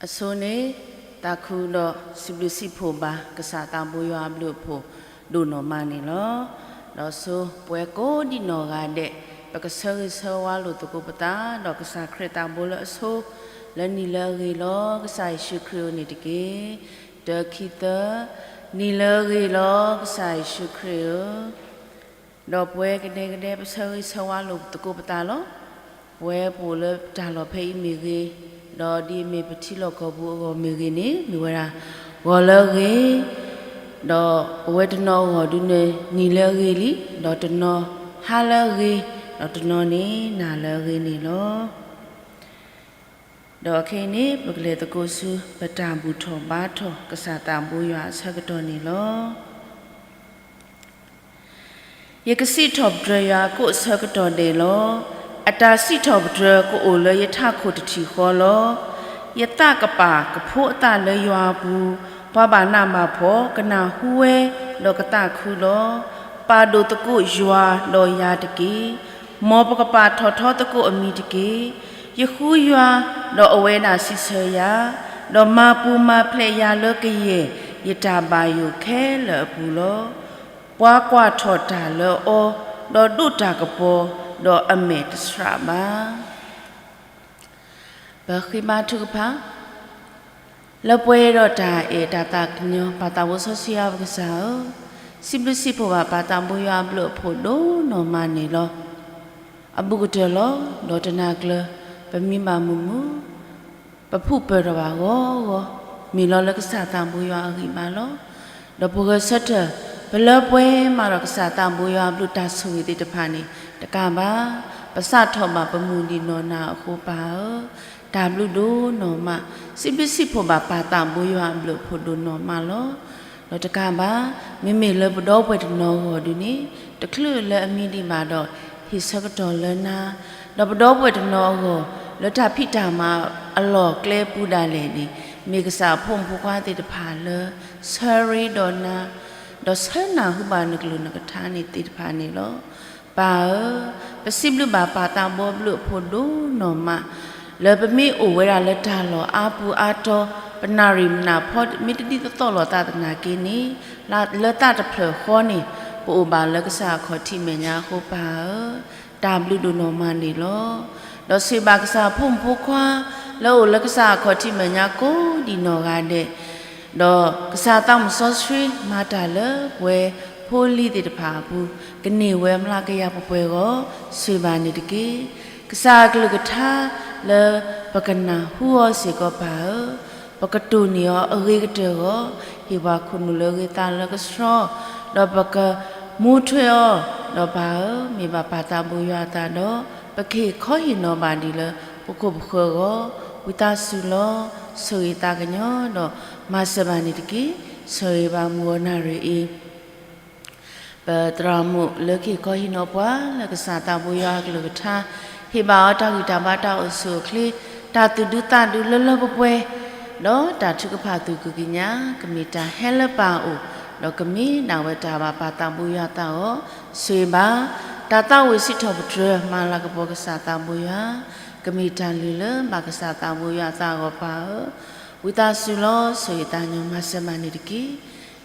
အဆိန့ၣ် သးခုဒီးစံးဘျုးစံးဖှိၣ်ဘၣ် ကစၢ်သးဘိယွၤအဘျုးအဖှိၣ်ဒိၣ်နီၢ်မးန့ၣ်လီၤ. ဒီးဆိပဝဲကိးဒံနီၢ်ဂၤဒဲး ပကဆၢဂ့ၤဆၢဝါလိာ်သကိးပသး ဒီးကစၢ်ခရံာ်သးဘိလၢအဆိ လၢနံၤလၢအဂ့ၤလီၤ ကစၢ်ယ့ၣ်ၡူးခရံာ်ဧၢန့ၣ်တက့ၢ်. တၢ ခံ သၢ, နံၤလၢအဂ့ၤလီၤ ကစၢ်ယ့ၣ်ၡူးခရံာ်ဧၢ. ဒီးပဝဲကဒဲကဒဲ ပဆၢဂ့ၤဆၢဝါလိာ်သကိးပသးလီၤ. ပဝဲပအိၣ်လၢတၢ်လီၢ်ဖဲအံၤမ့ၢ်ဂ့ၤ, ဒီးဒ်အမ့ၢ်ပထံလီၢ်ကီၢ်ပူၤအဂီၢ်မ့ၢ်ဂ့ၤန့ၣ် မ့ၢ်ဝဲဒၣ် ဂီၤလၢအဂ့ၤ, ဒီးပဝဲတနီၤအဂီၢ်ဒုန့ၣ် နံၤလၢအဂ့ၤလံ, ဒီးတနီၤဟါလၢအဂ့ၤ, ဒီးတနီၤန့ၣ် နၤလၢအဂ့ၤန့ၣ်လီၤ. ဒီးခဲအံၤန့ၣ် ပကလဲၤသကိးဆူ ပတၢ်ဘူၣ်ထီၣ်ဘါထီၣ် ကစၢ်သးဘိယွၤအဆၢကတီၢ်န့ၣ်လီၤ. ယကစံးထီၣ်ပတြၢၤယွၤအကိးအဆၢကတီၢ်ဒဲးလီၤ. အတၢ်စံးထီၣ်ပတြၢၤကအိၣ်လၢယထးခိၣ်တထံၣ်ဃီလီၤ. ယသးကပာ်ကဖိအသးလၢယွၤအပူၤ, ပှၤဘၣ်နးဘၣ်ဖှီၣ်ကနၢ်ဟူဝဲ, ဒီးကသးခုလီၤ. ပာ်ဒိၣ်သကိးယွၤဒီးယၤတက့ၢ်. မ်ပကပာ်ထီၣ်ထီသကိးအမံၤတက့ၢ်. ယဃုယွၤ, ဒီးအဝဲဒၣ်စံးဆၢယၤ, ဒီးမၤပူၤမၤဖျဲးယၤလၢကယဲၢ် ယတၢ်ဘၣ်ယိၣ်ခဲလၢာ်အပူၤလီၤ. ပှၤကွၢ်ထီၣ်တၢ်လၢအီၤ, ဒီးဒိးတၢ်ကပီၤ, ဒီးအမဲာ်တဆှးဘၣ်. ပဃ့ဘါထုကဖၣ်, လၢပှဲၤဒီးတၢ်အဲၣ်တၢ်သးကညီၤ ပၢ်သးဘိစီဆှံယွၤပကစၢ်ဧၢ, စံးဘျုးစံးဖှိၣ်ဘၣ်ပၢ်သးဘိယွၤအဘျုးအဖှိၣ်ဒိၣ်နီၢ်မးန့ၣ်လီၤ. အဘူးကတၢၢ်လီၤ, ဒီးတနၤကျၢၤ ပမံဘၣ်မုာ်မုာ်, ပဖုၣ်ပၢၢ်ထီၣ်ဘၣ်ဂီၤဂီၤ, မ့ၢ်လီၤလၢကစၢ်သးဘိယွၤအဂံၢ်ဘါလီၤ. ဒီးပဂဲၤဆၢထၢၣ် ပလၢပှဲၤမးဒီးကစၢ်သးဘိယွၤအဘျုးတၢ်ဆိၣ်ဂ့ၤသ့ၣ်တဖၣ်န့ၣ် တကးဘၣ် ပစးထီၣ်ဘၣ်ပမုၢ်နံၤနီၢ်နၤအဃိပၢ်ဧၢ, တၢ်ဘျုးဒိၣ်နီၢ်မး, စံးဘျုးစံးဖှိၣ်ဘၣ်ပၢ်သးဘိယွၤအဘျုးအဖှိၣ်ဒိၣ်နီၢ်မးလီၤ. ဒီးတကးဘၣ် မ့မ့ၢ်လၢပဒီပုၢ်ဝဲၢ်တနီၤအဂီၢ်ဒုန့ၣ် တချုးလၢအမံဒံးဘၣ်ဒီး ဟ့ၣ်ဆၢကတီၢ်လၢနၤ, ဒီးပဒီပုၢ်ဝဲၢ်တနီၤအဂီၢ် လၢတၢ်ဖံးတၢ်မၤအလီၢ်ကျဲပူၤဒၣ်လဲာ်န့ၣ် မ့ၢ်ကစၢ်အဖိမုၣ်ဖိခွါသ့ၣ်တဖၣ်လၢ ဆၢရ့ဒီးနၤ, ဒီးဆၢနၢ်ဟူဘၣ်နကလုၢ်နကထါန့ၣ်သ့ၣ်တဖၣ်န့ၣ်လီၤ. ပၢ်ဧၢ, ပစံးဘျုးဘၣ်ပၢ်သးဘိအဘျုးအဖှိၣ်ဒိၣ်နီၢ်မး, လၢပမ့ၢ်အိၣ်ဝဲဒၣ်လၢတၢ်လီၢ်အါပူၤအါတီၤ, ပနၣ်ရံၣ်မနၢ်ဖီမ့ၢ်တဒ်သိးသိးလိာ်သးသနာ်က့န့ၣ်, လၢသးတဖျၢၣ်ဃီန့ၣ် ပအိၣ်ဘၣ်လၢကစၢ်အခီၣ်ထံးမဲာ်ညါအဃိပၢ်ဧၢ, တၢ်ဘျုးဒိၣ်နီၢ်မးန့ၣ်လီၤ. ဒီးဆိၣ်ဂ့ၤဘၣ်ကစၢ်အဖိမုၣ်ဖိခွါ လၢအအိၣ်လၢကစၢ်အခီၣ်ထံးမဲာ်ညါကိးဒံးနီၢ်ဂၤဒဲး, ဒီးကစၢ်သးမုၣ်စီဆှံမၤတၢ်လၢပဝဲဖိလံၤသ့ၣ်တဖၣ်အပူၤ, ကန့ၢ်ဝဲမျးကယၤပှဲၤပှဲၤအဂီၢ် ဆိၣ်ဂ့ၤဘၣ်န့ၣ်တက့ၢ်. ကစၢ်အကလုၢ်ကထါ လၢပကနၢ်ဟူအီၤစ့ၢ်ကီးပၢ်ဧၢ, ပကတိၢ်န့ၢ်အီၤအဂ့ၤကတၢၢ်အဂီၢ်, ဟ့ၣ်ပှၤခိၣ်နူာ်လၢအဂ့ၤသးလၢကဆှီ, ဒီးပကမူထွဲအီၤ, ဒီးပၢ်ဧၢ, မ့ၢ်ဘၣ်ပၢ်သးဘိယွၤအသးဒီး ပကဟ့ၣ်ခီဟ့ၣ်နီၤဘၣ်ဒံးလၢပခိၣ်ပဃၢၤအဂီၢ်, ဝံသးစူၤလီၤ, ဆိၣ်ဂ့ၤသးကညီၤဒီး မၤစၢၤဘၣ်န့ၣ်တက့ၢ်. ဆိၣ်ဂ့ၤဘၣ်မုၢ်ဂီၤနၣ်ရံၣ်အံၤ ပသရၣ်မုၣ်လၢကဟ့ၣ်ခီဟ့ၣ်နီၤပှၤလၢကစၢ်သးဘိယွၤအကလုၢ်ကထါ, ဟ့ၣ်ဘၣ်အီၤတၢ်ဂံၢ်တၢ်ဘါတၢ်အိၣ်ဆူၣ်အိၣ်ချ့, တၢ်သူၣ်ဒူသးဒူလၢလၢပှဲၤပှဲၤ, ဒီးတၢ်ထုကဖၣ်သူၣ်ကံၢ်ကညး ကမ့ၢ်တၢ်ဟဲလၢပၢ်အအိၣ်, ဒီးကမ့ၢ်ဒၣ်ဝဲတၢ်ဘၣ်ပၢ်သးဘိယွၤအသးအဂီၢ်, ဆိၣ်ဂ့ၤဘၣ် တၢ်သးဝံၣ်စံးထီၣ်ပတြၢၤ မၤလၤကပီၤကစၢ်သးဘိယွၤ, ကမ့ၢ်တၢ်လုၢ်လၢဘၣ်ကစၢ်သးဘိယွၤအသးအဂီၢ်ပၢ်ဧၢ, ဝံသးစူၤလီၤ, ဆိၣ်ဂ့ၤသးကညီၤမၤစၢၤဘၣ်န့ၣ်တက့ၢ်.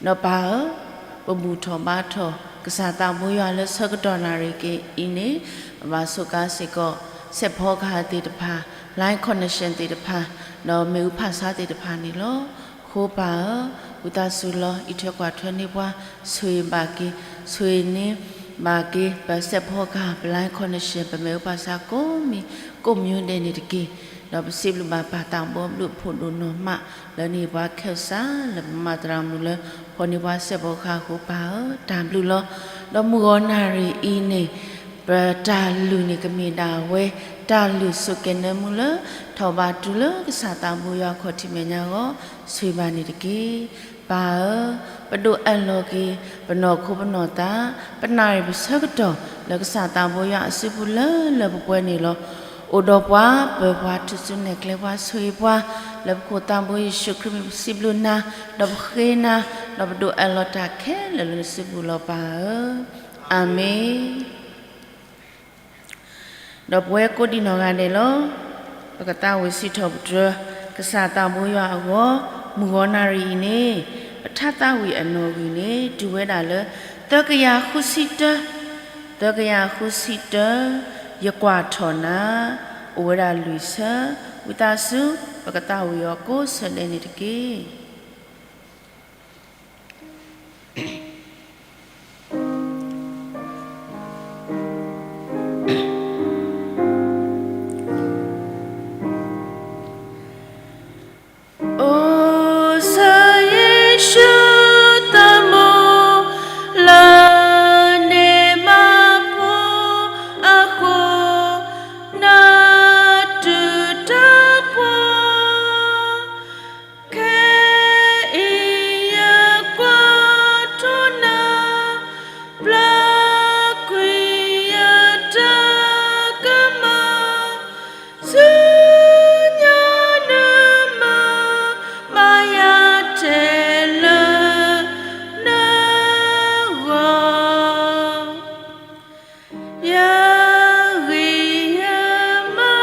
ဒီးပၢ်ဧၢ, ပဘူၣ်ထီၣ်ဘါထီၣ် ကစၢ်သးဘိယွၤလၢဆၢကတီၢ်နၣ်ရံၣ်က့ၤအံၤန့ၣ်, ပဘၣ်စူးကါစ့ၢ်ကီး စဲးဖီကဟၣ်သ့ၣ်တဖၣ်, line connection သ့ၣ်တဖၣ်, ဒီးမ့ၣ်အူဖးဆါသ့ၣ်တဖၣ်န့ၣ်လီၤ. ဃိပၢ်ဧၢ, ဝံသးစူၤလီၤ, အံးထွဲကွၢ်ထွဲန့ၢ်ပှၤ, ဆိၣ်ဂ့ၤဘၣ်က့ၤ, ဆိၣ်ဂ့ၤန့ၢ်ဘၣ်က့ၤ ပစဲးဖီကဟၣ်, ပline connection, ပမ့ၣ်အူဖးဆါကိးမံၤကိးမံၤဒဲးန့ၣ်တက့ၢ်. ဒီးပစံးဘျုးဘၣ်ပၢ်သးဘိအဘျုးအဖှိၣ်ဒိၣ်နီၢ်မး လၢန့ၢ်ပှၤခဲအံၤစ့ၢ် လၢပမၤသရၣ်မုၣ်လၢ ဖီၣ်န့ၢ်ပှၤစဲးဖီကဟၣ်အဃိပၢ်ဧၢ, တၢ်ဘျုးလီၤ. ဒီးမုၢ်ဂီၤနၣ်ရံၣ်အံၤန့ၣ် ပတၢ်လုၢ်န့ၣ်ကမ့ၢ်ဒၣ်ဝဲ တၢ်လုၢ်ဆိၣ်ကဲၤနၢမူလၢ ထီၣ်ဘးတုၤလၢကစၢ်သးဘိယွၤခီၣ်ထံးမဲာ်ညါအဂီၢ်, ဆိၣ်ဂ့ၤဘၣ်န့ၣ်တက့ၢ်. ပၢ်ဧၢ, ပဒိးအၢၣ်လီၤက့ၤ ပနီၢ်ခိပနီၢ်သး, ပနၣ်ရံၣ်ပဆၢကတီၢ် လၢကစၢ်သးဘိယွၤအစုပူၤလၢလၢပှဲၤပှဲၤန့ၣ်လီၤ. အိၣ်ဒီးပှၤ, ပၢၤပှၤ, ထုးစုနဲၣ်ကျဲပှၤ, ဆိၣ်ဂ့ၤပှၤ, လၢပခိၣ်သးဘိယ့ၣ်ၡူးခရံာ်မံၤပစံးဘျုးနၤ, ဒီးပဃ့နၤ, ဒီးပဒိးအၢၣ်လီၤတၢ်ခဲလၢာ်လၢနစုပူၤလီၤပၢ်ဧၢ, အၤမ့ၣ်. ဒီးပဝဲကိးဒံနီၢ်ဂၤဒဲးလီၤ. ပကသးဝံၣ်စံးထီၣ်ပတြၢၤ ကစၢ်သးဘိယွၤအဂီၢ်, မုၢ်ဂီၤနၣ်ရံၣ်အံၤန့ၣ်, ပထါသးဝံၣ်အနီၣ်ဂံၢ်န့ၣ် တုၤဝဲဒၣ်လၢ သၢကယၤဃုဆံတၢ, သၢကယၤဃုဆံတၢ, ယကွၢ်ထီၣ်နၤ, အိၣ်ဝဲဒၣ်လွံၢ်ဆၢ, ဝံသးစူၤ ပကသးဝံၣ်အီၤကိးဆၢဒဲးန့ၣ်တက့ၢ်. အိၣ်စၢၤယ့ၣ်ၡူးသးမိၢ်, လၢန့ၣ်မၤဖိအဃိ, နတူၢ်တၢ်ပှီၢ် ခဲအံၤယကွၢ်ထီၣ်နၤ, ပျၢ်ကွံာ်ယတၢ်ကမၣ်, ဆူညါနမၤဘၣ်ယၤထဲလၢနဂီၢ်, ယဂံၢ်ယဘါ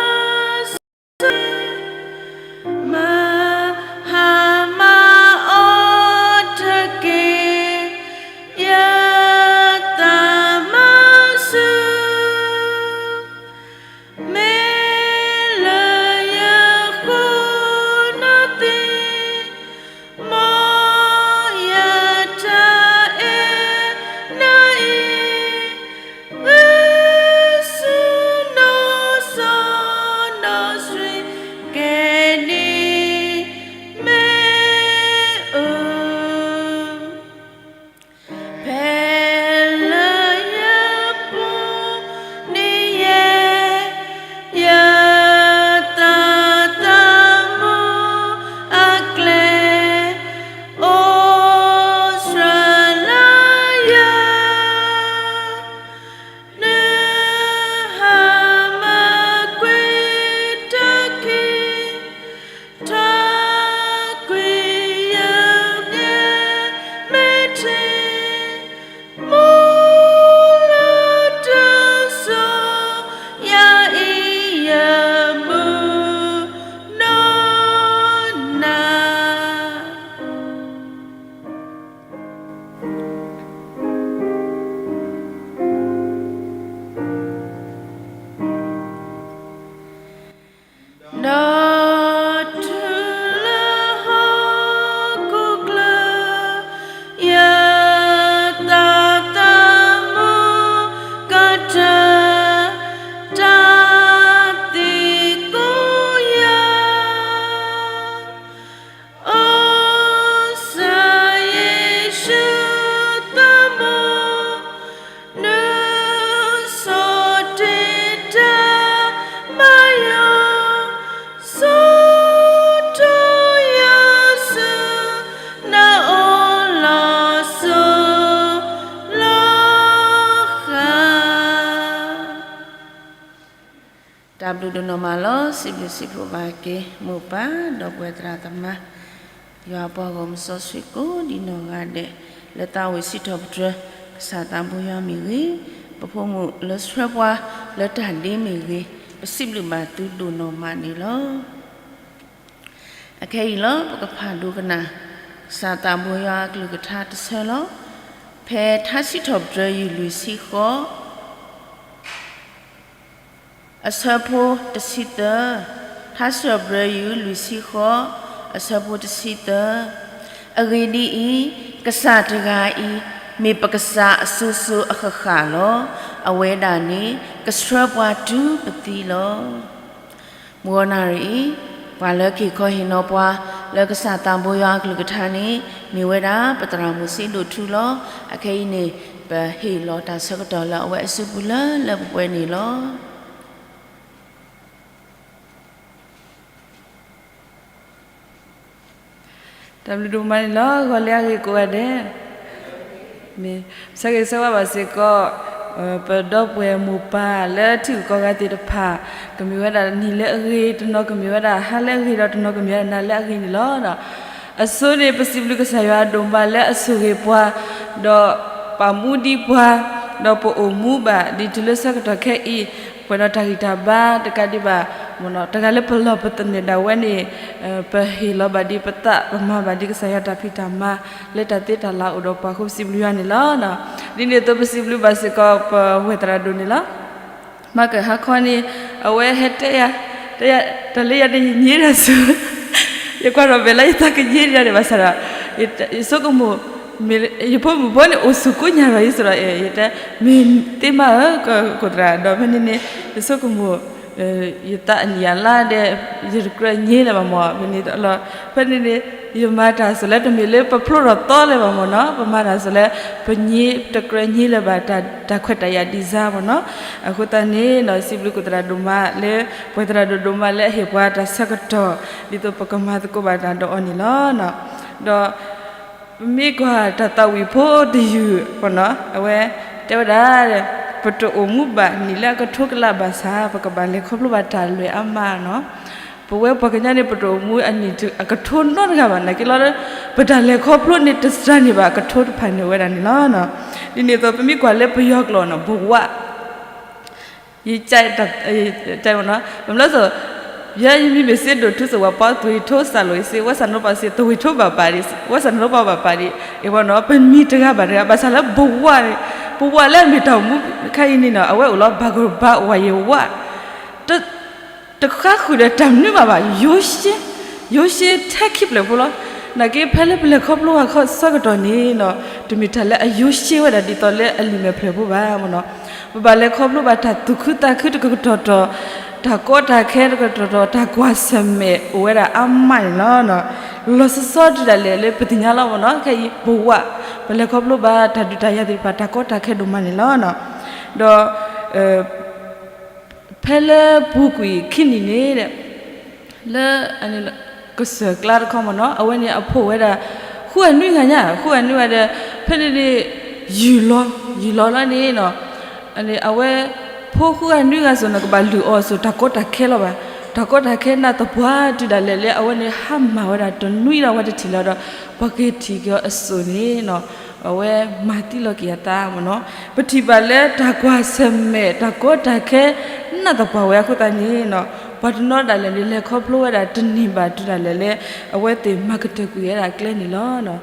မၤဟါမၢ်အီၤတက့ၢ်, ယသးမါဆူၣ်, မ့ၢ်လၢယဃိနီၢ်သံ, မ်ယတၢ်အဲၣ်နၤအံၤ, ဂ့ၤဆူနီၢ်စီနီၢ်ဆှံ, ကဲန့ၣ်မ့ၢ်အၢ ဖဲလၢယပူၤန့ၣ်ယဲ, ယသးသမူအကျဲ, အိၣ်စှၤလၢယၤ, နဟါမၢ်ကွံာ်တက့ၢ်, ထီၣ်ကွံာ်ယဂဲၤမဲာ်ထံ, မူလၢတၢ်စိ, ယအံၤယမုၢ်နီၢ်နၤ ဒီးတုၤလၢဟီၣ်ခိၣ်ချၢ, ယသးသမူကတၢၢ်, တၢ်သံကွၢ်ယၤ, အိၣ်စၢၤယ့ၣ်ၡူးသးမိၢ်, နဆိၣ်တ့ၢ်တၢ်မၤယီၤ, ဆီထီၣ်ယၤဆူ နအိၣ်လီၤစိၤလီၤဃာ် တၢ်ဘျုးဒိၣ်နီၢ်မးလီၤ. စံးဘျုးစံးဖှိၣ်ဘၣ်က့ၤ မိၢ်ပၢ်ဒီးပဝဲသရၣ်သမါ, ယွၤအပှၤဂီၢ်မုၢ်စီဆှံကိးဒံနီၢ်ဂၤဒဲး, လၢသးဝံၣ်စံးထီၣ်ပတြၢၤ ကစၢ်သးဘိယွၤမ့ၢ်ဂ့ၤ, ပဖိမုၣ်လၢဆှၢပှၤလၢတၢ်ဒ့မ့ၢ်ဂ့ၤ, ပစံးဘျုးဘၣ်သုဒိၣ်နီၢ်မးန့ၣ်လီၤ. အခဲအံၤလီၤ ပကဖးဒိကနၣ် ကစၢ်သးဘိယွၤအကလုၢ်ကထါတဆၢလီၤ. ဖဲထါစံးထီၣ်ပတြၢၤယုၢ်လွံၢ်ဆံဃိး အဆၢဖိတဆံသၢ, ထါစံးထီၣ်ပတြၢၤယုၢ်လွံၢ်ဆံဃိး အဆၢဖိတဆံသၢ, အဂ့ၢ်ဒ်အံၤ, ကစၢ်တဂၤအံၤ မ့ၢ်ပကစၢ်အစိၤစိၤအဃၣ်ဃၣ်လီၤ. အဝဲဒၣ်န့ၣ် ကဆှၢပှၤတုၤပသံလီၤ. မုၢ်ဂီၤနၣ်ရံၣ်အံၤ, ပှၤလၢက့ၤခီဟ့ၣ်နီၤပှၤ လၢကစၢ်သးဘိယွၤအကလုၢ်ကထါန့ၣ် မ့ၢ်ဝဲဒၣ်ပသရၣ်မုၣ်စ့ဒိၣ်ထူလီၤ. အခဲအံၤန့ၣ် ပဟ့ၣ်လီၤတၢ်ဆၢကတီၢ်လၢအဝဲအစုပူၤလၢလၢပှဲၤပှဲၤန့ၣ်လီၤ. တၢ်ဘျုးဒိၣ်မးန့ၣ်လီၤ. ဂီၤလၢအဂ့ၤကိးဂၤဒဲး, မ့ၢ်ဆၢဂ့ၤဆၢဝါဘၣ်စ့ၢ်ကီး ပဒီပုၢ်ဝဲၢ်မိၢ်ပၢ်လၢထံဂုၤကီၢ်ဂၤသ့ၣ်တဖၣ်, ကမ့ၢ်ဝဲဒၣ်နံၤလၢအဂ့ၤ, တနီၤကမ့ၢ်ဝဲဒၣ်ဟါလၢအဂ့ၤ, ဒီးတနီၤကမ့ၢ်ဝဲဒၣ်နၤလၢအဂ့ၤန့ၣ်လီၤ. အဆိန့ၣ် ပစံးဘျုးကစၢ်ယွၤဒိၣ်မးလၢအဆိၣ်ဂ့ၤပှၤ, ဒီးပာ်မူဒံးပှၤ, ဒီးပအိၣ်မူဘၣ်ဒ်တုၤလၢဆၢကတီၢ်ခဲအံၤ, ပှဲၤဒီးတၢ်ဂံၢ်တၢ်ဘါတကးဒံးဘၣ် တဂၤလၢပလီၢ်ပသနၢၣ်ဒၣ်ဝဲန့ၣ်, ပဟ့ၣ်လီၤဘၣ်ဒံးပသး ပမၤဘၣ်ဒံးကစၢ်ယွၤတၢ်ဖံးတၢ်မၤ လၢတၢ်သ့တၢ်လၤအိၣ်ဒီးပှၤအဃိ ပစံးဘျုးယွၤန့ၣ်လီၤ. ဒ်န့ၣ်အသိးပစံးဘျုးဘၣ်စ့ၢ်ကီးပဝဲၢ်သရၣ်ဒိၣ်န့ၣ်လီၤ. မၤကဟါခီန့ၣ် အဝဲဟဲတဲယၤ, တဲယၤ, တၢ်လၢယၤန့ၣ် ယညံဒၣ်ဆူ, ယကွၢ်ထီၣ်ဘဲလၢယသးကညံဒၣ်န့ၣ်ဘၣ်ဆၣ်ဒီး, ယဆိကမိၣ်, ယဖိမုၣ်ဖိန့ၣ်အိၣ်ဆူၣ်ကိးညါဒီးယစ့ၢ်ဒီး ယတဲ, မ့ၢ်သ့မးဧၢ, ကကိၢ်သရၣ်ဒီး ဖဲန့ၣ်န့ၣ် ယဆိကမိၣ် ယသးအနံၣ်အလါဒီး ယတကြၢးညံလၢၤဘၣ်မၢ်, ဖဲန့ၣ်လီၤ. ဖဲန့ၣ်န့ၣ် ယမၤတၢ်စ့ၢ်လၢတမ့ၢ်လၢပဖျိထီၣ်သီလၢၤဘၣ်မၢ်နီၤ, ပမၤတၢ်စ့ၢ်လၢ ပညံတကြၢးညံလၢၤဘၣ် တၢ်ခွဲးတၢ်ယာ်ဒံးစါမၢ်နီၤ. အဃိသတးန့ၣ် စံးဘျုးကီၢ်သရၣ်ဒိၣ်မးလၢ ပှၤသရၣ်ဒိၣ်ဒိၣ်မးလၢအဟ့ၣ်ပှၤတၢ်ဆၢကတီၢ် ဒ်သိးပကမၤသကိးဘၣ်တၢ်ဒီးအီၤန့ၣ်လီၤ. ဒီး ပမ့ၢ်ကွၢ်တၢ်သးဝံၣ်ဖိတယုၢ်မၢ်နီၤ, အဝဲတဲဝဲဒၣ်, ပတအိၣ်မူဘၣ်နံၣ်လၢအကထိကလးဘၣ်ဆၣ် ပကဘၣ်လဲၤခီဖျိဘၣ်တၢ်လွဲၢ်အါမးနီၤ. ပဝဲပှၤကညီန့ၣ် ပတအိၣ်မူအနံၣ်အကထိနီတဂၤဘၣ် နာ်က့လီၤ, ပတၢ်လဲၤခီဖျိန့ၣ် တစှၤန့ၢ်ဘၣ်အကထိတဖၣ်န့ၣ် အိၣ်ဝဲဒၣ်န့ၣ်လီၤ. ဒ်န့ၣ်အသိးပမ့ၢ်ကွၢ်လၢပယီၤကျိာ်နီၤ ဘဝ ယ မ့ၢ်လၢသိး, ယဲယမံၤမ့ၢ်စ့ဒိၣ်ထူစ့ၢ်ဝဲပီသွံၣ်ထိစးလိာ်အံၤစ့ ဝဲစးနီပီစ့ သဝံၣ်ထိဘၣ်ပာ်ဒံး, ဝဲစးနီပီဘၣ်ပာ်ဒံး, အဝဲနီၤ ပမံၤတဂၤဘၣ်တဂၤ ဘၣ်ဆၣ်လၢဘဝန့ၣ်, ဘဝလၢအမ့ၢ်တၢ်အိၣ်မူခဲအံၤန့ၣ်နီၤ အဝဲအိၣ်လီၤ ဘၣ်ကဘၣ်ဝဲယဝဲ တဃါဃုာ်ဒီးတၢ်မနုၤမးဘၣ်, ယိၤရှ့, ယိၤရှ့ထဲခံဖျၢၣ်ဖိလီၤ. နာ်က့ဖဲလၢပလဲၤခီဖျိဘၣ်ဆၢကတီၢ်န့ၣ်နီၤ တမ့ၢ်တၢ်လၢအယိၤရှ့ဝဲဒၣ်ဒ်သိးလၢအလံာ်မဲာ်ဖျၢၣ်ဖိဘၣ်မၢ်နီၤ. ပဘၣ်လဲၤခီဖျိဘၣ်တၢ်သူၣ်ခုသးခုတကတီၢ်တီၢ်, တၢ်ကီတၢ်ခဲတကတီၢ်တီၢ်, တၢ်ကွၢ်ဆၢၣ်မဲာ်အိၣ်ဝဲဒၣ်အါမးန့ၣ်လီၤ. လီၤဆီဆီဒ်ဒၣ်လဲာ်လၢပသ့ၣ်ညါလီၤမၢ်နီၤ ခဲအံၤ ဘဝ ပလဲၤခီဖျိဘၣ်တၢ်ဒုးတၢ်ယၤသ့ၣ်တဖၣ် တၢ်ကီတၢ်ခဲဒိၣ်မးန့ၣ်လီၤ. ဒီး ဖဲလၢပူၤကွံာ်ခံနံၣ်န့ၣ် လၢ ကစၢၢ်ကျါတခီမၢ်နီၤ အဝဲန့ၣ်အဖိဝဲဒၣ် ဃုဂၤနွံဂၤညါ ဃုဂၤနွံဂၤဒီး ဖဲန့ၣ်န့ၣ် ယုၢ်လီၤ ယုၢ်လီၤလီၤန့ၣ်နီၤ အဝဲ ဖိဃုဂၤနွံဂၤစိၤန့ၣ် ကဘၣ်လုၢ်အီၣ်စိၤ တၢ်ကီတၢ်ခဲလီၤဘၣ်. တၢ်ကီတၢ်ခဲနးသပှၢ်တုၤဒၣ်လဲာ်လၢ အဝဲန့ၣ်ဟါမၢ်ဝဲဒၣ်တနွံဒီးအဝဲတထံၣ်လၢၤဒီး ပှၤက့ၤထံၣ်က့ၤအီၤအစိၣ်န့ၣ်နီၤ အဝဲမၤသံလီၤက့ၤအသးမၢ်နီၤ. ပထံၣ်ဘၣ်လၢတၢ်ကွၢ်ဆၢၣ်မဲာ် တၢ်ကီတၢ်ခဲ နးသပှၢ်ဝဲအဃိသတးန့ၣ်နီၤ ပှၤတနီၤဒၣ်လဲာ်န့ၣ် လဲၤခီဖျိဝဲဒၣ်တန့ၢ်ဘၣ်တုၤဒၣ်လဲာ်လၢ အဝဲသ့ၣ်မၤကတၢၢ်ကွံာ်ဝဲဒၣ်ကျဲန့ၣ်လီၤ.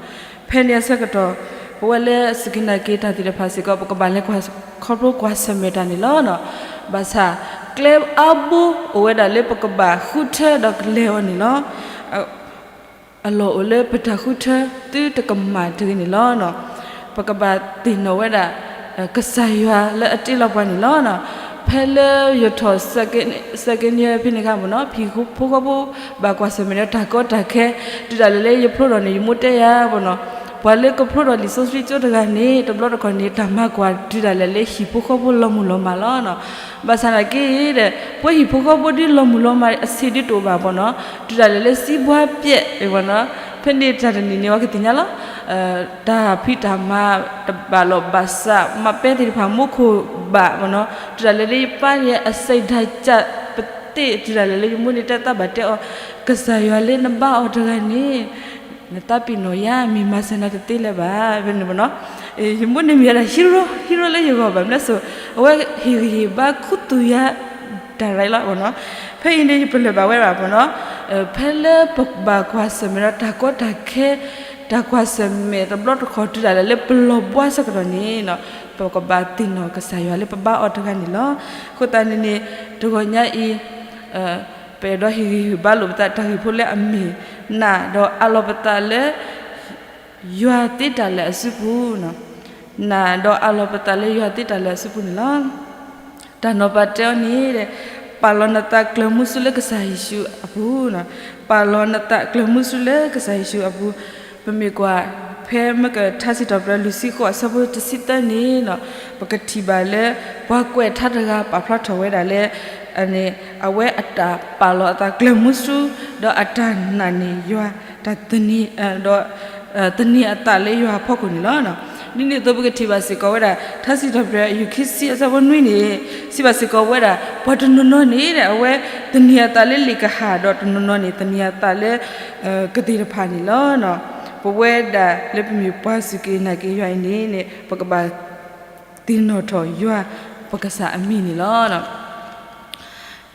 ဖဲန့ၣ်အဆၢကတီၢ် ပဝဲလၢစူၢ်က့ၤနာ်က့ၤတၢ်သ့ၣ်တဖၣ်စ့ၢ်ကီး ပကဘၣ်လဲၤခီဖျိကွၢ်ဆၢၣ်မဲာ်တၢ်န့ၣ်လီၤ. ဘၣ်ဆၣ် ကျဲအါဘိအိၣ်ဝဲဒၣ်လၢပကဘၣ်ဃုထၢဒီးကလဲၤအီၤန့ၣ်လီၤ. အလီၢ်အိၣ်လၢပတၢ်ဃုထၢသုတကမၣ်တဂ့ၤန့ၣ်လီၤ. ပကဘၣ်သ့ၣ်နီၣ်ဝဲဒၣ် ကစၢ်ယွၤလၢအတ့လီၤပှၤန့ၣ်လီၤ. ဖဲလၢယိၤထီၣ် စဲးက့နံယဲၢ်ဖဲန့ၣ်အခါမၢ်နီၤ ဟံၣ်ဖိဃီဖိဘၣ်ကွၢ်ဆၢၣ်မဲာ်ဒီးတၢ်ကီတၢ်ခဲ တုၤဒၣ်လဲာ်လၢယဖျိထီၣ်န့ၣ် ယမိၢ်တဲယၤမၢ်နီၤ ပှၤလၢကဖျိထီၣ်လံာ်စီဆှံကၠိတဂၤန့ၣ် တဘျီတခီၣ်န့ၣ် တၢ်မၤကွၢ်တုၤဒၣ်လဲာ်လၢဟံၣ်ဖိဃီဖိလီၤမုၢ်လီၤမၢ်လီၤ. ဘၣ်ဆၣ်နာ်က့ဒီး ပှၤဟံၣ်ဖိဃီဖိဒ်လီၤမုၢ်လီၤမၢ်အဆံးဒ်တအိၣ်ဘၣ်မၢ်နီၤ တုၤဒၣ်လဲာ်လၢစံးဘှါပျဲးမၢ်နီၤ ဖဲန့ၣ်တၢ်တနံၤန့ၣ် ပှၤကသ့ၣ်ညါလီၤ တၢ်ဖံးတၢ်မၤတဘၣ်လီၢ်ဘၣ်စး မၤပဲသ့ၣ်တဖၣ်မူခိၣ်ဘၣ်မၢ်နီၤ တုၤဒၣ်လဲာ်လၢယပၢ်န့ၣ် အစံးဒၣ်စၢ်ပသ့ၣ် တုၤဒၣ်လဲာ်လၢယမိၢ်န့ၣ်တဲသးဘၣ်တဲအီၤ ကစၢ်ယွၤလၢနဘါအီၤတဂၤန့ၣ် နသးပ့ၤနီၣ်ယၤ မ့ၢ်မၤစၢၤနၤတသ့လၢၤဘၣ် ဖဲန့ၣ်မၢ်နီၤ ယမိၢ်န့ၣ်မ့ၢ်ဝဲဒၣ် hero hero လၢယဂီၢ်ဘၣ်မနုၤလဲၣ်စိ အဝဲဟ့ၣ်ဂံၢ်ဟ့ၣ်ဘါခူသူၣ်ယၤ direct လီၤမၢ်နီၤ ဖဲအံၤန့ၣ် ယပလၢၢ်ဘၣ်ဝဲဒၣ်မၢ်နီၤ ဖဲလၢပကဘၣ်ကွၢ်ဆၢၣ်မဲာ်ဒီးတၢ်ကီတၢ်ခဲ တၢ်ကွၢ်ဆၢၣ်မဲာ်တဘျီတခီၣ်တုၤဒၣ်လဲာ်လၢပလီၤဘှါဆၢကတီၢ်န့ၣ် ပကဘၣ်သ့ၣ်နီၣ်ကစၢ်ယွၤလၢပဘါအီၤတဂၤန့ၣ်လီၤ. အဃိသတးန့ၣ်န့ၣ် တဂီၤညါအံၤ ပအဲၣ်ဒိးဟ့ၣ်ဂံၢ်ဟ့ၣ်ဘါလိာ်ပသးတၢ်ဂ့ၢ်ဖိလၢအမ့ၢ် နာ်ဒီးအးလီၤပသးလၢ ယွၤသ့တၢ်လၢာ်အစုပူၤ, နာ်ဒီးအးလီၤပသးလၢယွၤသ့တၢ်လၢာ်အစုပူၤန့ၣ်လီၤ. တၢ်နီၤဖးတဲအီၤန့ၣ် ပာ်လီၤနသးကျၢၤမူဆူလၢကစၢ်ယ့ၣ်ၡူးအပူၤ, ပာ်လီၤနသးကျၢၤမူဆူလၢကစၢ်ယ့ၣ်ၡူးအပူၤ, ပမ့ၢ်ကွၢ် ဖဲမ့ၢ်ကထါစံးထီၣ်ပတြၢၤလွံၢ်ဆံဃိးအဆၢဖိတဆံသၢန့ၣ် ပကထံၣ်ဘၣ်လၢ ပှၤကွဲးထါတဂၤပာ်ဖျါထီၣ်ဝဲဒၣ်လၢ အဝဲအတၢ်ပာ်လီၤအသးကျၢၤမူဆူ ဒီးအတၢ်နာ်န့ၢ်ယွၤ တၢ်သန့ၤ ဒီး သန့ၤအသးလၢယွၤအဖီခိၣ်န့ၣ်လီၤ. ဒ်န့ၣ်အသိးပကထံၣ်ဘၣ်စ့ၢ်ကီးဝဲဒၣ် ထါစံးထီၣ်ပတြၢၤအယုၢ်ခံဆံအဆၢဖိနွံန့ၣ် စံးဘၣ်စ့ၢ်ကီးဝဲဒၣ် ပှၤတနီၤနီၤန့ၣ် အဝဲသန့ၤအသးလၢလံာ်ကဟၣ် ဒီးတနီၤနီၤန့ၣ် သန့ၤအသးလၢ ကသ့ၣ်တဖၣ်န့ၣ်လီၤ. ပဝဲဒၣ်လၢပမ့ၢ်ပှၤစူၢ်က့ၤနာ်က့ၤယွၤအံၤန့ၣ် ပကဘၣ်သ့ၣ်နီၣ်ထီၣ်ယွၤ ပကစၢ်အမံၤန့ၣ်လီၤ.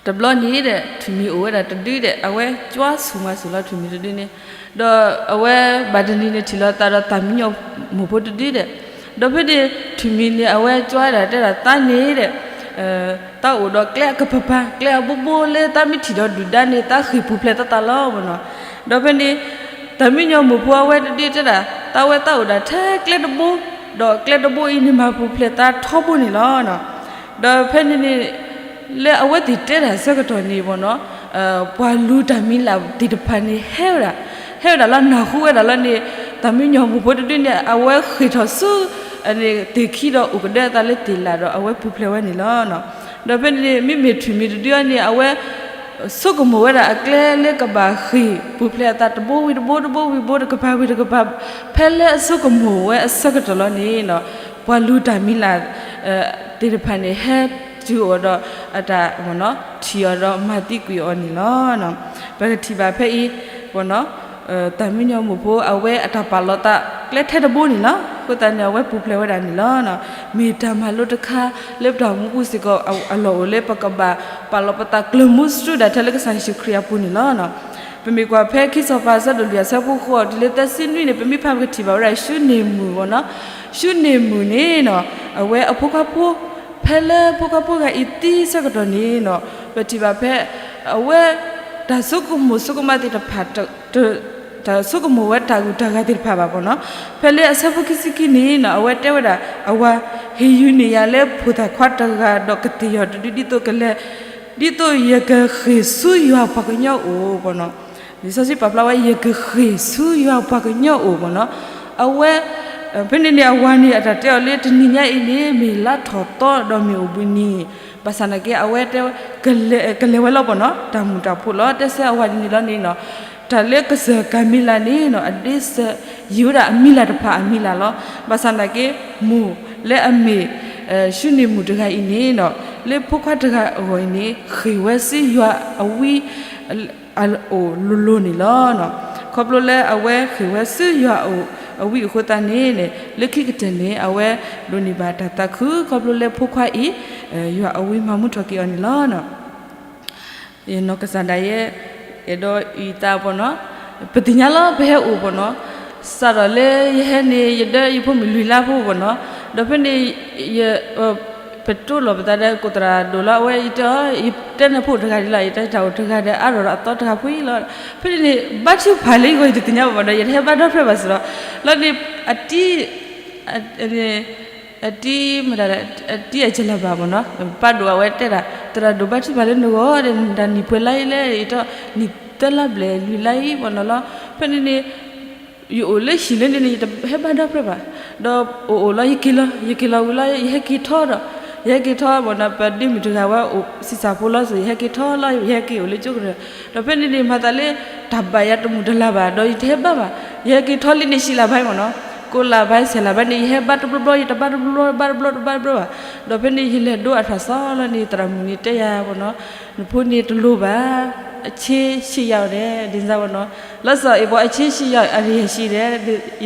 တဘျီန့ၣ်ဒီး ထွံၣ်မံၤအိၣ်ဝဲဒၣ်တဒုဒီး အဝဲကွၢ်ဆူၣ်မၤဆူၣ်လီၤထွံၣ်မံၤတဒုန့ၣ်, ဒီးအဝဲဘၣ်တနံၤန့ၣ်ထံၣ်လီၤသးဒီးသၣ်မံညီၤမိၢ်ဖိတဒုဒီး, ဒီးဖဲန့ၣ် ထွံၣ်မံၤန့ၣ် အဝဲကွၢ်ဒၣ်တဲဒၣ်သးန့ၣ်ဒီး သးအိၣ်ဒီးကျဲအကပၤပၤ ကျဲအဘိဘိလၢသးမ့ၢ်ထံၣ်ဒီးဒုၣ်ဒါန့ၣ် သးဃ့ၢ်ပူၤဖျဲးသးသးလီၤမ့ၢ်နီၤ. ဒီးဖဲန့ၣ် သၣ်မံညီၤမိၢ်ဖိအဝဲတဒုတဲဒၣ် သးဝဲသးအိၣ်ဒၣ်ထဲကျဲတဘိ, ဒီးကျဲတဘိအံၤန့ၣ် မၤပူၤဖျဲးသးထီဘိန့ၣ်လီၤ. ဒီးဖဲန့ၣ်န့ၣ် လၢအဝဲသ့ၣ်တဲတၢ်ဆၢကတီၢ်န့ၣ်မ့ၢ်နီၤ, ပှၤလူၤတၢ်မံၤလၢ်သ့ၣ်တဖၣ်န့ၣ် ဟဲဝဲဒၣ်, ဟဲဝဲဒၣ်လီၤ နၢ်ဟူဝဲဒၣ်လီၤန့ၣ်, သၣ်မံညီၤမိၢ်ဖိတဒုန့ၣ် အဝဲဃ့ၢ်ထီၣ်ဆူ သ့ၣ်ခံဒီးအိၣ်ကဒၢအသးလၢသ့ၣ်လၢ်ဒီး အဝဲပူၤဖျဲးဝဲန့ၣ်လီၤ. ဒီးဖဲန့ၣ်န့ၣ် မ့မ့ၢ်ထွံၣ်မံၤတဒုအံၤန့ၣ် အဝဲ ဆိကမိၣ်ဝဲဒၣ်အကျဲလၢကဘၣ်ဃ့ၢ်ပူၤဖျဲးအသး တဘိဝံၤတဘိ တဘိဝံၤတဘိ တကပၤဝံၤတကပၤ, ဖဲလၢအဆိကမိၣ်ဝဲအဆၢကတီၢ်လီၤန့ၣ်နီၤ, ပှၤလူၤတၢ်မံၤလၢ် သ့ၣ်တဖၣ်န့ၣ် ဟဲတုၤအီၤဒီးအတၢ် ထံၣ်အီၤဒီးမၤသံကွံာ်အီၤန့ၣ်လီၤ. ပကထံၣ်ဘၣ်ဖဲအံၤ သၣ်မံညီၤမိၢ်ဖိအဝဲအတၢ်ပာ်လီၤသးကျဲထဲတဘိန့ၣ်လီၤ. အဃိသတးန့ၣ် အဝဲပူၤဖျဲးဝဲဒၣ်န့ၣ်လီၤ. မ့ၢ်တၢ်မၤလိတခါလၢပတၢ်အိၣ်မူပူၤစ့ၢ်ကီးအလီၢ်အိၣ်လၢပကဘၣ်ပာ်လီၤပသးကျၢၤမူစူဒၣ်ထဲလၢကစၢ်ယ့ၣ်ၡူးခရံာ်အပူၤန့ၣ်လီၤ. ပမ့ၢ်ကွၢ်ဖဲခံစီၤပၤအဆၢဒိၣ်လွံၢ်အဆၢဖိဃိးတုၤလၢသၢဆံနွံန့ၣ် ပမ့ၢ်ဖးပကထံၣ်ဘၣ်ဝဲဒၣ် ၡူန့ၢ်မုၢ်နီၤ, ၡူန့ၢ်မုၢ်န့ၣ်နီၤ, အဝဲအဖိခွါဖိ ဖဲလၢဖိခွါဖိဂၤအံၤသံဆၢကတီၢ်န့ၣ်နီၤ, ပထံၣ်ဘၣ်ဖဲ အဝဲ တၢ်ဆိကမိၣ်ဆိကမးသ့ၣ်တဖၣ် တၢ်ဆိကမိၣ်ဝဲတၢ်ဂုၤတၢ်ဂၤသ့ၣ်တဖၣ်ဘၣ်မ့ၢ်နီၤ. ဖဲလၢအဆၢဖိခံဆံခံန့ၣ်နီၤ အဝဲတဲဝဲဒၣ် အဝၤ ဟ့ၣ်ယုၢ်န့ၢ်ယၤလၢဖိသၣ်ခွါတဂၤဒီးကသ့ၣ်ယီၤတဒု ဒ်သိးကလဲၤ ဒ်သိးယကဃ့ၢ်ဆူယွၤပှၤကညီအိၣ်မ့ၢ်နီၤ. လံာ်စီဆှံပာ်ဖျါဝဲ ယကဃ့ၢ်ဆူယွၤပှၤကညီအိၣ်မ့ၢ်နီၤ. အဝဲ ဖဲန့ၣ်န့ၣ် အဝၤန့ၣ် အတၢ်တဲအီၤလၢ တနံၤညါအံၤန့ၣ် မ့ၢ်လါထီၣ်သီဒီးမ့ၢ်အိၣ်ဘှံးနံၤ, ဘၣ်ဆၣ်သနာ်က့ အဝဲတဲဝဲ ကလဲၤဝဲလီၤမ့ၢ်နီၤ, တၢ်မုာ်တၢ်ဖိးလီၤ. တဲဆၢအဝၤဒ်န့ၣ်လီၤန့ၣ်နီၤ, တၢ်လၢကစၢၢ်ကၤမံၤလၢ်န့ၣ်နီၤ အဒ့စၢၤယံၤဝဲဒၣ်အမံၤလၢ်တဖၣ်အမံၤလၢ်လီၤ. ဘၣ်ဆၣ်သနာ်က့ မိၢ်လၢအမ့ၢ် ၡူန့ၢ်မုၢ်တဂၤအံၤန့ၣ်နီၤ လၢဖိခွါတဂၤအဂီၢ်အံၤန့ၣ် ဃ့ၢ်ဝဲဆူယွၤအဝံ အအိၣ်လိၤလိၤန့ၣ်လီၤ. ခီဖျိလၢအဝဲဃ့ၢ်ဝဲဆူယွၤအဝံအဃိသတးန့ၣ် လၢခံကတၢၢ်န့ၣ် အဝဲဒိးန့ၢ်ဘၣ်တၢ်သးခု ခီဖျိလၢဖိခွါအံၤ ယွၤအဝံမၤမူထီၣ်က့ၤအီၤန့ၣ်လီၤ. ယနီၢ်ကစၢ်ဒၣ်ယဲ အဲၣ်ဒိးအံၤသးမ့ၢ်နီၤ, ပသ့ၣ်ညါလီၤ ပဟဲအိၣ်မ့ၢ်နီၤ, စးထီၣ်လၢယဟဲန့ၣ် ယဒၢယဖိမုၣ်လွံၢ်လါဖိမ့ၢ်နီၤ, ဒီးဖဲန့ၣ် ယ ပတိၢ်လီၤပသးဒီးကိးသရၣ်ဒိၣ်လီၤ, အဝဲ ယတဲ ယတဲနၢ်ဖိတဂၤဒ်လီၤ, ယတဲတၢ်အိၣ်တဂၤဒီး အါထီၣ်ဒီးအသီတဂၤဖိအံၤလီၤ. ဖဲန့ၣ်န့ၣ် ဘါထုကဖၣ်လၢယဂီၢ် ယတသ့ၣ်ညါဘၣ်ဒီး ယတဟဲဘါဒီဖျၢၣ်ဘၣ်စ့ၢ်ဒီး လီၤန့ၣ် အတံ အတံ မတၤ အတံအကလၢၤဘၣ်မ့ၢ်နီၤ, ပၢ်ဒိၣ်အဝဲတဲဒၣ် သရၣ်ဒိၣ်ဘါထုကဖၣ်လၢနဂီၢ်ဒီး နတၢ်နံၣ်ပှဲၤလါအံၤလဲၣ်, ယတဲနံၣ်သၢလါဘျဲၣ်လွံၢ်လါအံၤမ့ၢ်နီၤလီၤ. ဖဲန့ၣ်န့ၣ် ယအိၣ်လၢဟံၣ်လၢန့ၣ်န့ၣ် ယတဟဲဘါဒီဖျၢၣ်ဘၣ်, ဒီးအိၣ်အိၣ်လီၤ ယက့ၤလီၤ ယက့ၤလီၤဝံၤလီၤ ယဟဲက့ၤထီဒီး ယဟဲက့ၤထီမ့ၢ်နီၤ, ပဒ့မုၣ်တဂၤဝဲအိၣ်ဆံးစၢ်ဖိလီၤစ့ၢ် ယဟဲက့ၤထီလီၤ ယဟဲက့ၤအိၣ်လၢကၠိကရၢၢ်, ဒီးဖဲန့ၣ်န့ၣ် မၤသးလၢ တၢ်ဘၣ်ယၤတမုာ်တလၤဘၣ် ဒီးယတဟဲဘါဘၣ်, ယဟဲက့ၤထီလံန့ၣ် ဆံးလါဘၣ်မ့ၢ်နီၤ, ကိးလါဘၣ်ဆဲးလါဘၣ်န့ၣ် ယဟဲဘါတဘျီဘျီ ယတဘါတဘျီဘါတဘျီတဘါတဘျီဘၣ်, ဒီးဖဲန့ၣ် ယလဲၤဒိအထၣ်စီလီၤန့ၣ် သရၣ်မုၣ်န့ၣ်တဲယၤမ့ၢ်နီၤ, နဖိန့ၣ်တလိၤဘၣ်, အဆ့ဆံးယၤအီၤဒဲး ဒ်န့ၣ်မ့ၢ်နီၤ, လီၤဆီအံၤပှၤအဆ့ဆံးယၤအီၤ အရံၣ်ဆံးဒဲး,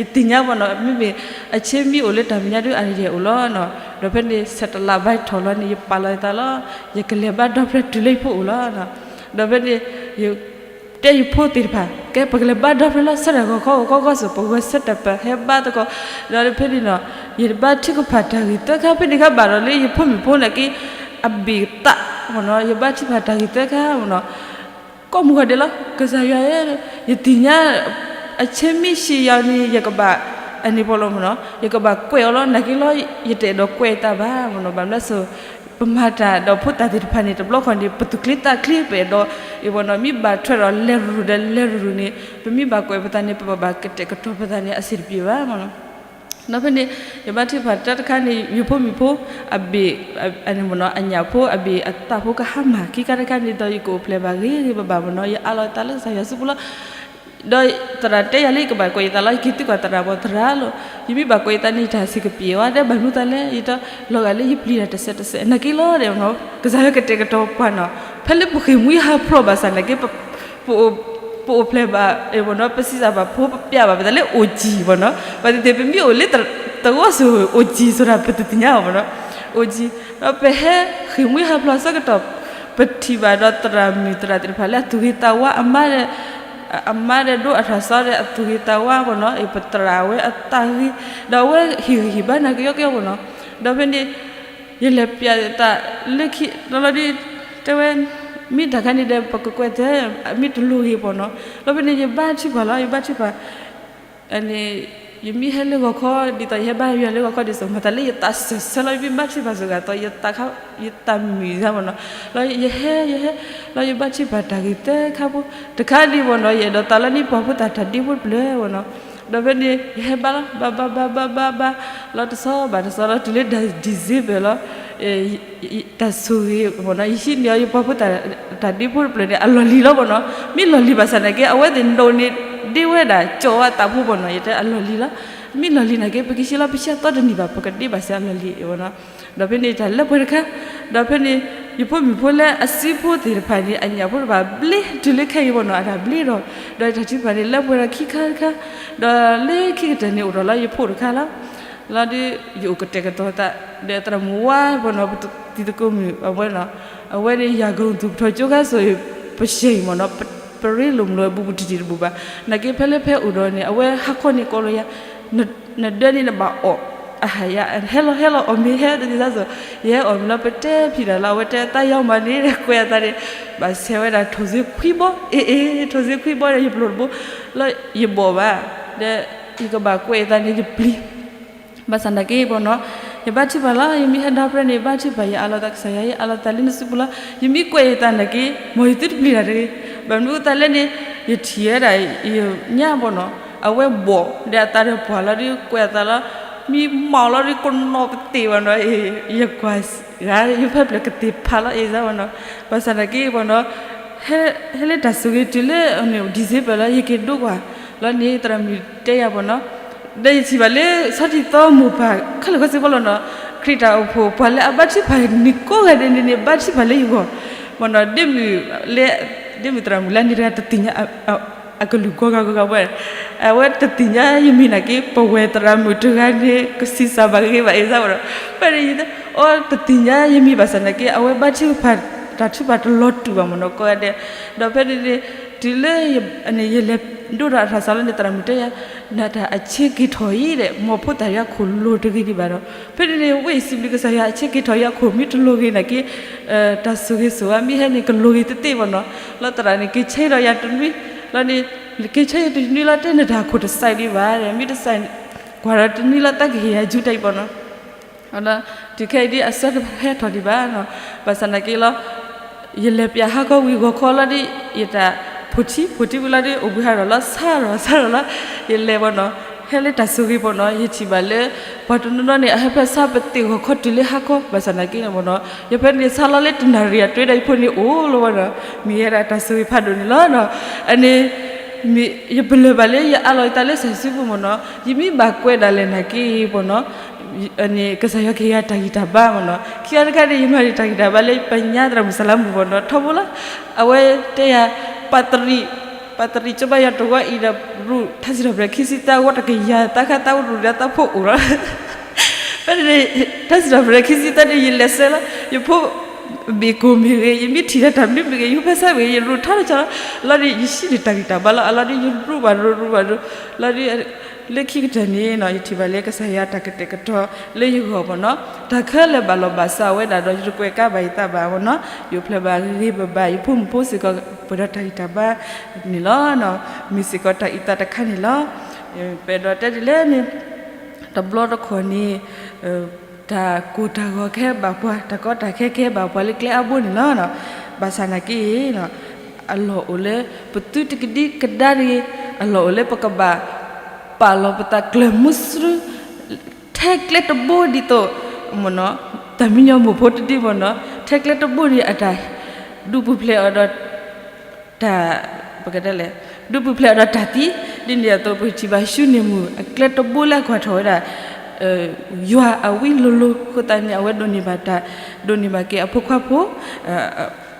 ယသ့ၣ်ညါမ့ၢ်နီၤ မ့မ့ၢ် အဆ့မ့ၢ်အိၣ်လၢတၢ်မဲာ်ညါဒုး အရံၣ်ဒဲးအိၣ်လီၤနီၤ, ဒီးဖဲန့ၣ် ဆဲးတလးဘၣ်ထီၣ်လီၤန့ၣ် ယပာ်လီၤယသးလီၤ, ယကလဲၤဘါဒီဖျၢၣ်တုၤလၢယဖိအိၣ်လီၤနီၤ, ဒီးဖဲန့ၣ် ယ တဲယဖိသ့ၣ်တဖၣ် ကဲ ပကလဲၤဘါဒီဖျၢၣ်လီၤ ဆၢထၢၣ်ဂီၤခီဂီၤခီဂီၤစ့ၢ် ပဂဲၤဆၢထၢၣ်ပဟဲဘါသကိး, ဒီးဖဲန့ၣ်နီၤ ယဘါထုကဖၣ်တၢ်ဂ့ၢ်သၢခါ ဖဲန့ၣ်ခါဘၣ်ဒီးလၢယဖိမုၣ်ဖိနာ်က့ အဘ့ၣ်သးမ့ၢ်နီၤ ယဘါထုကဖၣ်တၢ်ဂ့ၢ်သၢခါမ့ၢ်နီၤ, ကိးမုၢ်ဂီၤဒဲးလီၤ ကစၢ်ယွၤဧၢ, ယသ့ၣ်ညါ အဆ့မ့ၢ်ဆံးယၤန့ၣ် ယကဘၣ် အန့ၣ်ဖိလီၤမ့ၢ်နီၤ ယကဘၣ်ကွဲးအီၤလီၤ နာ်က့လီၤ ယတအဲၣ်ဒိးကွဲးယသးဘၣ်မ့ၢ်နီၤ ဘၣ်မနုၤလဲၣ် ပမၤတၢ်ဒီးဖိသၣ်သ့ၣ်တဖၣ်န့ၣ် တဘျီဃီန့ၣ် ပသူၣ်ချ့သးချ့ ပအဲၣ်ဒိး အ့ၣ် မ့ၢ်နီၤ မ့ၢ်ဘၣ်ထွဲဒီးလဲၤရူၤဒီးလဲၤရူၤန့ၣ် ပမ့ၢ်ဘၣ်ကွဲးပသးန့ၣ် ပဘၣ်ကတဲာ်ကတီၤပသးန့ၣ် အဆင်တပြေဘၣ်မ့ၢ်နီၤ. ဒီးဖဲန့ၣ် ယဘါထုကဖၣ်တၢ်တခါန့ၣ် ယဖိမုၣ်ဖိ အဘ့ၣ် အန့ၣ်မ့ၢ်နီၤ အညၣ်ဖိအဘ့ၣ်အသးဖိကဟါမၢ် ခံခါတခါန့ၣ်ဒီး ယကအိၣ်ဖျဲၣ်ဘၣ်ဂ့ၤဂ့ၤဘၣ်ဘၣ်မ့ၢ်နီၤ ယအးလီၤသးလၢကစၢ်ယွၤစုပူၤလီၤ. ဒီးသရၣ်တဲယၤလၢယကဘၣ်ကွဲးယသးလီၤ ယက့ၤသံကွၢ်သရၣ်ဘၣ် သရၣ်လီၤ ယမ့ၢ်ဘၣ်ကွဲးယသးန့ၣ် ယတၢ်ဆံးကပံာ်ဝဲဒၣ် ဘၣ်မနုၤသးလဲၣ် ယတလီၤဂာ်လၢယပျံၤတၢ်တစဲးတစဲး နာ်က့လီၤဒီး ကစၢ်ယွၤကတဲာ်ကတီၤပှၤနီၤ ဖဲလၢပဃ့ၢ်မှံဟးဖျိးဘၣ်ဆၣ်နာ်က့ ပအိၣ်ဖျဲၣ်ဘၣ် အ့ၣ် မ့ၢ်နီၤ ပစံးစၢ်ဘၣ်ဖိ ပပျဲဘၣ်ပသးလၢအိၣ်ကံၢ်မ့ၢ်နီၤ ဘၣ်သ့ၣ်သ့ၣ် ပမ့ၢ်အိၣ်လၢသဝီစိၤအိၣ်ကံၢ်ဆိုတာ် ပတသ့ၣ်ညါအီၤမ့ၢ်နီၤ အိၣ်ကံၢ် ဒီးပဟဲဃ့ၢ်မှံဟးဖျိးဆၢကတီၢ် ပထံၣ်ဘၣ်ဒီးသရၣ်မုၣ်သရၣ်သ့ၣ်တဖၣ်လၢအသူၣ်ဂ့ၤသးဝါ အမါဒီး အမါဒီးဒိအထၣ်စီဒီးအသူၣ်ဂ့ၤသးဝါဘၣ်နီၤ, ပသရၣ်ဝဲအသးဂ့ၤ, ဒီးအဝဲဟ့ၣ်ဂံၢ်ဟ့ၣ်ဘါနာ်က့ၤအီၤက့ၤအီၤဘၣ်နီၤ, ဒီးဖဲန့ၣ် ယလဲၤပျးသးလၢခံ လီၤလီၤဒီး တဲဝဲ မ့ၢ်တၢ်ခါန့ၣ်ဒီး ပကကွဲးသဲ မ့ၢ်တလိၤဂ့ၤဘၣ်နီၤ, လီၤဖဲန့ၣ် ယဘါထုကဖၣ်လီၤ ယဘါထုကဖၣ် န့ၣ် ယမ့ၢ်ဟဲလၢဂီၤခီ ဒ်သိးယဟဲဘါယွၤလၢဂီၤခီဒ်သိး မၤသးလၢယသးစၢၢ်ဆၢလီၤ ယမ့ၢ်ဘါထုကဖၣ်စ့ၢ်ကီး ယသးခါ ယသးမုာ်ယသးဘၣ်နီၤ, လီၤယဟဲ ယဟဲ လီၤယဘါထုကဖၣ်တၢ်ဂ့ၤသၢခါဖိ တခါဒံးဘၣ်နီၤ ယအဲၣ်ဒိးသးလၢန့ၣ်ပှၤဖိသၣ်တၢ်ဒ့ဖိတဖျၢၣ်ဘၣ်နီၤ, ဒီးဖဲန့ၣ် ယဟဲဘါလီၤ ဘါဘါဘါဘါဘါဘါ လီၤတဆီဘၣ်တဆီလီၤ တုၤလၢ December လီၤ တၢ်ဆိၣ်ဂ့ၤဘၣ်နီၤ ယဟံးန့ၢ်အီၤယပှၤဖိသၣ်တၢ်ဒ့ဖိတဖျၢၣ်န့ၣ် အလီၢ်လံၤလီၤဘၣ်နီၤ, မ့ၢ်လီၢ်လံၤဘၣ်ဆၣ်နာ်က့ အဝဲသ့ၣ်ဒိးန့ၢ်ဒ့ဝဲဒၣ် ကၠီဝဲအသးဖိဘၣ်နီၤ, ယတဲအလီၢ်လံၤလီၤ, မ့ၢ်လီၢ်လံၤနာ်က့ ပကဟံးလီၤ ပဆံးသီတနံၤဘၣ် ပကဒ့ဘၣ်စ့ၢ်အလီၢ်လံၤဘၣ်နီၤ, ဒီးဖဲန့ၣ်တၢ်လၢပှဲၤတခါ, ဒီးဖဲန့ၣ် ယဖိမုၣ်ဖိလၢအစုဖိသ့ၣ်တဖၣ်န့ၣ် အညၣ်ဖိတဖၣ်ဘျ့တုၤလၢခဲအံၤဘၣ်နီၤ အတၢ်ဘျ့ဒီး, ဒီးတၢ်ထုကဖၣ်န့ၣ် လၢပှဲၤဒီးခံခါတခါ, ဒီးလၢခံကတၢၢ်န့ၣ်အိၣ်ဒီးလီၤယဖိတခါလီၤ လီၤဒီး ယအိၣ်ကတဲာ်ကတီၤသး ဒီးသရၣ်မုၣ်ဝါဘၣ်နီၤ ပတံၤသကိးမုၣ်အဝဲနီၤ, အဝဲန့ၣ် ယၤကရူၢ်သူၣ်ပထီၣ်ကၠိခါစိၤ ပဆဲးအံၤမ့ၢ်နီၤ, ပရ့လိာ်မုာ်လီၤ ဘူးဘူးတံၢ်တံၢ်တဘူးဘၣ်, နာ်က့ဖဲလၢဖဲအိၣ်ဒီးန့ၣ် အဝဲဟါခီန့ၣ်ကိးလီၤယၤ, နဒၢန့ၣ်နဘၣ်အီၣ်, အဟးယၤ ဟဲလီၤဟဲလီၤအီၣ်မ့ၤဟဲတသ့သးစိၤ, ယဟဲအီၣ်မ့ၤလီၤ ပတဲဖံးတၢ်လီၤ အဝဲတဲသးယီၤမးန့ၣ် ကွဲးအသးန့ၣ်, ဘၣ်ဆဲးဝဲဒၣ်ထိၣ်စ့ခွံဘီ, အ့အ့ ထိၣ်စ့ခွံဘီဒီး ယပျိၢ်တဘိ, လီၤယဘီၣ်ဘၣ်, ဒီး ယကဘၣ်ကွဲးအသးန့ၣ်တပျံၤ ဘၣ်ဆၣ်နာ်က့ဘၣ်နီၤ, ယဘါထုကဖၣ်လီၤ ယမ့ၢ်ဟဲဒီဖျၢၣ်န့ၣ် ဘါထုကဖၣ်ယအးလီၤသးကစၢ်ယွၤ ယအးလီၤသးလၢနစုပူၤလီၤ, ယမ့ၢ်ကွဲးယသးနာ်က့ မ်ယသုတပျံၤတၢ်တဂ့ၤ, ဘၣ်မနုၤအသးလဲၣ်န့ၣ် ယထံၣ်ဝဲဒၣ် ယညါဘၣ်နီၤ, အဝဲဘီၣ်ဒီးအသးဒီးပှၢ်လီၤဒီးကွဲးအသးလီၤ, မ့ၢ်မၤအီၤလီၤဒီးကနီၤပသ့ၣ်ဘၣ်နီၤ, ယကွၢ်ဂၤ ယဖဲဖျၢၣ်ကသ့ၣ်ဖးလီၤ အ့ၣ်စၢ်ဘၣ်နီၤ, ဘၣ်ဆၣ်နာ်က့ဘၣ်နီၤ ဟဲလၢတၢ်ဆိၣ်ဂ့ၤတုၤလၢ December လီၤ ယက့ၤဒိကွၢ်လီၤန့ၣ် သရၣ်မုၣ်တဲယၤဘၣ်နီၤ, ဒီးယထံၣ်ဘၣ်လၢဆီထံၣ်သီမိၢ်ပၢ် ခဲလၢာ်ခဲဆ့ဖိလီၤနီၤ, ခရံာ်တၢ်အိၣ်ဖှိၣ် ပှၤလၢအဘါထုကဖၣ်န့ၣ်ကိးဂၤဒဲးန့ၣ်န့ၣ် ဘါထုကဖၣ်လၢယဂီၢ်, ဘၣ်နီၤ ဒ့မုၣ်လၢ ဒ့မုၣ်သရၣ်မုၣ်လၢန့ၣ်တဂၤတသ့ၣ်ညါ အကလုၢ်ကီဂၤဂၤဝဲ, အဝဲတသ့ၣ်ညါယမံၤနာ်က့ ပဝဲသရၣ်မုၣ်တဂၤန့ၣ် ကဆံးစၢ်ဘၣ်ဂ့ၤဘၣ်အ့ၣ်စၢ်ဘၣ်ဒီး, ဖဲန့ၣ်ယတဲ အီ တသ့ၣ်ညါယမံၤဘၣ်ဆၣ်နာ်က့ အဝဲဘါထုကဖၣ် တၢ်ထုကဖၣ်တလီၤတူာ်ဘၣ်မ့ၢ်နီၤ ကိးဂၤဒဲး, ဒီးဖဲန့ၣ်န့ၣ် တုၤလၢ ယလဲၤဒိဒီးအထးစးလီၤန့ၣ် သရၣ်မုၣ်တဲယၤ နတၢ်အဆ့က့ၤထီၣ်အံၤဒီး မ်ဖိသၣ်ယၤခိၣ်လိၤတဂ့ၤဒံးဘၣ်ဒီး, ဖဲန့ၣ်န့ၣ် ဝဲအံၤစံးဘျုးကစၢ်ယွၤ အဆ့က့ၤထီၣ်ယၤခိၣ်မ့ၢ်တလိၤဂ့ၤနာ်က့ တၢ်ဆိၣ်ဂ့ၤဆိၣ်ဝါမ့ၢ်ဟဲန့ၣ် ကလိၤဂ့ၤတသ့ဘၣ်နီၤ, လီၤသရၣ်န့ၣ် က့ၤဆၢဒီးယၤတနွံ, လီၤန့ၣ် က့ၤဆၢယၤတနွံလီၤ တဲနတၢ်ခိၣ်တစဲးဒံးဘၣ်, မ့ၢ်တစဲး ကွၢ်ဒီးတနွံလီၤ တၢ်ကဟ့ၣ်ယၤယူတၢ်အံၤဘၣ်နီၤ တုၤခဲအံၤဒ်အဆၢတဟဲထီၣ်ဒံးဘၣ်နီၤ, ဘၣ်ဆၣ်နာ်က့လီၤ ယလဲၤပၠးဟါခီဝံၤဂီၤခီလီၤဒီး ယတၢ်ဖိထံဖိထံဝံၤလီၤဒီး အိၣ်ဘှံးဟးထီၣ်လီၤ ဆါထီၣ်ဆါထီၣ်လီၤ, ယလဲၤဘၣ်နီၤ, ဟဲလၢတၢ်ဆိၣ်ဂ့ၤဘၣ်နီၤ, ယထံၣ်ဘၣ်လၢ ပှၤတနီၤနီၤန့ၣ် အဟဲဖဲဆါပသ့ၣ်ဂီၤခီတုၤလၢဟါခီ, ဘၣ်ဆၣ်နာ်က့န့ၣ်ဘၣ်နီၤ, ယဖဲန့ၣ်ဆါလီၤလၢတနၣ်ရံၣ်အတြဲဒီးယဖိန့ၣ်အိၣ်လီၤဘၣ်နီၤ, မ့ၢ်ယဲဒၣ်တၢ်ဆိၣ်ဂ့ၤဖးဒိၣ်န့ၣ်လီၤနီၤ, အန့ၣ် ယပလၢၢ်ဘၣ်လၢယအးလီၤယသးလၢကစၢ်ယွၤစုပူၤမ့ၢ်နီၤ, ယမ့ၢ်ဘၣ်ကွဲးဒၣ်လဲာ်နာ်က့ဘၣ်နီၤ, န့ၣ် ကစၢ်ယွၤကဟ့ၣ်ယၤတၢ်ဂံၢ်တၢ်ဘါမ့ၢ်နီၤ, ခံခါတခါန့ၣ် ယမၤန့ၢ်တၢ်ဂံၢ်တၢ်ဘါလၢပညါသရၣ်မုၣ်စလါမုၣ်ဘၣ်နီၤ, ထီဘိလီၤ, အဝဲတဲယၤ ပၢ်တရံး ပၢ်တရံးကၠိဘၣ်ယၤတဝီအံၤဒီး ရူၢ်ထါစံးထီၣ်ပတြၢၤခံဆံသၢဝီတကယၤသးခါသးအိၣ်ရူၢ်ဒီးသးဖိအိၣ်လီၤ ဖဲန့ၣ် ထါစံးထီၣ်ပတြၢၤခံဆံသၢန့ၣ် ယလဲၤဆဲးလီၤ ယဖိ မ့ၢ်ကိၢ်မ့ၢ်ဂ့ၤ ယမ့ၢ်ထံၣ်တၢ်တၢ်မနုၤမ့ၢ်ဂ့ၤ ယိၤဖဲဆၢမ့ၢ်ဂ့ၤ ယရူၢ်ထါတကီလီၤ, လီၤဒီး ယဟံးန့ၢ်တၢ်ဂံၢ်တၢ်ဘါလီၤ အလီၤဒီး ယရူၢ်ဘၣ်ရူၢ် ရူၢ်ဘၣ်ရူၢ်, လီၤဒီး လၢခံကတၢၢ်န့ၣ်နီၤ ယထံၣ်ဘၣ်လၢကစၢ်ယွၤတၢ်ကတဲာ်ကတီၤလၢယဂီၢ်မ့ၢ်နီၤ, တၢ်ခဲလၢာ်ဘၣ်လီၤဘၣ်စးဝဲဒၣ်ဒီး ယတကွဲးကါဘၣ်ယသးဘၣ်မ့ၢ်နီၤ, ယအိၣ်ဖျဲၣ်ဘၣ်ဂ့ၤဂ့ၤဘၣ်ဘၣ် ယဖိမုၣ်ဖိစ့ၢ်ကီး ပှဲၤဒီးတၢ်ဂံၢ်တၢ်ဘါန့ၣ်လီၤ, မ့ၢ်စ့ၢ်ကီးတၢ်အုၣ်သးတခါန့ၣ်လီၤ, ပအဲၣ်ဒိးတဲဒ်လဲၣ်န့ၣ် တဘျီတခီၣ်န့ၣ် တၢ်ကိၢ်တၢ်ဂီၤကဟဲဘၣ်ပှၤ တၢ်ကီတၢ်ခဲကဟဲဘၣ်ပှၤလၢကျဲအါဘိန့ၣ်လီၤ. ဘၣ်ဆၣ်နာ်က့ အလီၢ်အိၣ်လၢ ပသုတကဒံကဒါတဂ့ၤ, အလီၢ်အိၣ်လၢပကဘၣ်ပာ်လီၤပသးကျၢၤမုဆှု ထဲကျဲတဘိဒ်သိး တၢ်မံညီၤမိၢ်ဖိတဒုမ့ၢ်နီၤ ထဲကျဲတဘိန့ၣ် အတၢ်ဒုးပူၤဖျဲးအီၤဒီး တၢ် ပကတဲလဲၣ် ဒုးပူၤဖျဲးအီၤဒီးတၢ်သံ, ဒ်န့ၣ်အသိး ပကထံၣ်ဘၣ်ၡူနံၣ်မုၣ် အကျဲတဘိလၢအကွၢ်ထီၣ်ဝဲဒၣ် ယွၤအဝံလိၤလိၤအဃိသတးန့ၣ် အဝဲဒိးန့ၢ်ဘၣ်တၢ် ဒိးန့ၢ်ဘၣ်က့ၤအဖိခွါဖိ,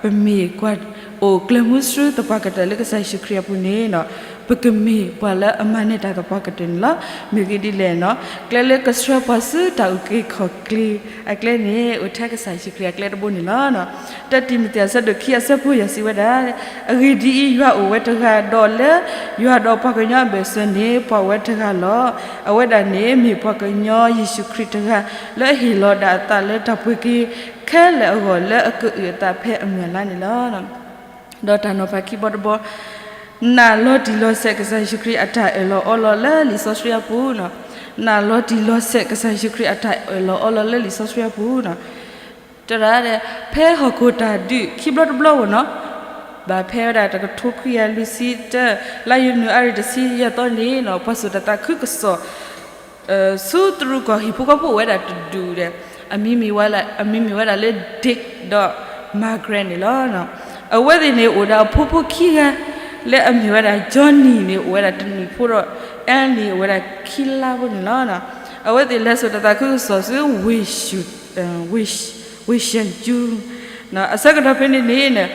ပမ့ၢ်ကွၢ်အိၣ်ကျၢၤမုဆှုသပှၢ်ကတၢၢ်လၢကစၢ်ယ့ၣ်ၡူးခရံာ်အပူၤန့ၣ်နီၤ ပကမ့ၢ်ပှၤလၢအမၤန့ၢ်တၢ်သပှၢ်ကတၢၢ်န့ၣ်လီၤ. မ့ၢ်ဂ့ၢ်ဒ်လဲၣ်န့ၣ်, ကျဲလၢကဆှၢပှၤဆူတၢ်အုၣ်က့ၤခီၣ်က့ၤအကျဲန့ၣ် အိၣ်ထဲကစၢ်ယ့ၣ်ၡူးခရံာ်အကျဲတဘိန့ၣ်လီၤ. တၢတံၤမသ့းအဆၢဒိၣ်ခံအဆၢဖိယဲၢ်စံးဝဲဒၣ်, အဂ့ၢ်ဒ်အံၤ, ယွၤအိၣ်ဝဲတဂၤ, ဒီးလၢယွၤဒီးပှၤကညီအဘၢၣ်စၢၤန့ၣ် ပှၤအိၣ်ဝဲတဂၤလီၤ. အဝဲဒၣ်န့ၣ်မ့ၢ်ပှၤကညီယ့ၣ်ၡူးခရံာ်တဂၤ, လၢအဟ့ၣ်လီၤဒၣ်အသးလၢတၢ်ပှ့ၤက့ၤခဲလၢာ်အဂီၢ် လၢအကအုၣ်အသးဖဲအမုၢ်အလါန့ၣ်လီၤ. ဒီးတၢ်နီၤဖးခံဘီတဘီ, နာ်လီၤတံၢ်လီၤဆဲးကစၢ်ယ့ၣ်ၡူးခရံာ်အတၢ်အၢၣ်လီၤအီလီၤလၢလံာ်စီဆှံအပူၤန့ၣ်, နာ်လီၤတံၢ်လီၤဆဲးကစၢ်ယ့ၣ်ၡူးခရံာ်အတၢ်အၢၣ်လီၤအီလီၤလၢလံာ်စီဆှံအပူၤန့ၣ်, တဒၣ်, ဖဲဟီၣ်ခိၣ်တၢ်ဒုးခံဘျီတဘျီအဂီၢ်န့ၣ်, ဘၣ်ဖဲဝဲဒၣ်တကထိခွံကယၤလွံၢ်ဆံတၢ လါယနူၤအါရံၤတဆံယဲၢ်သီန့ၣ်, ပှၤစိာ်တၢ်သးခုကစီၣ် ဆူတရူးကီၢ်ဟံၣ်ဖိဃီဖိအိၣ်ဝဲဒၣ်တဒူၣ်ဒီး, အမံၤမ့ၢ်ဝဲဒၣ်လၢ Dick ဒီး Margaret န့ၣ်လီၤ. အဝဲသ့ၣ်န့ၣ်အိၣ်ဒီးအဖိဖိခံဂၤ, လၢအမ့ၢ်ဝဲဒၣ် Johnny န့ၣ်အိၣ်ဝဲဒၣ်တနံၣ်ဖိဒီး Anne န့ၣ်အိၣ်ဝဲဒၣ်ခံလါဖိန့ၣ်လီၤ. အဝဲသ့ၣ်လဲၤစိာ်တၢ်သးခုကစီၣ်ဆူ ဝ့ၢ်ၡူၣ်ကၠူ အဆၢကတီၢ်ဖဲန့ၣ်န့ၣ်,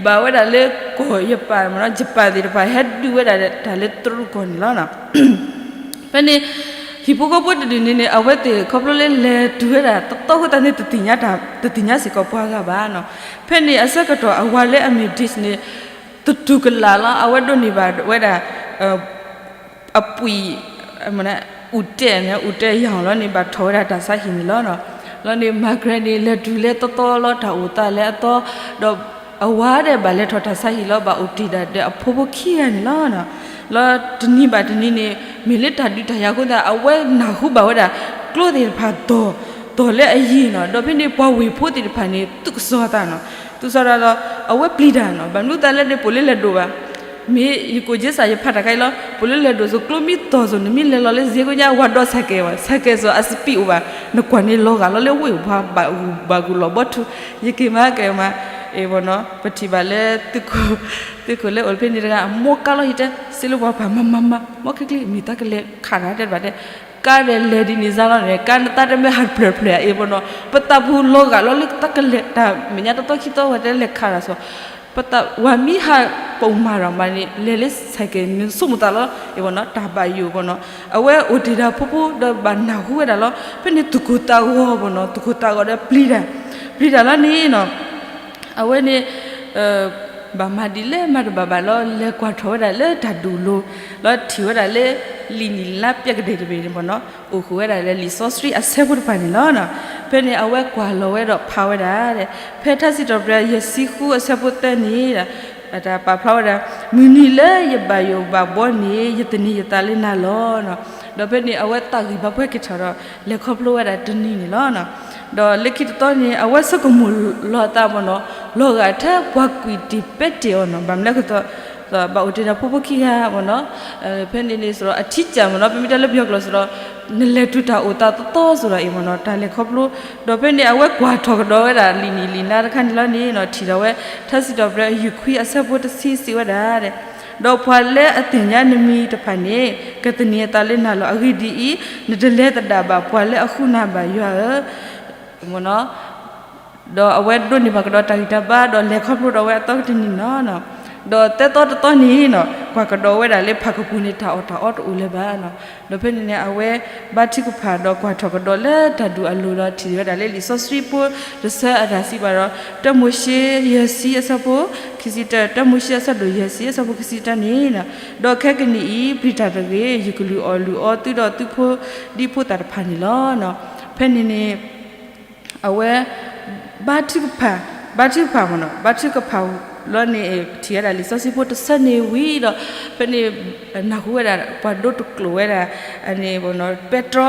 ဘၣ်ဝဲဒၣ်လၢကီၢ်ယပၣ်, ယပၣ်သ့ၣ်တဖၣ်ဟဲဒုးဝဲဒၣ်တၢ်လၢတရူးကီၢ်န့ၣ်လီၤ. ဖဲန့ၣ် ဟံၣ်ဖိဃီဖိတဒူၣ်န့ၣ်န့ၣ် အဝဲသ့ၣ်ခီဖျိလၢလဲၤတုၤဝဲဒၣ်တသီဃိသတးန့ၣ် တသ့ၣ်ညါစ့ၢ်ကီးပှၤဂၤဘၣ်န့ၣ်. ဖဲန့ၣ်အဆၢကတီၢ်အဝၤလၢအမ့ၢ် Dick န့ၣ် တတူၢ်ကလာ်လီၤ. အဝဲဒိးန့ၢ်ဘၣ်ဝဲဒၣ် အပှံာ် အူၣ်တဲာ်န့ၣ်, အူၣ်တဲာ်ယၢ်လီၤန့ၣ် ဘၣ်ထီၣ်ဝဲဒၣ်တၢ်ဆါဟံၣ်န့ၣ်လီၤ. လီၤန့ၣ် Margaret န့ၣ် လဲၤတုၤလၢသီသီလီၤ, တၢ်အိၣ်သးလၢအသီ, ဒီးအဝၤဒီးဘၣ်လဲၤထီၣ်တၢ်ဆါဟံၣ်လီၤ, ဘၣ်အိၣ်တ့ၢ်ဒၣ်ဒီးအဖိဖိခံဂၤန့ၣ်လီၤ. လီၤတနံၤဘၣ်တနံၤန့ၣ် မ့ၢ်လၢတၢ်ဒုးတၢ်ယၤအဃိသတး အဝဲနၢ်ဟူဘၣ်ဝဲဒၣ် ကျိသ့ၣ်တဖၣ်တီၢ်, တီၢ်လၢအယံၤန့ၣ်, ဒီးဖဲန့ၣ်ပှၤဝ့ၢ်ဖိသ့ၣ်တဖၣ်န့ၣ် သူၣ်ကစီၤသးန့ၣ်, သူၣ်ကစီၤသးဒီး အဝဲပျံၤတၢ်န့ၣ်, ဘၣ်မနုၤသးလဲၣ်န့ၣ် ပိာ်လၢလဲၤဒိၣ်ဘၣ် မ့ၢ်ယကိးက့ၤစၢ်ယဖးတၢ်ခါအံၤလီၤ, ပိာ်လၢလဲၤဒိၣ်စိၤ ကျိမ့ၢ်တီၢ်စိၤ နမ့ၢ်လဲၤလီၤလၢစ့ၢ်ကီးညါ ဝၤဒီး ဆိုင်ကယ် ဘၣ် ဆိုင်ကယ် စိၤအ speed အိၣ်ဘၣ်, နကွၢ်န့ၣ်လီၤဂာ်လီၤလၢဝ့ၢ်ပှၤဘၣ်ဂုာ်လီၤဘီထူ, ယက့ၤမး က့ၤမး, အ့ၣ်ဘီနီၤ ပထံၣ်ဘၣ်လၢ သုးခိၣ်လၢအိၣ်ဖဲန့ၣ်တဂၤ အမိၢ်ကါလီၤယတဲ, စံးလၢပှၤပၢ် မၤမၤမၤ မ့ၢ်ချ့ချ့ မ့ၢ်တၢ်ကလဲၤခးတၢ်တဲတဘၣ်တဲ, ကါဒီးလဲၤဒ်န့ၣ်စ့ၢ်လီၤန့ၣ် ကါနတၢ်တမ့ၢ်ဟးတဖျၢၣ်တဖျၢၣ် အ့ၣ်ဘီနီၤ ပသးပူၤလီၤဂာ်လီၤလၢတၢ်ကလဲၤတၢ်မဲာ်ညါတသီခံသီဝဲတဲလဲၤခးတၢ်စိၤ ပသးဝၤမံဟးပမၤဒီးမးန့ၣ် လဲၤလၢ ဆိုင်ကယ် န့ၣ် ဆိကမိၣ်သးလီၤ အ့ၣ်ဘီနီၤ တၢ်ဘၣ်ယိၣ်ဘီနီၤ အဝဲအိၣ်တ့ၢ်ဒီးဖိဖိဒီးဘၣ်နၢ်ဟူဝဲဒၣ်လီၤ ဖဲန့ၣ်သူၣ်ကိၢ်သးဂီၤဘီနီၤ သူၣ်ကိၢ်သးဂီၤဒီးပျံၤတၢ် ပျံၤတၢ်လီၤန့ၣ်နီၤ အဝဲန့ၣ် ဘၣ်မၤဒ်လဲၣ်မၤတဘၣ်ဘၣ်လီၤ လဲၤကွၢ်ထီၣ်ဝဲဒၣ်လၢတၢ်ဒူၣ်လိၤ လီၤထံၣ်ဝဲဒၣ်လၢ လံာ်နံၣ်လါပျဲကဒဲၣ်တဘ့ၣ်န့ၣ်ဘီနီၤ အိၣ်ဃုာ်ဝဲဒၣ်လၢလံာ်စီဆှံအဆၢဖိတဖၣ်န့ၣ်လီၤ. ဖဲန့ၣ်အဝဲကွၢ်လီၤဝဲဒီးဖးဝဲဒၣ် ဖဲထါစံးထီၣ်ပတြၢၤယဲၢ်ဆံဃုအဆၢဖိသၢန့ၣ် တၢ်ပာ်ဖျါဝဲဒၣ် မုၢ်နံၤလၢယဘၣ်ယိၣ်ဘၣ်ဘီန့ၣ် ယသန့ၤယသးလၢနၤလီၤ. ဒီးဖဲန့ၣ်အဝဲသးဂံၢ်ဘါပှဲၤက့ၤထီၣ်ဒီး လဲၤခီဖျိဝဲဒၣ်တနံၤန့ၣ်လီၤ. ဒီးလၢခံတသီန့ၣ် အဝဲဆိကမိၣ်လီၤအသးဘီနီၤ လီၤဂာ်ထဲပှၤကွံာ်တ့ၢ်ပဲတ့ၢ်အီၤနီၤ ဘၣ်မနုၤလဲၣ်အဃိသတး ဘၣ်အိၣ်တ့ၢ်ဒီးဖိဖိခံဂၤဘီနီၤ ဖဲန့ၣ်န့ၣ်စ့ၢ်ဒီး အထံကၢ်မ့ၢ်နီၤ ပမ့ၢ်တဲလၢပယီၤကျိာ်စ့ၢ်ဒီး နလဲၤတုၤတၢ်အိၣ်သးသီသီစ့ၢ်ဒီးအံၤမ့ၢ်နီၤ တၢ်လဲၤခီဖျိ ဒီးဖဲန့ၣ် အဝဲကွၢ်ထီၣ်ကဒီးဝဲဒၣ်လံာ်နံၣ်လံာ်နါတခါန့ၣ်လီၤန့ၣ်နီၤ ထံၣ်ဒီးဝဲ ထါစံးထီၣ်ပတြၢၤအယုၢ်ခွံအဆၢဖိတဆံစံးဝဲဒၣ် ဒီးပှၤလၢအသ့ၣ်ညါနမံၤတဖၣ်န့ၣ် ကသန့ၤအသးလၢနၤလီၤ. အဂ့ၢ်ဒ်အံၤ, နတလဲၤသဒၣ်ဘၣ်ပှၤလၢအဃုနၤဘၣ်ယွၤဧၢ ဒီးအဝဲဒိးန့ၢ်ဘၣ်ကဒီးတၢ်ဂံၢ်တၢ်ဘါ ဒီးလဲၤခီဖျိဒီးဝဲအသီတနံၤန့ၣ်လီၤ. ဒီးသၢသီတသီန့ၣ်နီၤ ကွၢ်ကဒီးဝဲဒၣ်လၢဖးကပူၤန့ၣ် တၢ်အီၣ်တၢ်အီတအိၣ်လၢၤဘၣ်နီၤ. ဒီးဖဲန့ၣ်န့ၣ် အဝဲဘါထုကဖၣ်ဒီးကွၢ်ထီၣ်ကဒီးလၢတၢ်ဒူၣ်အလိၤဒီးထံၣ်ဝဲဒၣ်လၢလံာ်စီဆှံဖိတဆၢအတၢ်စံးဘၣ်ဒီး တၢမိၤၡ့ယဲၢ်ဆံအဆၢဖိခံဆံတၢ, တၢမိၤၡ့အဆၢဒိၣ်ယဲၢ်ဆံအဆၢဖိခံဆံတၢန့ၣ် ဒီးခဲကနံၣ်အံၤ ပျံၤတၢ်တဂ့ၤ, ယကလုၢ်အီၣ်လုၢ်အီသုဒီးသုဖိဒံဖိသၣ်တဖၣ်န့ၣ်လီၤ. ဖဲန့ၣ်န့ၣ် အဝဲ ဘါထုကဖၣ်, ဘါထုကဖၣ်မ့ၢ်နီၤ, ဘါထုကဖၣ်လီၤန့ၣ် ထံၣ်ဝဲဒၣ်လံာ်စီဆှံဖိတဆၢန့ၣ်ဝံၤဒီး ဖဲန့ၣ် နၢ်ဟူဝဲဒၣ် ပှၤဒိတကျိာ်ဝဲဒၣ် အန့ၣ် ပဲတြီ,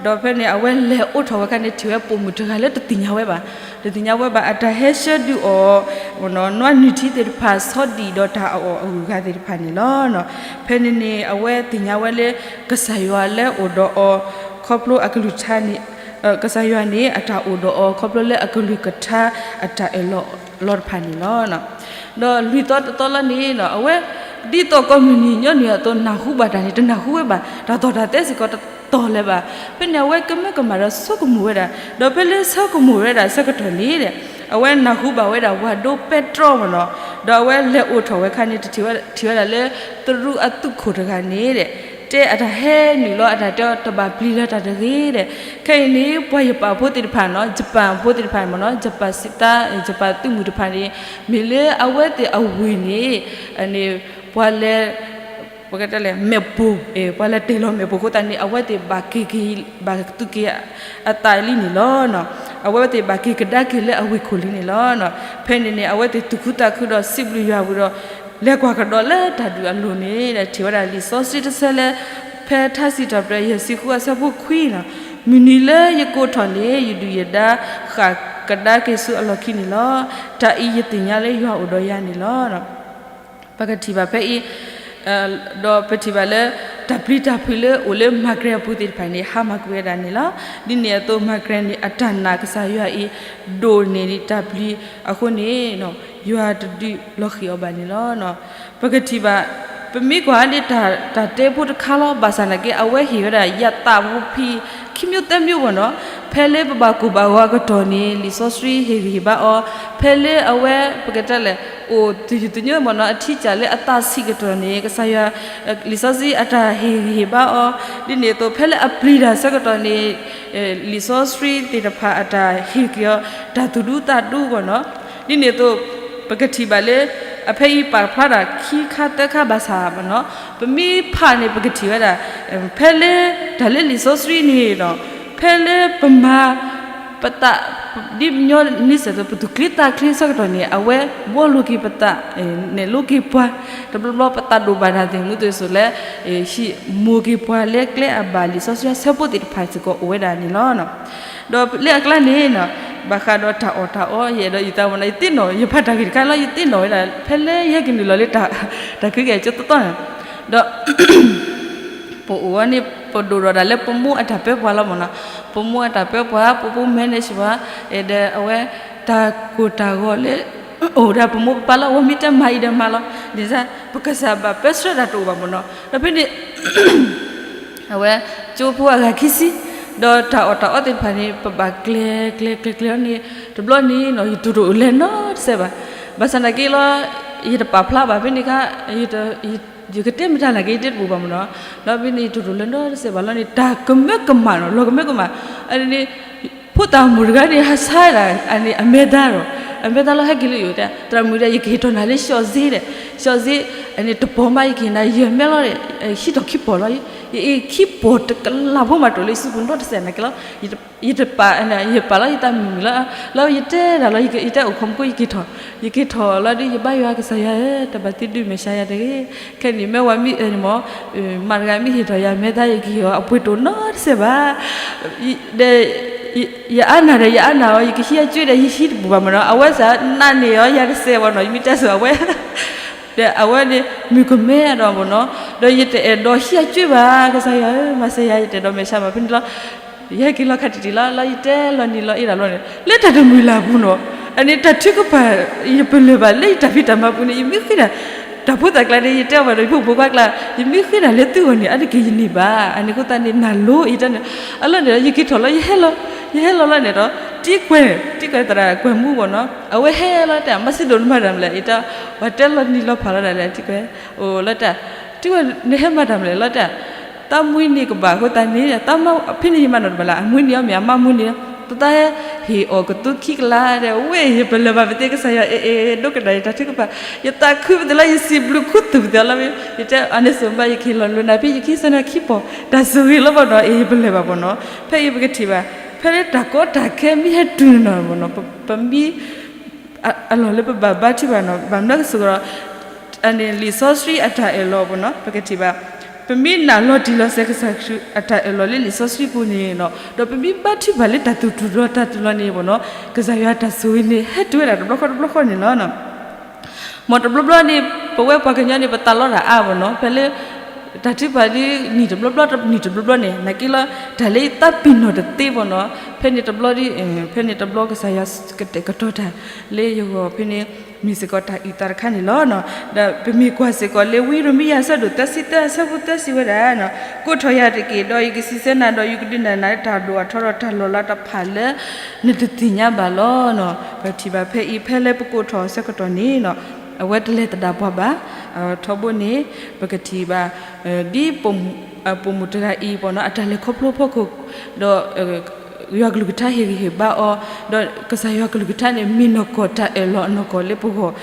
ဒီးဖဲန့ၣ် အဝဲလဲၤအိးထီၣ်ဝဲခါန့ၣ် ထံၣ်ဝဲပိာ်မုၣ်တဂၤလၢတသ့ၣ်ညါဝဲဘၣ်, တသ့ၣ်ညါဝဲဘၣ် အတၢ်ဟဲဆှၢဒုးအီၤ နွားနုၢ်ထံသ့ၣ်တဖၣ် ဆီဒံၣ်ဒီးတၢ်အီၣ်အဂုၤအဂၤသ့ၣ်တဖၣ်န့ၣ်လီၤ. ဖဲန့ၣ်န့ၣ် အဝဲသ့ၣ်ညါဝဲလၢ ကစၢ်ယွၤလၢအိၣ်ဒီးအီၤ ခီဖျိအကလုၢ်ကထါန့ၣ် ကစၢ်ယွၤန့ၣ် အတၢ်အိၣ်ဒီးအီၤ ခီဖျိလၢအကလုၢ်ကထါအတၢ်အၢၣ်လီၤလီၤတဖၣ်န့ၣ်လီၤ. ဒီးလွံၢ်သီတသီလီၤန့ၣ် အဝဲ ဒ်သိးကိးမုၢ်နံၤညီနုၢ်အသိး နၢ်ဟူဘၣ်တၢ်န့ၣ် တနၢ်ဟူဝဲဘၣ်, တၢ်သီၣ်တၢ်သဲစ့ၢ်ကီးတတီၤလၢၤဘၣ်. ဖဲန့ၣ် အဝဲကမၢကမၣ်ဒီးဆိကမိၣ်ဝဲဒၣ်, ဒီးဖဲလၢဆိကမိၣ်ဝဲဒၣ်ဆၢကတီၢ်န့ၣ် အဝဲနၢ်ဟူဘၣ်ဝဲဒၣ် ပှၤဒိပဲတြီမ့ၢ်နီၤ ဒီးအဝဲလဲၤအိၣ်ထီၣ်ဝဲအခါန့ၣ် တထံၣ်ဝဲ ထံၣ်ဝဲဒၣ်လၢ တရူးအသုးခိၣ်တဂၤန့ၣ်ဒီး တဲအတၢ်ဟဲနုာ်လီၤအတၢ်တဲအီၤ တဘၣ်ပျံၤလၢၤတၢ်တဂ့ၤဒီး ခဲအံၤန့ၣ် ပှၤယပၣ်ဖိသ့ၣ်တဖၣ်နီၤ ယပၣ်ဖိသ့ၣ်တဖၣ်မ့ၢ်နီၤ ယပၣ်စံးသး ယပၣ်သုးမုၢ်တဖၣ်န့ၣ် မ့ၢ်လၢအဝဲသ့ၣ်အဝ့ၢ်န့ၣ် န့ၣ် ပှၤလဲၤ ပကတဲလဲၣ်မဲာ်ပိၢ် ပှၤလဲၤတဲာ်လီၤမဲာ်ပိၢ်အဃိသတးန့ၣ် အဝဲသ့ၣ်ဘၣ်က့ၤက့ၤ ဘၣ်သူက့ၤအသးလံန့ၣ်လီၤ. အဝဲသ့ၣ်ဘၣ်က့ၤကဒါက့ၤလၢအဝ့ၢ်ခိၣ်လံန့ၣ်လီၤ. ဖဲန့ၣ်န့ၣ် အဝဲသ့ၣ်သူၣ်ခုသးခုဒီးစံးဘျုးယွၤဝံၤဒီး လဲၤကွၢ်ကဒီးလၢတၢ်ဒုးအလိၤန့ၣ် ထံၣ်ဝဲဒၣ်လံာ်စီဆှံတဆၢလၢ ဖဲထါစံးထီၣ်ပတြၢၤယဲၢ်ဆံဃုအဆၢဖိခွံန့ၣ် မုၢ်နံၤလၢယကိးထီၣ်န့ၣ် ယဒုၣ်ယဒါဃၣ်ကဒါက့ၤဆူအလီၢ်ခံန့ၣ်လီၤ. တၢ်အံၤယသ့ၣ်ညါလၢယွၤအိၣ်ဒီးယၤန့ၣ်လီၤ. ပကထံၣ်ဘၣ်ဖဲအံၤ ဒီးပထံၣ်ဘၣ်လၢ တၢ်ပျံၤတၢ်ဖုးလၢအိၣ်လၢမၤကရဲအပူၤသ့ၣ်တဖၣ်န့ၣ် ဟါမၢ်ကွံာ်ဝဲဒၣ်န့ၣ်လီၤ. ဒ်န့ၣ်အသိးမၤကရဲန့ၣ် အတၢ်နာ်ကစၢ်ယွၤအံၤ ဒိၣ်န့ၢ်တၢ်ပျံၤအဃိန့ၣ် ယွၤတဒုးလီၤဃံၤအီၤဘၣ်န့ၣ်လီၤ. ပကထံၣ်ဘၣ် ပမ့ၢ်ကွၢ်ဒ်တၢ်တဲဖိတခါလီၤ. ဘၣ်ဆၣ်နာ်က့ အဝဲဟ့ၣ်ဝဲဒၣ် ယသးဖိဖံး ခံမျိုးသၢမျိုးဘၣ်နီၤ. ဖဲလၢပဘၣ်ကိၢ်ဘၣ်ဂီၤအကတီၢ်န့ၣ် လံာ်စီဆှံဟ့ၣ်ဂံၢ်ဟ့ၣ်ဘါအီၤ, ဖဲလၢအဝဲ ပကတဲလဲၣ် အိၣ်တယုၢ်တညိဘၣ်နီၤ အထံကၢ်လၢအသးဆံးကတီၢ်န့ၣ် ကစၢ်ယွၤ လံာ်စီဆှံအတၢ်ဟ့ၣ်ဂံၢ်ဟ့ၣ်ဘါအီၤ, ဒ်န့ၣ်အသိး ဖဲလၢအပျံၤတၢ်ဆၢကတီၢ်န့ၣ် လံာ်စီဆှံသ့ၣ်တဖၣ်အတၢ်ဟ့ၣ်က့ၤအီၤ တၢ်သူၣ်ဒူသးဒူဘၣ်နီၤ. ဒ်န့ၣ်အသိး ပကထံၣ်ဘၣ်လၢ အဖဲအံၤပာ်ဖျါတၢ်ခံခါသၢခါဘၣ်ဆၣ်ဘၣ်နီၤ ပမ့ၢ်ဖးန့ၣ် ပကထံၣ်ဝဲဒၣ် ဖဲလၢ တၢ်လၢလံာ်စီဆှံန့ၣ်ဒီး ဖဲလၢပမၤ ပသး ဒ်ညီနုၢ်စဲးသိး ပသူၣ်ချ့သးချ့ဆၢကတီၢ်န့ၣ် အဝဲဘှီလိာ်က့ၤပသး နဲၣ်လိာ်က့ၤပှၤ တဘျီဘျီပသးဒိၣ်ဘၣ်တၢ်သ့ၣ် မုၢ်သ့ၣ်စိၤလဲၣ် ဟံးမိၢ်က့ၤပှၤလၢကျဲအဘၣ် လံာ်စီဆှံအဆၢဖိသ့ၣ်တဖၣ်စ့ၢ်ကီးအိၣ်ဝဲဒၣ်န့ၣ်လီၤ. ဒီးလၢအကျါန့ၣ် ဘၣ်ဃးဒီးတၢ်အီၣ်တၢ်အီ ယအဲၣ်ဒိးယသးမနီၤ ယသ့ၣ်နီၣ် ယဖးတၢ်ဂ့ၢ်တခါလီၤ ယသ့ၣ်နီၣ်ဝဲဒၣ် ဖဲလၢယဟဲက့ၤနုာ်လီၤလၢ တၢ်ကဲကဲကၠိတီတီန့ၣ် ဒီး ပအိၣ်ဝဲန့ၣ် ပဒိၣ်ထီၣ်ဒၣ်လၢပမိၢ်အတၢ်ပၢပှၤလီၤမနီၤ. ပမိၢ်အတၢ်ပၢပှၤ ပဖိမုၣ်န့ၣ်စ့ၢ်ကီး ဒီးအဝဲ တၢ်ကိၢ်တၢ်ဂီၤလၢ အိၣ်ဒၣ်ပမိၢ်ပပၢ်လီၤ အဝဲမ့ၢ်တဲမၤအံၤဒီးမၤလီၤ ဒ်သိး ပကစၢ်ဘၣ်ပၢဆှၢတၢ်တအိၣ်ဘၣ်မနီၤ. ဒီးဖဲန့ၣ် အဝဲ ကၠိဖိအဂၤခံဆံ ဒီးတၢ်အီၣ်တၢ်အီသ့ၣ်တဖၣ်န့ၣ် ပဘၣ်ကျဲၤကျဲၤကျဲၤကျဲၤအီၤန့ၣ် တဘျီန့ၣ်နီၤ ယတိၢ်တအိၣ်လဲၤနီတစဲးဘၣ်. ဘၣ်ဆၣ်နာ်က့လီၤ ယတပာ်ဖျါဘၣ်ဖဲန့ၣ်ခါ ယကတဲမတၤနာ်က့ ယတဲတဘူၣ်ဘၣ်မနီၤ. ဒီးဖဲန့ၣ်ယတိၢ်တအိၣ်လဲၤနီတစဲးဘၣ်လီၤန့ၣ် တၢ်ကမၢကမၣ်နီၤ လီၤကမၢကမၣ် အန့ၣ် ဖိသၣ်မုၣ်တဂၤန့ၣ် ဟးဆါဒၣ် အန့ၣ်အမဲာ်သၣ်ဒီး အမဲာ်သၣ်လီၤဟဲက့ၤလၢယိာ် သရၣ်မုၣ်ဒီး ယကဟ့ၣ်ထီၣ်နၤလၢ လျှော်ဈေး ဒီး လျှော်ဈေး အန့ၣ်တပီၤမး ယကဟ့ၣ်နၤယဲၢ်မဲာ်လီၤဒီး ဟံးထီၣ်ခံပီၤလီၤ. ယအ့ၣ်ခံပီၤတကလးဖိမးတအိၣ်လၢယစုပူၤနီတစဲးနာ်က့လီၤ. ယတပာ် ယပာ်လီၤယသးမုာ်မုာ်လီၤ. လီၤယတဲဒၣ်လီၤ ယတဲအိၣ်ခိးမူခိၣ် ယက့ၤထီၣ် ယက့ၤထီၣ်လီၤဒီး ယဘါယွၤ ကစၢ်ယွၤဧၢ တဘၣ်သံဒုးမဲာ်ဆှးယၤတဂ့ၤ. ခဲအံၤန့ၣ် မ့ၢ်ဝဲမ့ၢ် မးတဂၤမ့ၢ်ဟ့ၣ်ထီၣ်ယၤမဲာ်သၣ် ယကဟ့ၣ်အီၤ အပှ့ၤတအိၣ်နီတစဲးဘၣ်. ဒီး ယအါနၢ်ဒီး ယအါနၢ်အီၤ ယကဟံးအကၠွ့ဒီး ယဟံးတဘူၣ်ဘၣ်မနီၤ. အဝဲစ့ၢ်နာ်န့ၢ်အီၤယၤတစဲးဘၣ်နီၤ ယမ့ၢ်တဲစိၤအဝဲ ဒီးအဝဲန့ၣ် မုၣ်ကမဲအဒီးမနီၤ ဒီးယတအဲၣ်ဒိးဟံးအကၠွ့ဘၣ် ကစၢ်ယွၤဧၢ မၤစၢၤယၤ ယတအဲၣ်ဒိးမဲာ်ဆှးဘၣ်ဖဲန့ၣ်လီၤ. ယဟဲက့ၤလီၤခါတံၢ်တံၢ်လီၤ လီၤယတဲလီၤနံၤလီၤအ့ၣ်ဒၣ်လီၤန့ၣ် လၢတၢ်တမုာ်လၢ်အပူၤနီၤ အန့ၣ်တၢ်ထုကဖၣ် ယပလၢၢ်ဘၣ်လၢယတၢ်ဖံးတၢ်မၤပူၤန့ၣ် ယမ့ၢ်ဃ့ဒၣ် တၢ်ဖိသၣ်ကျါန့ၣ် ယတဲအီၤဘၣ်ဒီး ယဖိမုၣ်ဖိခွါကျါ ယမ့ၢ်ဃ့ဒၣ်လၢသုဂီၢ်န့ၣ် အါတက့ၢ်ယန့ၢ်ဘၣ် အန့ၣ်အဃိသတးန့ၣ် နၢ်လိၤအံၤတၢ်န့ၣ် အလီၢ်န့ၣ်ဒီး ယက့ၤထီၣ်လီၤ ယဟဲလီၤ ယဟဲလီၤလီၤန့ၣ်ဒီး တံၤကွဲး တံၤကွဲးသရၣ်ကွဲးမူဘၣ်နီၤ အဝဲဟဲလီၤတၢ် မၤစံဒိၣ်နမၤတၢ်မလဲၣ် အံၤတၢ် ပှၤတဲလီၤနံၤလီၤဖးလီၤဒၣ်လဲာ် တံၤကွဲး အိၣ်လီၤတၢ် တံၤကွဲး နဟဲမၤတၢ်မလဲၣ် လီၤတၢ် တၢ်မှံနံၤကဘၣ်အဃိသတးန့ၣ် တၢ်မၤဖဲန့ၣ်ယမၤနီၣ်တဘၣ်လၢ အမှံနံၤအီၤမ့ၢ်အမါမှံနံၤ တၢ်ဟဲဟ့ၣ်အီၣ်ကသူခံကလးဒီး ဝဲယပလၢၢ်ဘၣ်ပသ့ကစၢ်ယွၤ အဲၣ်အဲၣ် ဒိကနၣ်ယတၢ်ထုကဖၣ် ယသးခုပသ့လီၤ ယစံးဘျုးခူသူၣ်ပသ့လီၤ ယတဲအန့ၣ်စိၤမး ယကဟ့ၣ်လီၤလိၤနၤဖဲ ယကဟံးစၢၤနၤခံပီၤ တၢ်ဆိၣ်ဂ့ၤလီၤဘၣ်နီၤ အဲၣ်ယပလၢၢ်ဘၣ်ဘၣ်နီၤ ဖဲအံၤပကထံၣ်ဘၣ် ဖဲလၢတၢ်ကီတၢ်ခဲမ့ၢ်ဟဲတုၤနီၤဘၣ်နီၤ ပမ့ၢ် အလီၢ်လၢပဘၣ်ဘါထုကဖၣ်နီၤ ဘၣ်မနုၤကစၢ်ကီးဒီး အန့ၣ်လံာ်စီဆှံအတၢ်အၢၣ်လီၤဘၣ်နီၤ ပကထံၣ်ဘၣ် ပမ့ၢ်နာ်လီၤတံၢ်လီၤဆဲးကစၢ်ခရံာ်အတၢ်အၢၣ်လီၤလၢလံာ်စီဆှံပူၤန့ၣ်နီၤ ဒီးပမ့ၢ်ဘါထုကဖၣ်လၢတၢ်သူၣ်ထူၣ်ဒီးတၢ်သူၣ်လီၤန့ၣ်ဘၣ်နီၤ ကစၢ်ယွၤတၢ်ဆိၣ်ဂ့ၤန့ၣ် ဟဲတုၤဝဲဒၣ်တဘျီဃီတဘျီဃီန့ၣ်လီၤ. မ်တဘျီဘျီန့ၣ် ပဝဲပှၤကညီန့ၣ် ပသးလီတၢ်အါဘၣ်နီၤ ဖဲလၢ တၢ်ထုကဖၣ်ဒ်နံၣ်တဘျီဘျီ နံၣ်တဘျီဘျီန့ၣ် နာ်က့လီၤ တၢ်လၢယသးပ့ၤနီၣ်တသ့ဘၣ်နီၤ ဖဲန့ၣ်တဘျီဒ် ဖဲန့ၣ်တဘျီကစၢ်ယွၤကတဲာ်ကတီၤတၢ် လၢယဂီၢ်ဖဲန့ၣ် မ့ၢ်စ့ၢ်ကီးတၢ်အုၣ်သးတခါန့ၣ်လီၤ. ဒီးပမ့ၢ်ကွၢ်စ့ၢ်ကီးလၢဝံယံးရမံယၤအဆၢဒိၣ်သၢဆံသၢအဆၢဖိသၢစံးဝဲဒၣ် ကိးထီၣ်ယၤတက့ၢ် ဒီးယကစံးဆၢနၤ ဒီးယကဒုးနဲၣ်နၤလၢတၢ်ဒိၣ်အထီဒီးတၢ်လီၤလးတဖၣ်လၢ နတသ့ၣ်ညါဘၣ်လီၤ. ပထံၣ်ဘၣ်ဖဲအံၤ ဖဲလၢပကိးထီၣ်အဆၢကတီၢ်န့ၣ် အဝဲတလဲၤသဒၣ်ပှၤဘၣ်. ထီဘိန့ၣ် ပကထံၣ်ဘၣ် ဒ်ပိာ်မုၣ်တဂၤအံၤ အတၢ်လဲၤခီဖျိဖီခိၣ် ဒီး ယွၤကလုၢ်ကထါဟ့ၣ်ဂံၢ်ဟ့ၣ်ဘါအီၤ, ဒီးကစၢ်ယွၤကလုၢ်ကထါန့ၣ် မ့ၢ်နီၢ်ကီၢ်တၢ်အၢၣ်လီၤအနီၢ်ကီၢ်လၢပဂီၢ်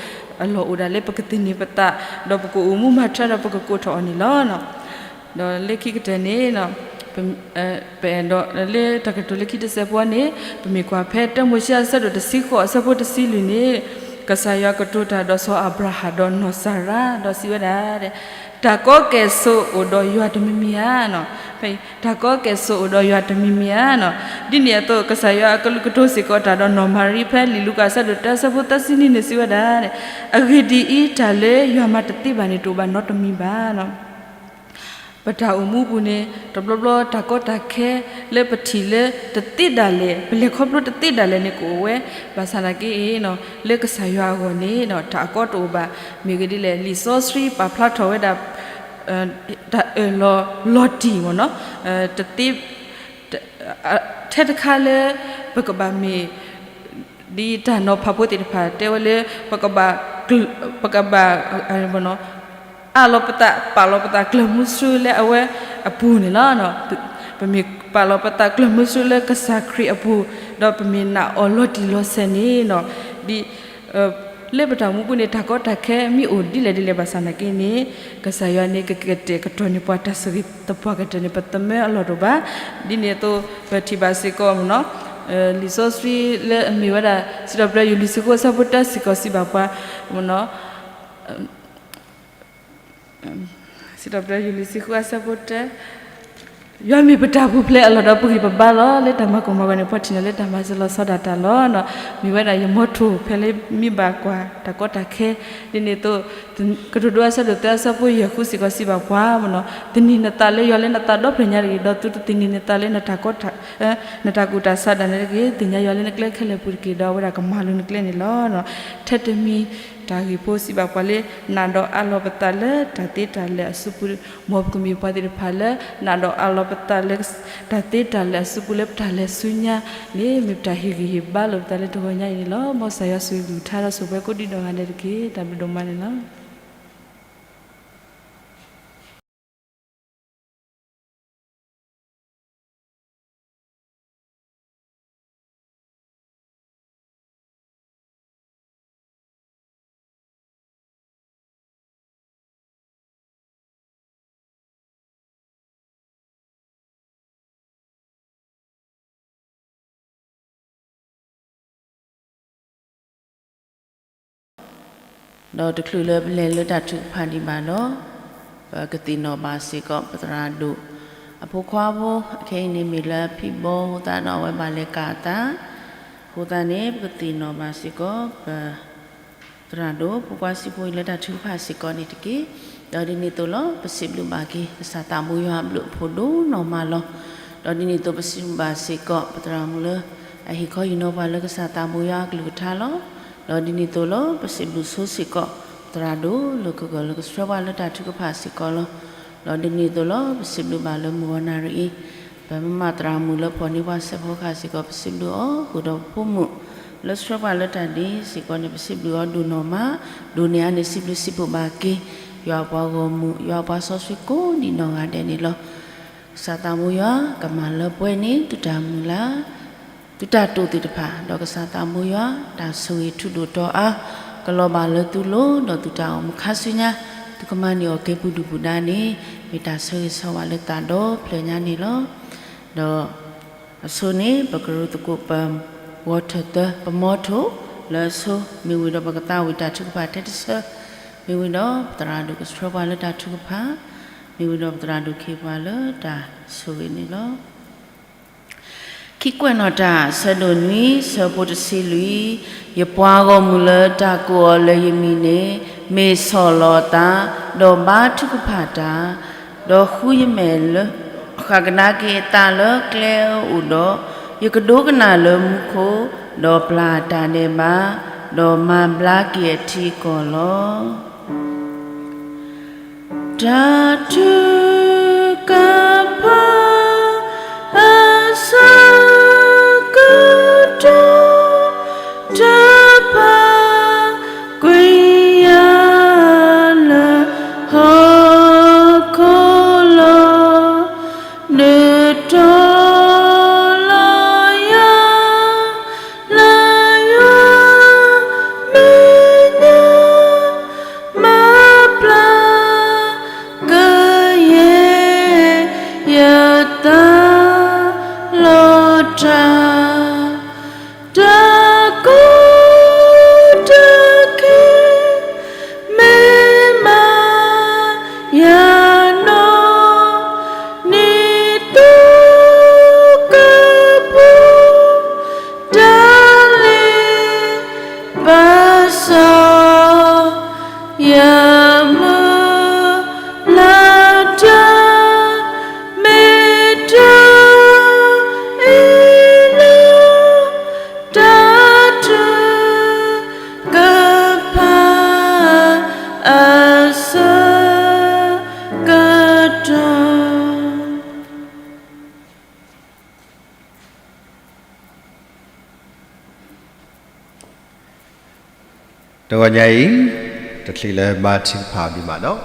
အလီၢ်အိၣ်ဒၣ်လၢပကသန့ၤပသး, ဒီးပကအိၣ်မူမၤထွဲဒီးပကကိးထီၣ်အီၤန့ၣ်လီၤ. ဒီးလၢခံကတၢၢ်န့ၣ် ပအဲၣ်ဒိးလၢတၢ်ကတိၤလၢခံတစဲးဖိန့ၣ် ပမ့ၢ်ကွၢ်ဖဲတၢမိၤၡ့အဆၢဒိၣ်တဆံဃိးအဆၢဖိတဆံလွံၢ်န့ၣ် ကစၢ်ယွၤကတိၤတၢ်ဒီးစီၤအၤဘြၤဟၣ်ဒီးနီၢ်စၤရါ ဒီးစံးဝဲဒၣ် တၢ်ကီကဲၢ်ဆိးအိၣ်ဒီးယွၤတမံၤမံၤဧါ. တၢ်ကီကဲၢ်ဆိးအိၣ်ဒီးယွၤတမံၤမံၤဧါ. ဒ်န့ၣ်အသိး ကစၢ်ယွၤကတိၤစ့ၢ်ကီးတၢ်ဒီးနီၢ်မၤရံ ဖဲလံာ်လူၤကၣ်အဆၢဒိၣ်တၢအဆၢဖိသၢဆံနွံန့ၣ် စံးဝဲဒၣ် အဂ့ၢ်ဒ်အံၤ, တၢ်လၢယွၤမၤတသ့ဘၣ်န့ၣ် တအိၣ်ဘၣ်နီတမံၤဘၣ်. ပတၢ်အိၣ်မူပူၤန့ၣ် တဘျီဘျီတၢ်ကီတၢ်ခဲလၢပထံၣ်လၢတသ့ဒၣ်လဲာ် ပလဲၤခီဖျိတသ့ဒၣ်လဲာ်န့ၣ် ကအိၣ်ဝဲ, ဘၣ်ဆၣ်သနာ်က့ လၢကစၢ်ယွၤအဂီၢ်န့ၣ် တၢ်အကီတအိၣ်ဘၣ်. မ့ၢ်ဂ့ၢ်ဒ်လဲၣ် လံာ်စီဆှံပာ်ဖျါထီၣ်ဝဲဒၣ် တၢ်အၢၣ်လီၤလီၤတံၢ်မ့ၢ်နီၤ, တသ့ ထဲတခါလၢ ပကဘၣ်မ့ၢ် ဒ်တၢ်နီၤဖးဖိသ့ၣ်တဖၣ်တဲဝဲလၢ ပကဘၣ် ပကဘၣ် အးလီၤပသး ပာ်လီၤပသးကျၢၢ်မူဆှၢလၢအဝဲအပူၤန့ၣ်လီၤ. ပမ့ၢ်ပာ်လီၤပသးကျၢၢ်မူဆှၢလၢကစၢ်ခရံာ်အပူၤ ဒီးပမ့ၢ်နာ်အီၤလီၤတံၢ်လီၤဆဲးန့ၣ် ဒ် လၢပတၢ်မူပူၤန့ၣ် တၢ်ကီတၢ်ခဲမ့ၢ်အိၣ်ဒ်လဲၣ်ဒ်လဲၣ်ဘၣ်ဆၣ်သနာ်က့န့ၣ် ကစၢ်ယွၤန့ၣ် ကကတဲာ်ကတီၤန့ၢ်ပှၤတၢ်ဆိၣ်ဂ့ၤသပှၢ်ကတၢၢ်န့ၣ် ပသမၢအလီၢ်တအိၣ်ဘၣ်. ဒ်န့ၣ်အသိး ပထံၣ်ဘၣ်စ့ၢ်ကီးမ့ၢ်နီၤ လံာ်စီဆှံလၢအမ့ၢ်ဝဲဒၣ် စံးထီၣ်ပတြၢၤယိၤလံာ်ဆံဃိးအဆၢဖိတၢစ့ၢ်ကီးစံးဘၣ်ပှၤမ့ၢ်နီၤ စံးထီၣ်ပတြၢၤယိၤလံာ်ဆံဃိးအဆၢဖိတၢ ယွၤမ့ၢ်ပတၢ်ပူၤဖျဲးအလီၢ်ဒီးပဂံၢ်ပဘါလီၤ. လၢတၢ်မၤကီၢ်မၤဂီၤန့ၣ် ပှၤထံၣ်န့ၢ်လၢတၢ်မၤစၢၤလီၤဆီဒၣ်တၢ်လီၤ. မ့ၢ်ဝဲဒၣ်ယမီထိၣ်ဖဲလၢမ့ၢ်ဘၣ်ကွၢ် တၢ်ကီတၢ်ခဲ ဒ်န့ၣ်အသိး ကတိၤဒိအဆၢဒိၣ်သၢအဆၢဖိယဲၢ်ဃုစ့ၢ်ကီးစံးဘၣ်ပှၤမ့ၢ်နီၤ သန့ၤနသးလၢယွၤလၢနသးဒီဖျၢၣ်ညါတဂ့ၤ, ဒီးသုတသန့ၤနသးလၢ နတၢ်ကူၣ်တၢ်ဆးဒၣ်နဲတဂ့ၤ, သ့ၣ်ညါယွၤလၢနကျဲခဲလၢာ်ပူၤတက့ၢ်, ဒီးအဝဲဒၣ်ကမၤလိၤနကျဲန့ၣ်လီၤ. ထဲတမံၤတၢ်ဂ့ၢ်ဖိစံးဘၣ်ပှၤလၢ နာ်ဒီးအးလီၤပသးလၢတၢ်သ့တၢ်လၢာ်အစုပူၤ, မ်ပကမ့ၢ်ပှၤသ့ၣ်တဖၣ်လၢ နာ်ဒီးအးလီၤပသးလၢ တၢ်သ့တၢ်လၢာ်အစုပူၤလၢပတၢ်လဲၤဆူညါန့ၣ် မ့ၢ်ပတၢ်ဟ့ၣ်ဂံၢ်ဟ့ၣ်ဘါလိာ်ပသးလၢတဂီၤညါအံၤန့ၣ်လီၤ. မ်ကစၢ်ယွၤဆိၣ်ဂ့ၤကလုၢ်ကထါဒီးဆိၣ်ပှဲၤကိးဒံးနီၢ်ဂၤဒဲးတက့ၢ်. တၢ်ဘျုးဒိၣ်မးန့ၣ်လီၤ. ဒီးတချုးလၢပလဲၤလၢတၢ်ထုကဖၣ်ဒံးဘၣ်ဒီး ပကသ့ၣ်နီၣ်ဘၣ်စ့ၢ်ကီး ပသရၣ်ဒိၣ်အဖိခွါဖိ အခဲအံၤန့ၣ်မ့ၢ်လၢအဖံဘီအဃိသတးဒီး အဝဲဘၣ်လဲၤကၣ်အသးအဃိသတးန့ၣ် ပကသ့ၣ်နီၣ်ဘၣ်စ့ၢ်ကီး ပသရၣ်ဒိၣ်ဖိခွါစံဖိအံၤလၢတၢ်ထုကဖၣ်စ့ၢ်ကီးန့ၣ်တက့ၢ်. ဒီးဒ်န့ၣ်အသိးလီၤ ပစံးဘျုးဘၣ်က့ၤ ကစၢ်သးဘိယွၤအဘျုးအဖှိၣ်ဒိၣ်နီၢ်မးလီၤ. ဒီးဒ်န့ၣ်အသိးပစံးဘျုးဘၣ်စ့ၢ်ကီး ပသရၣ်မုၣ်လၢ အဟ့ၣ်ခီဟ့ၣ်နီၤပှၤလၢကစၢ်သးဘိယွၤအကလုၢ်ကထါလီၤ. ဒီးဒ်န့ၣ်အသိးလီၤ ပစံးဘျုးဆိစ့ၢ်ကီး သရၣ်ဒိၣ်လၢကဂၢၢ်လၢကဆှၢပှၤလၢတၢ်ထုကဖၣ်စ့ၢ်ကီးလီၤ. ဒီးဒ်န့ၣ်အသိးလီၤ ပစံးဘျုးဘၣ်လၢမုၢ်ဂီၤနၣ်ရံၣ်အံၤ ပမၤမၤသရၣ်မုၣ်လၢဖီၣ်န့ၢ်ပှၤစဲးဖီကဟၣ်စ့ၢ်ကီး ပစံးဘျုးအီၤ ဃုာ်ဒီးပဖိမုၣ်လၢဆှၢပှၤလၢတၢ်ဒ်စ့ၢ်ကီးန့ၣ် ပစံးဘျုးအီၤဒိၣ်နီၢ်မး, ဒိၣ်န့ၢ်အါန့ၢ်စံးဘျုးစံးဖှိၣ်ဘၣ်က့ၤ ယွၤအပှၤဂီၢ်မုၢ် ယွၤအပှၤစီဆှံကိးဒံးနီၢ်ဂၤဒဲးန့ၣ်လီၤ. ကစၢ်သးဘိယွၤ ကမၤလၢပှဲၤန့ၢ်သုတၢ်မုၢ်လၢ် သုတၢ်တိာ်သ့ၣ်တဖၣ် ဒီးကစၢ်သးဘိယွၤ တၢ်ဆိၣ်ဂ့ၤထူဒိၣ်တီၤအါ ကလီၤဘၣ်လၢသုလိၤ ဒီးသုတၢ်အိၣ်မူခါဆူညါ သုကမၤန့ၢ်အီၣ်က့ၤပူၤဒုၣ်ပူၤဒါန့ၣ် မ့ၢ်တၢ်ဆၢဂ့ၤဆၢဝါလၢသးဒီဖျၢၣ်ညါန့ၣ်လီၤ. ဒီးအဆိန့ၣ် ပကရူၢ်သကိးပဂီၤထၢၣ်သၢ ပမီထိၣ်လၢအဆိ မ့ၢ်ဝံၤဒီးပကသးဝံၣ်တၢ်ထုကဖၣ်ထဲတဆၢ, မ့ၢ်ဝံၤဒီးပသရၣ်ဒိၣ်ကဆှၢပှၤလၢတၢ်ထုကဖၣ်, မ့ၢ်ဝံၤဒီးပသရၣ်ဒိၣ်ခ့ပှၤလၢတၢ်ဆိၣ်ဂ့ၤန့ၣ်လီၤ. ခံကွဲးနီၣ်တၢ် ဆၢဒိၣ်နွံ ဆၢဖိတဆံလွံၢ်, ယပှၤဂီၢ်မုၢ်လၢတၢ်ကိးအီၤလၢယမံၤန့ၣ် မ့ၢ်ဆီၣ်လီၤအသး, ဒီးဘါထုကဖၣ်တၢ်, ဒီးဃုယမဲာ်လၢ ဃၣ်ကဒါက့ၤအသးလၢကျဲအအိၣ်ဒီး, ယကဒိကနၣ်လၢမူခိၣ်, ဒီးပျၢ်တၢ်ဒဲးဘး, ဒီးမၤဘျါက့ၤအထံအကီၢ်လီၤ. တၢ်ထုကဖၣ်အဆၢကတီၢ် တၢ်ပာ်ကွံာ်ယၤ ဘၣ်ဆၣ် ယမုၢ်လၢ်တၢ် မ့ၢ်တၢ်အ့ၣ်လိာ် တၢ်ထုကဖၣ် အဆၢကတီၢ် တဂီၤညါအံၤ တချုးလၢဘါထုကဖၣ်ဒံးဘၣ်ဒီး,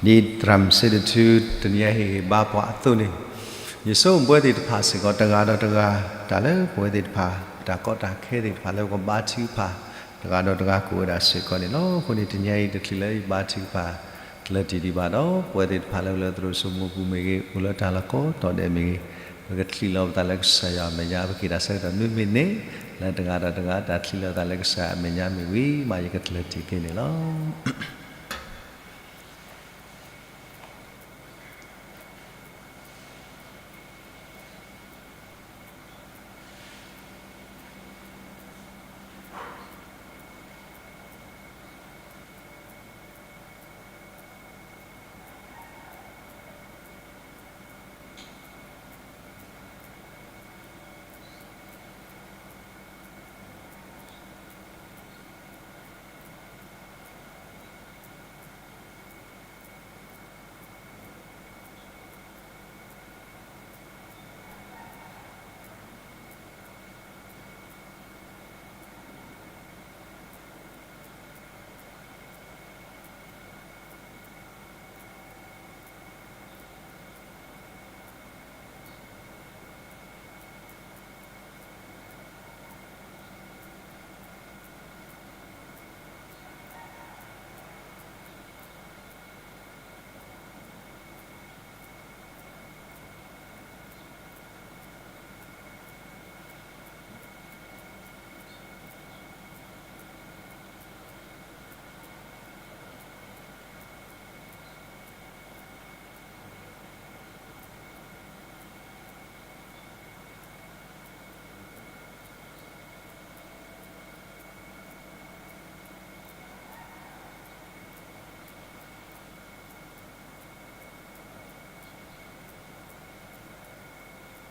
ဒ်သရၣ်မုၣ်စ့ဒိၣ်ထူ တနံၤအံၤဟ့ၣ်ဂံၢ်ဘါပှၤအသိးန့ၣ်, ယဆိကမိၣ်ပဝဲသ့ၣ်တဖၣ်စ့ၢ်ကီး တဂၤဒီးတဂၤ တၢ်လၢပဝဲသ့ၣ်တဖၣ် ပတၢ်ကီတၢ်ခဲသ့ၣ်တဖၣ်လၢပကဘါထုကဖၣ် တဂၤဒီးတဂၤကအိၣ်ဝဲဒၣ်စ့ၢ်ကီးန့ၣ်လီၤ. အဃိန့ၣ် တနံၤအံၤ တချုးလၢယဘါထုကဖၣ် ကျၢၢ်တံၢ်ဒံးဘၣ်ဒီး ပဝဲသ့ၣ်တဖၣ်လၢအိၣ်လၢသရိာ်စိမိၢ်ပူၤမ့ၢ်ဂ့ၤ, အိၣ်လၢတၢ်လီၢ်ကိးတီၤဒဲးမ့ၢ်ဂ့ၤ, ပကချံးလီၤပသးလၢကစၢ်ယွၤအမဲာ်ညါ ပက့ၤတၢ်ဆၢကတီၢ်နွံမံးနံး လၢတဂၤဒီးတဂၤ တၢ်ချံးလီၤသးလၢကစၢ်အမ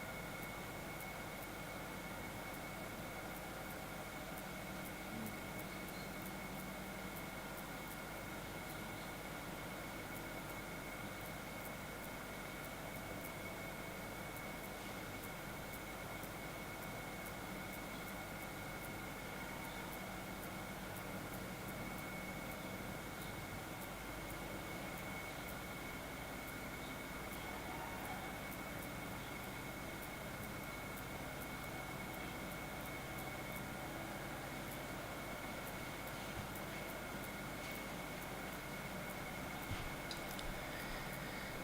ဲာ်ညါမ့ၢ်ဝံၤမး ယကကျၢၢ်တံၢ်က့ၤန့ၣ်လ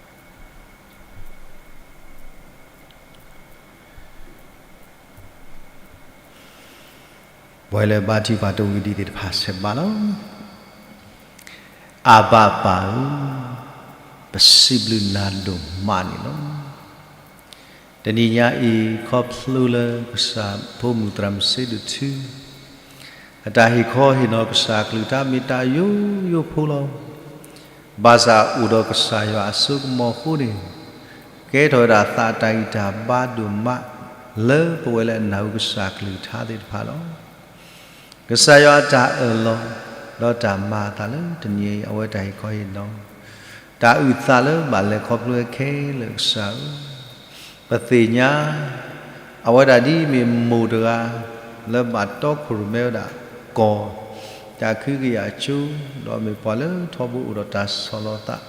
ီၤ. ပဝဲလၢဘါထုကဖၣ်တဝံၤဒံးသ့ၣ်တဖၣ်ဆဲးဘၣ်လီၤ. အဘၣ်ပၢ်ဧၢ, ပစံးဘျုးနၤဒိၣ်မးန့ၣ်လီၤ. တနံၤညါအံၤ ခီဖျိလၢကစၢ်ဖိမုၣ်သရၣ်မုၣ်စ့ဒိၣ်ထူ အတၢ်ဟ့ၣ်ခီဟ့ၣ်နီၤကစၢ်အကလုၢ်ကထါမ့ၢ်တၢ်ယိယိဖိလီၤ. ဘၣ်ဆၣ်အိၣ်ဒီးကစၢ်ယွၤအစိကမီၤအဃိန့ၣ် ကဲထီၣ်ဝဲဒၣ်သးအတၢ်ဂံၢ်တၢ်ဘါဒိၣ်မး လၢပဝဲလၢအနၢ်ဟူကစၢ်အကလုၢ်ကထါသ့ၣ်တဖၣ်လီၤ. ကစၢ်ယွၤအတၢ်အၢၣ်လီၤ ဒီးတၢ်မၤအသးလၢတနံၤအံၤ အဝဲတၢ်ဟ့ၣ်ခီဟ့ၣ်နီၤ တၢ်အုၣ်သးလၢဘၣ်လဲၤခီဖျိခဲလၢာ်ကစၢ်ဧၢ, ပသ့ၣ်ညါ အဝဲဒၣ်ဒ်မ့ၢ်မိၢ်တဂၤ လၢဘၣ်တီခိၣ်ရိၣ်မဲဝဲဒၣ်ကီၢ် တၢ်ခုကယာ်ကၠိ, ဒီးမ့ၢ်ပှၤလၢထီဘိအိၣ်ဒီးတၢ်ဆီၣ်လီၤသး,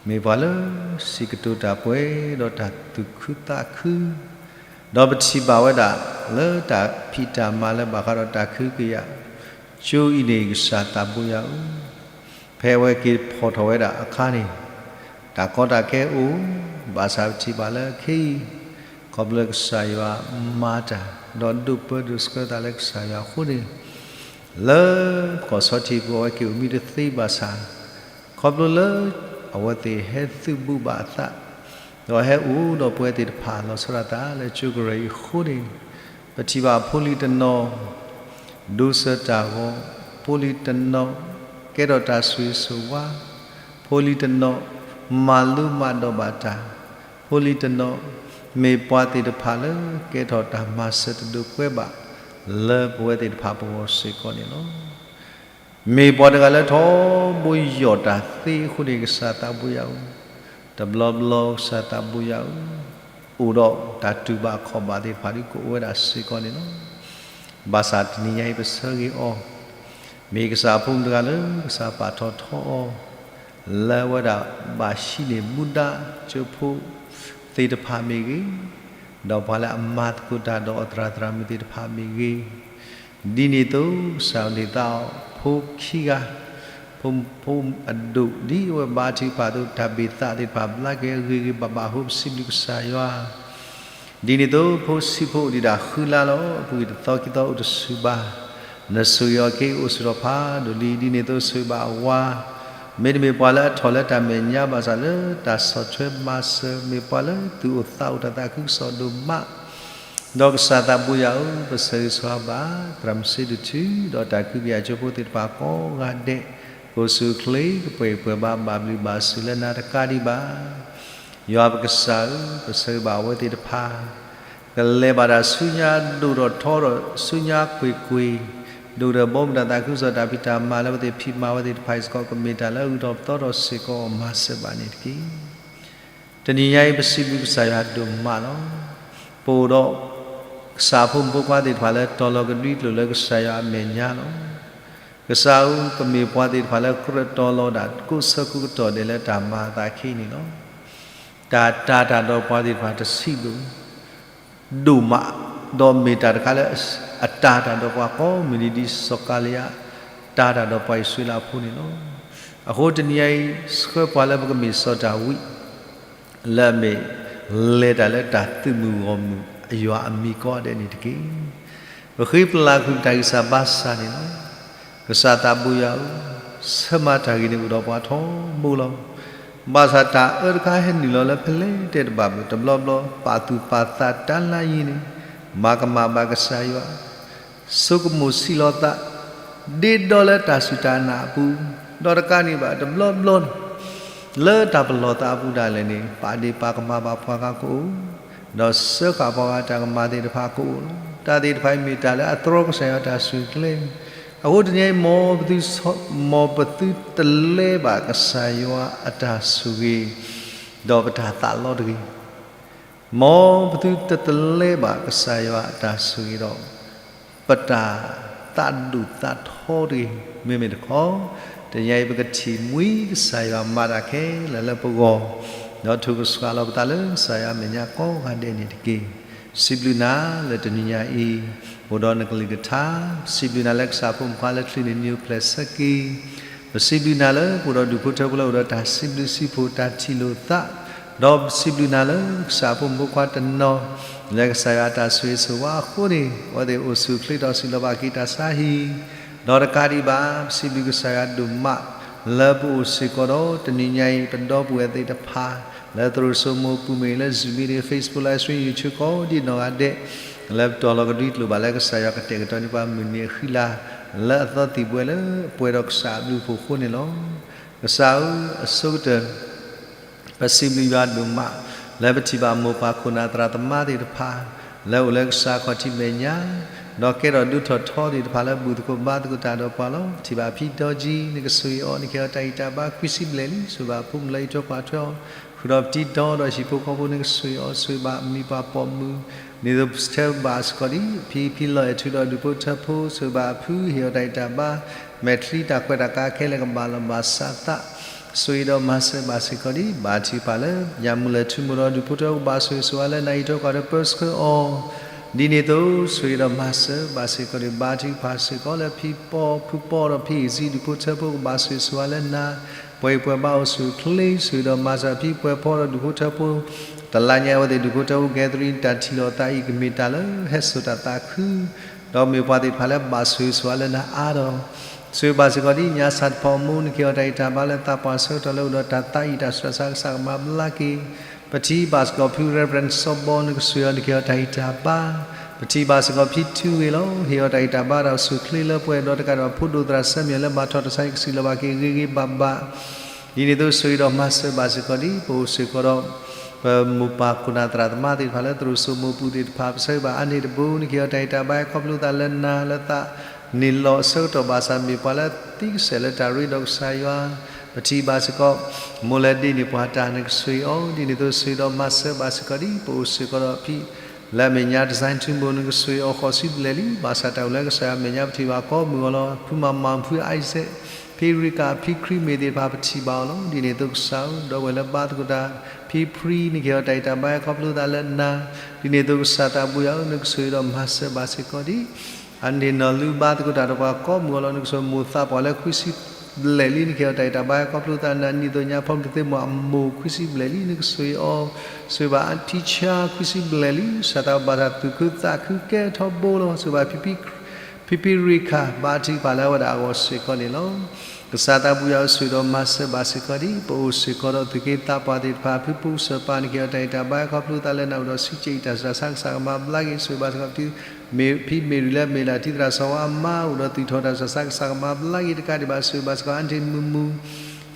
မ့ၢ်ပှၤလၢစံးကတိၤတၢ်ပှဲၤဒီးတၢ်သူၣ်ခုသးခု, ဒီးပထံၣ်ဘၣ်ဝဲဒၣ် လၢတၢ်ဖံးတၢ်မၤလၢဘၣ်ဃးဒီးတၢ်ခုကယာ်ကၠိအံၤန့ၣ် ကစၢ်သးဘိယွၤဧၢ, ဖဲအဝဲက့ၤဖီၣ်ထီၣ်ဝဲဒၣ်အခါန့ၣ် တၢ်ကီတၢ်ခဲအိၣ်, ဘၣ်ဆၣ်ပထံၣ်ဘၣ်လၢခဲအံၤ ခီဖျိလၢကစၢ်ယွၤမၤတၢ် ဒီးဒိးပၢဒိးဆှၢသးလၢကစၢ်ယွၤအဃိန့ၣ် လၢကီၢ်ဆီထံးပူၤ အဝဲက့ၤအိၣ်မံတသ့ဘၣ်ဆၣ် ခီဖျိလၢ အဝဲသ့ၣ်ဟဲသုးဘူးဘၣ်အသး ဒီးဟဲအိၣ်ဒီးပဝဲသ့ၣ်တဖၣ်လီၤဆီဒၣ်သးလၢကၠိကရၢၢ်အံၤအဃိန့ၣ် ပထံၣ်ဘၣ်အဖိလံၤတနီၤ ဒိးစၢၤတၢ်ဂီၤ, ဖိလံၤတနီၤ ကဲထီၣ်တၢ်ဆိၣ်ဂ့ၤဆိၣ်ဝါ, ဖိလံၤတနီၤ မၤလိမၤဒိးဘၣ်တၢ်, ဖိလံၤတနီၤ မ့ၢ်ပှၤသ့ၣ်တဖၣ်လၢကဲထီၣ်တၢ်မၤစၢၤတဒိးကွဲဘၣ် လၢပဝဲသ့ၣ်တဖၣ်ပဂီၢ်စ့ၢ်ကီးန့ၣ်လီၤ. မ့ၢ်ပှၤတဂၤလၢထီဘိယီၢ်တၢ်သ့အဃိန့ၣ် ကစၢ်သးဘိယွၤဧၢ, တဘျီဘျီကစၢ်သးဘိယွၤဧၢ, အိၣ်ဒီးတၢ်တူၢ်ဘၣ်ခီၣ်ဘၣ်သ့ၣ်တဖၣ်ဒ်ကအိၣ်ဝဲဒၣ်စ့ၢ်ကီးန့ၣ်လီၤ. ဘၣ်ဆၣ်တနံၤညါအံၤပဆၢဂ့ၤအီၤ, မ့ၢ်ကစၢ်အဖိမုၣ်တဂၤလၢကစၢ်ပာ်ထီၣ်ထီအီၤ လၢဝဲဒၣ်ဘၣ်ဟံးန့ၢ်မူဒါကၠိဖိသ့ၣ်တဖၣ်မ့ၢ်ဂ့ၤ, ဒီးပှၤလၢအမၤသကိးတၢ်ဒီးအသရၣ်သရၣ်မုၣ်သ့ၣ်တဖၣ်မ့ၢ်ဂ့ၤ, ဒ်န့ၣ်အသိးကစၢ်ဒၣ်သးအီၤ ဖိခံဂၤ, ဖိ, ဖိအဒိၣ်ဒ်အဝဲဘါထုကဖၣ်အသိး တၢ်ဘၣ်သးသ့ၣ်တဖၣ်ဘျါက့ၤအဂ့ၤဂ့ၤဘၣ်ဘၣ်အဃိ ပစံးဘျုးကစၢ်ယွၤ ဒ်န့ၣ်အသိး ဖိဆံးဖိအိၣ်ဒံးဒၣ်ဃုလါလီၤ. အပူၤကွံာ်တသီခံသီအိၣ်တဆူၣ်ဘၣ်. နဆိၣ်ဂ့ၤအီၤက့ၤအိၣ်ဆိးထီၣ်ဖးဒိၣ်လံ. ဒ်န့ၣ်အသိးဆိၣ်ဂ့ၤဘၣ်အဝၤ, မ့တမ့ၢ်ပှၤလၢအထီၣ်လၢတၢ်မဲာ်ညါဘၣ်ဆၣ်လၢတၢ်ဆီၣ်ထွဲမၤစၢၤ, မ့ၢ်ပှၤလၢသူၣ်အိၣ်သးအိၣ်တၢ်သးခုကစီၣ်ဒိၣ်မး ဒီးကစၢ်သးဘိယွၤဧၢ, ပဆၢဂ့ၤဆၢဝါဘၣ် သရၣ်မုၣ်စ့ဒိၣ်ထူ ဒီးတၢ်ခုကယၤကၠိဖိသ့ၣ်တဖၣ်ကိးဂၤဒဲး, ကိးဆူၣ်ချ့ ကပှဲၤပှဲၤဘၣ် ဘၣ်ဘျုးဘၣ်ဆိၣ်လၢနၤတကးဒံးဘၣ်. ယွၤပကစၢ်ဧၢ, ပဆၢဂ့ၤဘၣ်အဝဲသ့ၣ်တဖၣ် ကလဲၤဘၣ်တၢ်ဆူညါဒိၣ်ထီၣ်ထီထီၣ် ဆူညါကွ့ၢ်ကွ့ၢ်, ဒိၣ်ဒီးဘီမုၢ်တၢ်သးခုကစီၣ်တၢ်ဖံးတၢ်မၤလၢအဝဲသ့ၣ်ဖံးမၤအဝဲသ့ၣ်တဖၣ်အံၤစ့ၢ်ကီး ကမ့ၢ်တၢ်လၢအဂုၤထီၣ်ပသီထီၣ်စ့ၢ်ကီးအီၤ မၤစၢၤဘၣ်န့ၣ်တက့ၢ်. တနံၤညါအံၤပစံးဘျုးကစၢ်ယွၤဒိၣ်မးလီၤ. ပအိၣ်ဒီးကစၢ်အဖိမုၣ်ဖိခွါသ့ၣ်တဖၣ်လၢတီၤလီၤကဒွံကျိာ်လၢကစၢ်ယွၤအမဲာ်ညါလီၤ. ကစၢ်ဧၢ, ကမ့ၢ်ပှၤသ့ၣ်တဖၣ်လၢကြၢးတီၤလီၤဒၣ်ကိးဆၢကိးကတီၢ်ဒဲးလၢတၢ်မၤအသးခဲအံၤန့ၣ်လီၤ. တၢ်တၤတၢ်ဒီးပှၤသ့ၣ်တဖၣ်တဆံးဘျုး ဒိၣ်မး, ဒီးမ့ၢ်တၢ်တခါလၢအတၤတၢ်ဒီးပှၤကိးမုၢ်နံၤဒ်စီၤကၤလံယါ တၤတၢ်ဒီးပှၤအံၣ်စရ့လးဖိန့ၣ်လီၤ. အဃိတနံၤညါအံၤ ဆှၢပှၤလၢပကမ့ၢ်စီၤဒၤဝံး လၢအမ့ၢ်လဲၤတၢ်လၢတၢ်သုးမုၢ်ဂီၢ်မုၢ်အယွၤအမံၤကိးဂၤဒဲးန့ၣ်တက့ၢ်. ပဃ့ပလၢ်ကွံာ်ပတၢ်ဂံၢ်စၢ်ဘါစၢ်န့ၣ်လီၤ. ကစၢ်သးဘိယွၤဧၢ, ဆၢမၤတၢ်ဂ့ၤန့ၣ်အိၣ်ဒီးပှၤထီဘိလီၤ. ဘၣ်ဆၣ်တၢ်အၢတခါဟဲနုာ်လီၤလၢဖဲလဲၣ်တဲတဘၣ်ဘၣ် တဘျီဘျီ ပာ်သူၣ်ပာ်သးတၤလါယံၤန့ၣ် မၤကမၣ်ဘၣ်ကစၢ်ယွၤ ဆိကမိၣ်ဆံးလီၤသး ဒ့ဒီလၢတၢ်စူၢ်တၢ်နာ်အပူၤ, ဒီးတကးဒံးဘၣ် တဘျီဘျီန့ၣ် လၢတၢ်ပလီၢ်သးအပူၤဒၣ်လဲာ်န့ၣ် ပာ်ဒ့ၣ်ပာ်ကမၣ်ဘၣ်ပှၤဂၤကအိၣ်, ဒီးစၢဃာ်ပှၤဂၤတၢ်ကမၣ်သ့ၣ်တဖၣ်ကအိၣ်လီၤ. တၢ်သ့ၣ်တဖၣ်အံၤမ့ၢ်တၢ်လၢအတြီကစၢ်ယွၤတၢ်ဆိၣ်ဂ့ၤကျဲ, အဃိတနံၤအံၤ မ်ပသု မ်ပသုတလဲဘၣ်ကစၢ်ယွၤအတၢ်ဆိၣ်ဂ့ၤ ဒီးပတၢ်သးလီတဂ့ၤ. မ်ပသုတတလဲဘၣ်ကစၢ်ယွၤအတၢ်ဆိၣ်ဂ့ၤဒီး ပတၢ်သးဒိၣ်သးထီတဂ့ၤ. မ့မ့ၢ်တခီ တနံၤအံၤပကထံၣ်မှံကစၢ်ယွၤမၤတၢ်ခဲလၢာ်လၢပဂီၢ်, ဒီးထုးဖှိၣ်စှၤလီၤပသးလၢကစၢ်ယွၤအမဲာ်ညါကိးဂၤဒဲးန့ၣ်တက့ၢ်. စံးဘျုးနၤလၢတနံၤညါအံၤ အိၣ်ဒီးနကလုၢ်ကထါ, စံးဘျုးနၤလၢကစၢ်ဖိမုၣ်ဖိခွါလၢချုးန့ၢ်နံၤအိၣ်ဖျဲၣ်ဆၢက့ၤ ပစံးဘျုးနၤလၢပအိၣ်ဒီးဒူၣ်ဖိထၢဖိလၢအိၣ်ဒီးတၢ်စံးဘျုးစံးဖှိၣ်တၢ်ထံၣ်လိာ်သး, ဒီးပစံးဘျုးနၤလၢကစၢ်ဖိမုၣ်ဖိခွါတနီၤ လၢကစၢ်ယွၤအတၢ်ဆိၣ်ဂ့ၤဆိၣ်ဝါအဃိန့ၣ် အဝဲသ့ၣ်အိၣ်ဆူၣ်အိၣ်ချ့ဒီးစံးလီၤဘၣ်က့ၤတၢ်ဆါဟံၣ်, ဒီးတကးဒံးဘၣ် ပစံးဘျုးကစၢ်ယွၤဒိၣ်မး လၢပအိၣ်စ့ၢ်ကီးဒီးတနံၤညါအံၤ ပဒီပုၢ်ဝဲၢ်သ့ၣ်တဖၣ် လၢသရိာ်စိမိၤပူၤမ့ၢ်ဂ့ၤ လၢ Zoom မ့ၢ်ဂ့ၤ Facebook live stream YouTube ကိးဒံနီၢ်ဂၤဒဲး လၢပတီၢ်လီၤကဒွံကျိာ်ဘၣ်လၢကစၢ်ယွၤကတဲာ်ကတီၤန့ၢ်ပှၤမုၢ်နံၤအဃံလၤ လၢအသီသံၣ်ဘှဲလၢအပှဲၤဒီးကစၢ်အဘျုးအဖှိၣ်အဃိန့ၣ်လီၤ. ကစၢ်ဧၢ, အဆိကတၢၢ် ပစံးဘျုးယွၤဒိၣ်မး လၢပထံၣ်ဘၣ်မိၢ်ပၢ်ခိၣ်နၢ်သရၣ်သမါသ့ၣ်တဖၣ် လၢအိၣ်လၢကစၢ်ခီၣ်ထံးမဲာ်ညါ ဒီးကဲထီၣ်ဒိၣ်ထီၣ်ထီသ့ၣ်တဖၣ်လၢဘူၣ်သကိးဘါသကိးတၢ်ဒီးပှၤလီၤ. ထံၣ်ဘၣ်ဖံဒီကံ နကဆိၣ်ဂ့ၤအီၤ နကဟ့ၣ်အီၤတၢ်ဂံၢ်တၢ်ဘါ ခွံဆံဘျဲၣ်လံ ဆိၣ်ဂ့ၤဘၣ်အဖိမုၣ်လၢအံးထွဲကွၢ်ထွဲအီၤ ဃုာ်ဒီးပတံၤတီဒီးဟံၣ်ဖိဃီဖိ နကဆိၣ်ဂ့ၤအီၤ ဆိၣ်ဂ့ၤဘၣ်အမံၤပှၤပိာ်မုၣ် ဒ်သိးပဆၢဘၣ်စ့ၢ်ကီးဒ် ဖံဖံလီၤအဲၣ်ထုးဒီးဒူၣ်ဖိထၢဖိ ဆိၣ်ဂ့ၤဘၣ်အဖု ဟ့ၣ်အီၤတၢ်ဂံၢ်တၢ်ဘါ မဲာ်ချံတၢ်ခွဲးတၢ်ကါခဲလၢာ်ကဘၣ်လီၢ်ဘၣ်စးသး ဆိၣ်ဂ့ၤဒီးမၤစၢၤဘၣ်စ့ၢ်ကီးဒ် ဘါထုကဖၣ်လၢ ညၣ်မုၢ်လၢၢ်ထူမိၢ်ဒီးဒူၣ်ဖိထၢဖိကဘၣ်ဆိၣ်ဂ့ၤဆိၣ်ဝါလၢနၤ အံးထွဲကွၢ်ထွဲပၢဆှၢအီၤ ဒ်န့ၣ်အသိး ဆိၣ်ဂ့ၤဒီးမၤစၢၤဘၣ်စ့ၢ်ကီးဒ် ဘါထုကဖၣ်စ့ၢ်ကီးလၢဖံပီဖုပီဒီးဖံအ့ၣ်စံဒူၣ်ဖိထၢဖိကဘၣ်ဆိၣ်ဂ့ၤဆိၣ်ဝါလၢနၤ ပှၤအံၤပှၤဘါအိၣ်ဆူၣ်အိၣ်ချ့ ဆိၣ်ဂ့ၤဒီးမၤစၢၤဖံပှဲၤဖီဒီးဒူၣ်ဖိထၢဖိ တလါညါအဝဲသ့ၣ်ဒူၣ်ဖိထၢဖိ gathering တၢ်ထံၣ်လိာ်သးအံၤ ကမ့ၢ်တၢ်လၢဟဲစိာ်တၢ်သးခု ဒီးမ့ၢ်ပှၤသ့ၣ်တဖၣ်လၢဘၣ်ဆိၣ်ဂ့ၤဆိၣ်ဝါလၢနၤအါဒီး ဆိၣ်ဂ့ၤဘၣ်စ့ၢ်ကီးဒ်ညါစၢ်တဖၣ်အမိၢ် နကဟ့ၣ်အီၤတၢ်ဂံၢ်တၢ်ဘါလၢသးပှၢ်ဆၢကတီၢ်လၢအိၣ်ဒီးတၢ်သးအံၣ်တၢ်ဆူးတၢ်ဆါကစၢ်ကမၤဘျါက့ၤ ပထံၣ်ဘၣ်စ့ၢ်ကီးဖု Reverend စီၤဘီ နကဆိၣ်ဂ့ၤအီၤ နကဟ့ၣ်အီၤတၢ်ဂံၢ်တၢ်ဘါ ပထံၣ်ဘၣ်စ့ၢ်ကီးဖံထူဂ့ၤလီၤ. ဟ့ၣ်အီၤတၢ်ဂံၢ်တၢ်ဘါတၢ်အိၣ်ဆူၣ်အိၣ်ချ့လၢပှဲၤဒီးတကးဒံးဘၣ် ဖိဒိၣ်သရၣ်ဆၢမံၤလၢဘၣ်ထီၣ်တၢ်ဆါဟံၣ်ကစံၣ်လီၤဘၣ်က့ၤဂ့ၤဂ့ၤဘၣ်ဘၣ် ဒ်န့ၣ်အသိးဆိၣ်ဂ့ၤဒီးမၤစၢၤဘၣ်စ့ၢ်ကီးဒ် ပအိၣ်စ့ၢ်ကီးဒီး ပမိၢ်ပၢ်ခိၣ်နၢ်သရၣ်သမါသ့ၣ်တဖၣ်လၢသရိာ်စိမိၢ်ပူၤသ့ၣ်တဖၣ် ပဆၢဂ့ၤဘၣ်အါန့ၢ်တဘိ နကဟ့ၣ်အီၤတၢ်ဂံၢ်တၢ်ဘါ ခီဖျိသးလၢနၤလၢသး န့ၢ်လီၤအဆၢကတီၢ်ဘၣ်ဆၣ်မ့ၢ်ပှၤလၢသံကစဲာ်လၢတၢ်ရ့ဒီးကစၢ်ယွၤ ပထံၣ်ဘၣ်စ့ၢ်ကီး မိၢ်လၢဒ့န့ၢ်ပှၤတၢ်နကဆိၣ်ဂ့ၤအီၤ ဒ်န့ၣ်အသိးဆိၣ်ဂ့ၤဒီးမၤစၢၤဘၣ်စ့ၢ်ကီးဒ် ပအိၣ်စ့ၢ်ကီးဒီးဖံ လၢအမဲာ်ညါ design ထူမိၢ် နကဆိၣ်ဂ့ၤအီၤဃိးဆံဘျဲၣ်လံ ဘၣ်ဆၣ်တၢ်အိၣ်လၢကစၢ်ယွၤအမဲာ်ညါ ပထံၣ်ဘၣ်ကိးမုၢ်အီၤလီၤ. ဖုမၤမၤ ဖုအံၤစဲး ဖံရံကၤ ဖံခရံမ့ၢ်သ့ၣ်တဖၣ် ပထံၣ်ဘၣ်အီၤလီၤ. ဒ်န့ၣ်အသိးကစၢ်ဧၢ ဒီပုၢ်ဝဲၢ်လၢဘါသကိးတၢ် ဖံဖရံ နကဟ့ၣ်အီၤတၢ်ဂံၢ်တၢ်ဘါခီဖျိသးလၢနၤ ဒ်န့ၣ်အသိးကစၢ်သးပူၤယၤဧၢ နကဆိၣ်ဂ့ၤဒီးမၤစၢၤဘၣ်စ့ၢ်ကီးဒ် အန့ၣ်နီၢ်လူၤဘါသကိးတၢ်ဒီးပှၤကိးမုၢ်အီၤလီၤ. နကဆိၣ်မိၢ်သးပှၢ်လၢခွံဆံဘျဲၣ်လံ နကဟ့ၣ်အီၤတၢ်ဂံၢ်တၢ်ဘါခီဖျိသးနၤ နံၣ်သိးညါဖီမုၢ်တသ့မုၢ်အမိၢ်ခွံဆံဘျဲၣ်လံ နကဆိၣ်ဂ့ၤအီၤ ဆိၣ်ဂ့ၤဘၣ်အထံဆါခွံဆံဘျဲၣ်လံ စၢ်သးဘၣ်ဆၣ်သူၣ်ခုသးခုကဲထီဘိလီၤ. ဆိၣ်ဂ့ၤဘၣ်ဖံဖံ ဖံဖံရံခၣ် ဘါထုကဖၣ်လၢအဝဲဒၣ်အဂီၢ်စ့ၢ်ကီးန့ၣ်လီၤ. ကစၢ်သးပူၤယၤဧၢ ဆိၣ်ဂ့ၤဒီးမၤစၢၤဘၣ်စ့ၢ်ကီးဒ် ပအိၣ်စ့ၢ်ကီးဒီးသူၣ်က့သးပှၢ်သ့ၣ်တဖၣ် ဖုဖုစၢ်ပၢ် နကဟ့ၣ်အီၤတၢ်ဂံၢ်တၢ်ဘါခီဖျိသးလၢနၤ အိၣ်ဒီးဆံးစဲးအံၤတၢ်ဆူးတၢ်ဆါ ကစၢ်ကမၤဘျါက့ၤ ဆိၣ်ဂ့ၤဘၣ်စ့ၢ်ကီး ဖံမ့ၢ်ရံလၢအမ့ၢ်လၢထံသရၣ်စီၤဝါအမါ အိၣ်ဒီးသူၣ်ထီၣ်တၢ်ဆူးတၢ်ဆါ ကစၢ်ကမၤဘျါက့ၤတကးဒံးဘၣ် ဆိၣ်ဂ့ၤဘၣ်စ့ၢ်ကီး အါန့ၢ်မုၢ်မုၢ်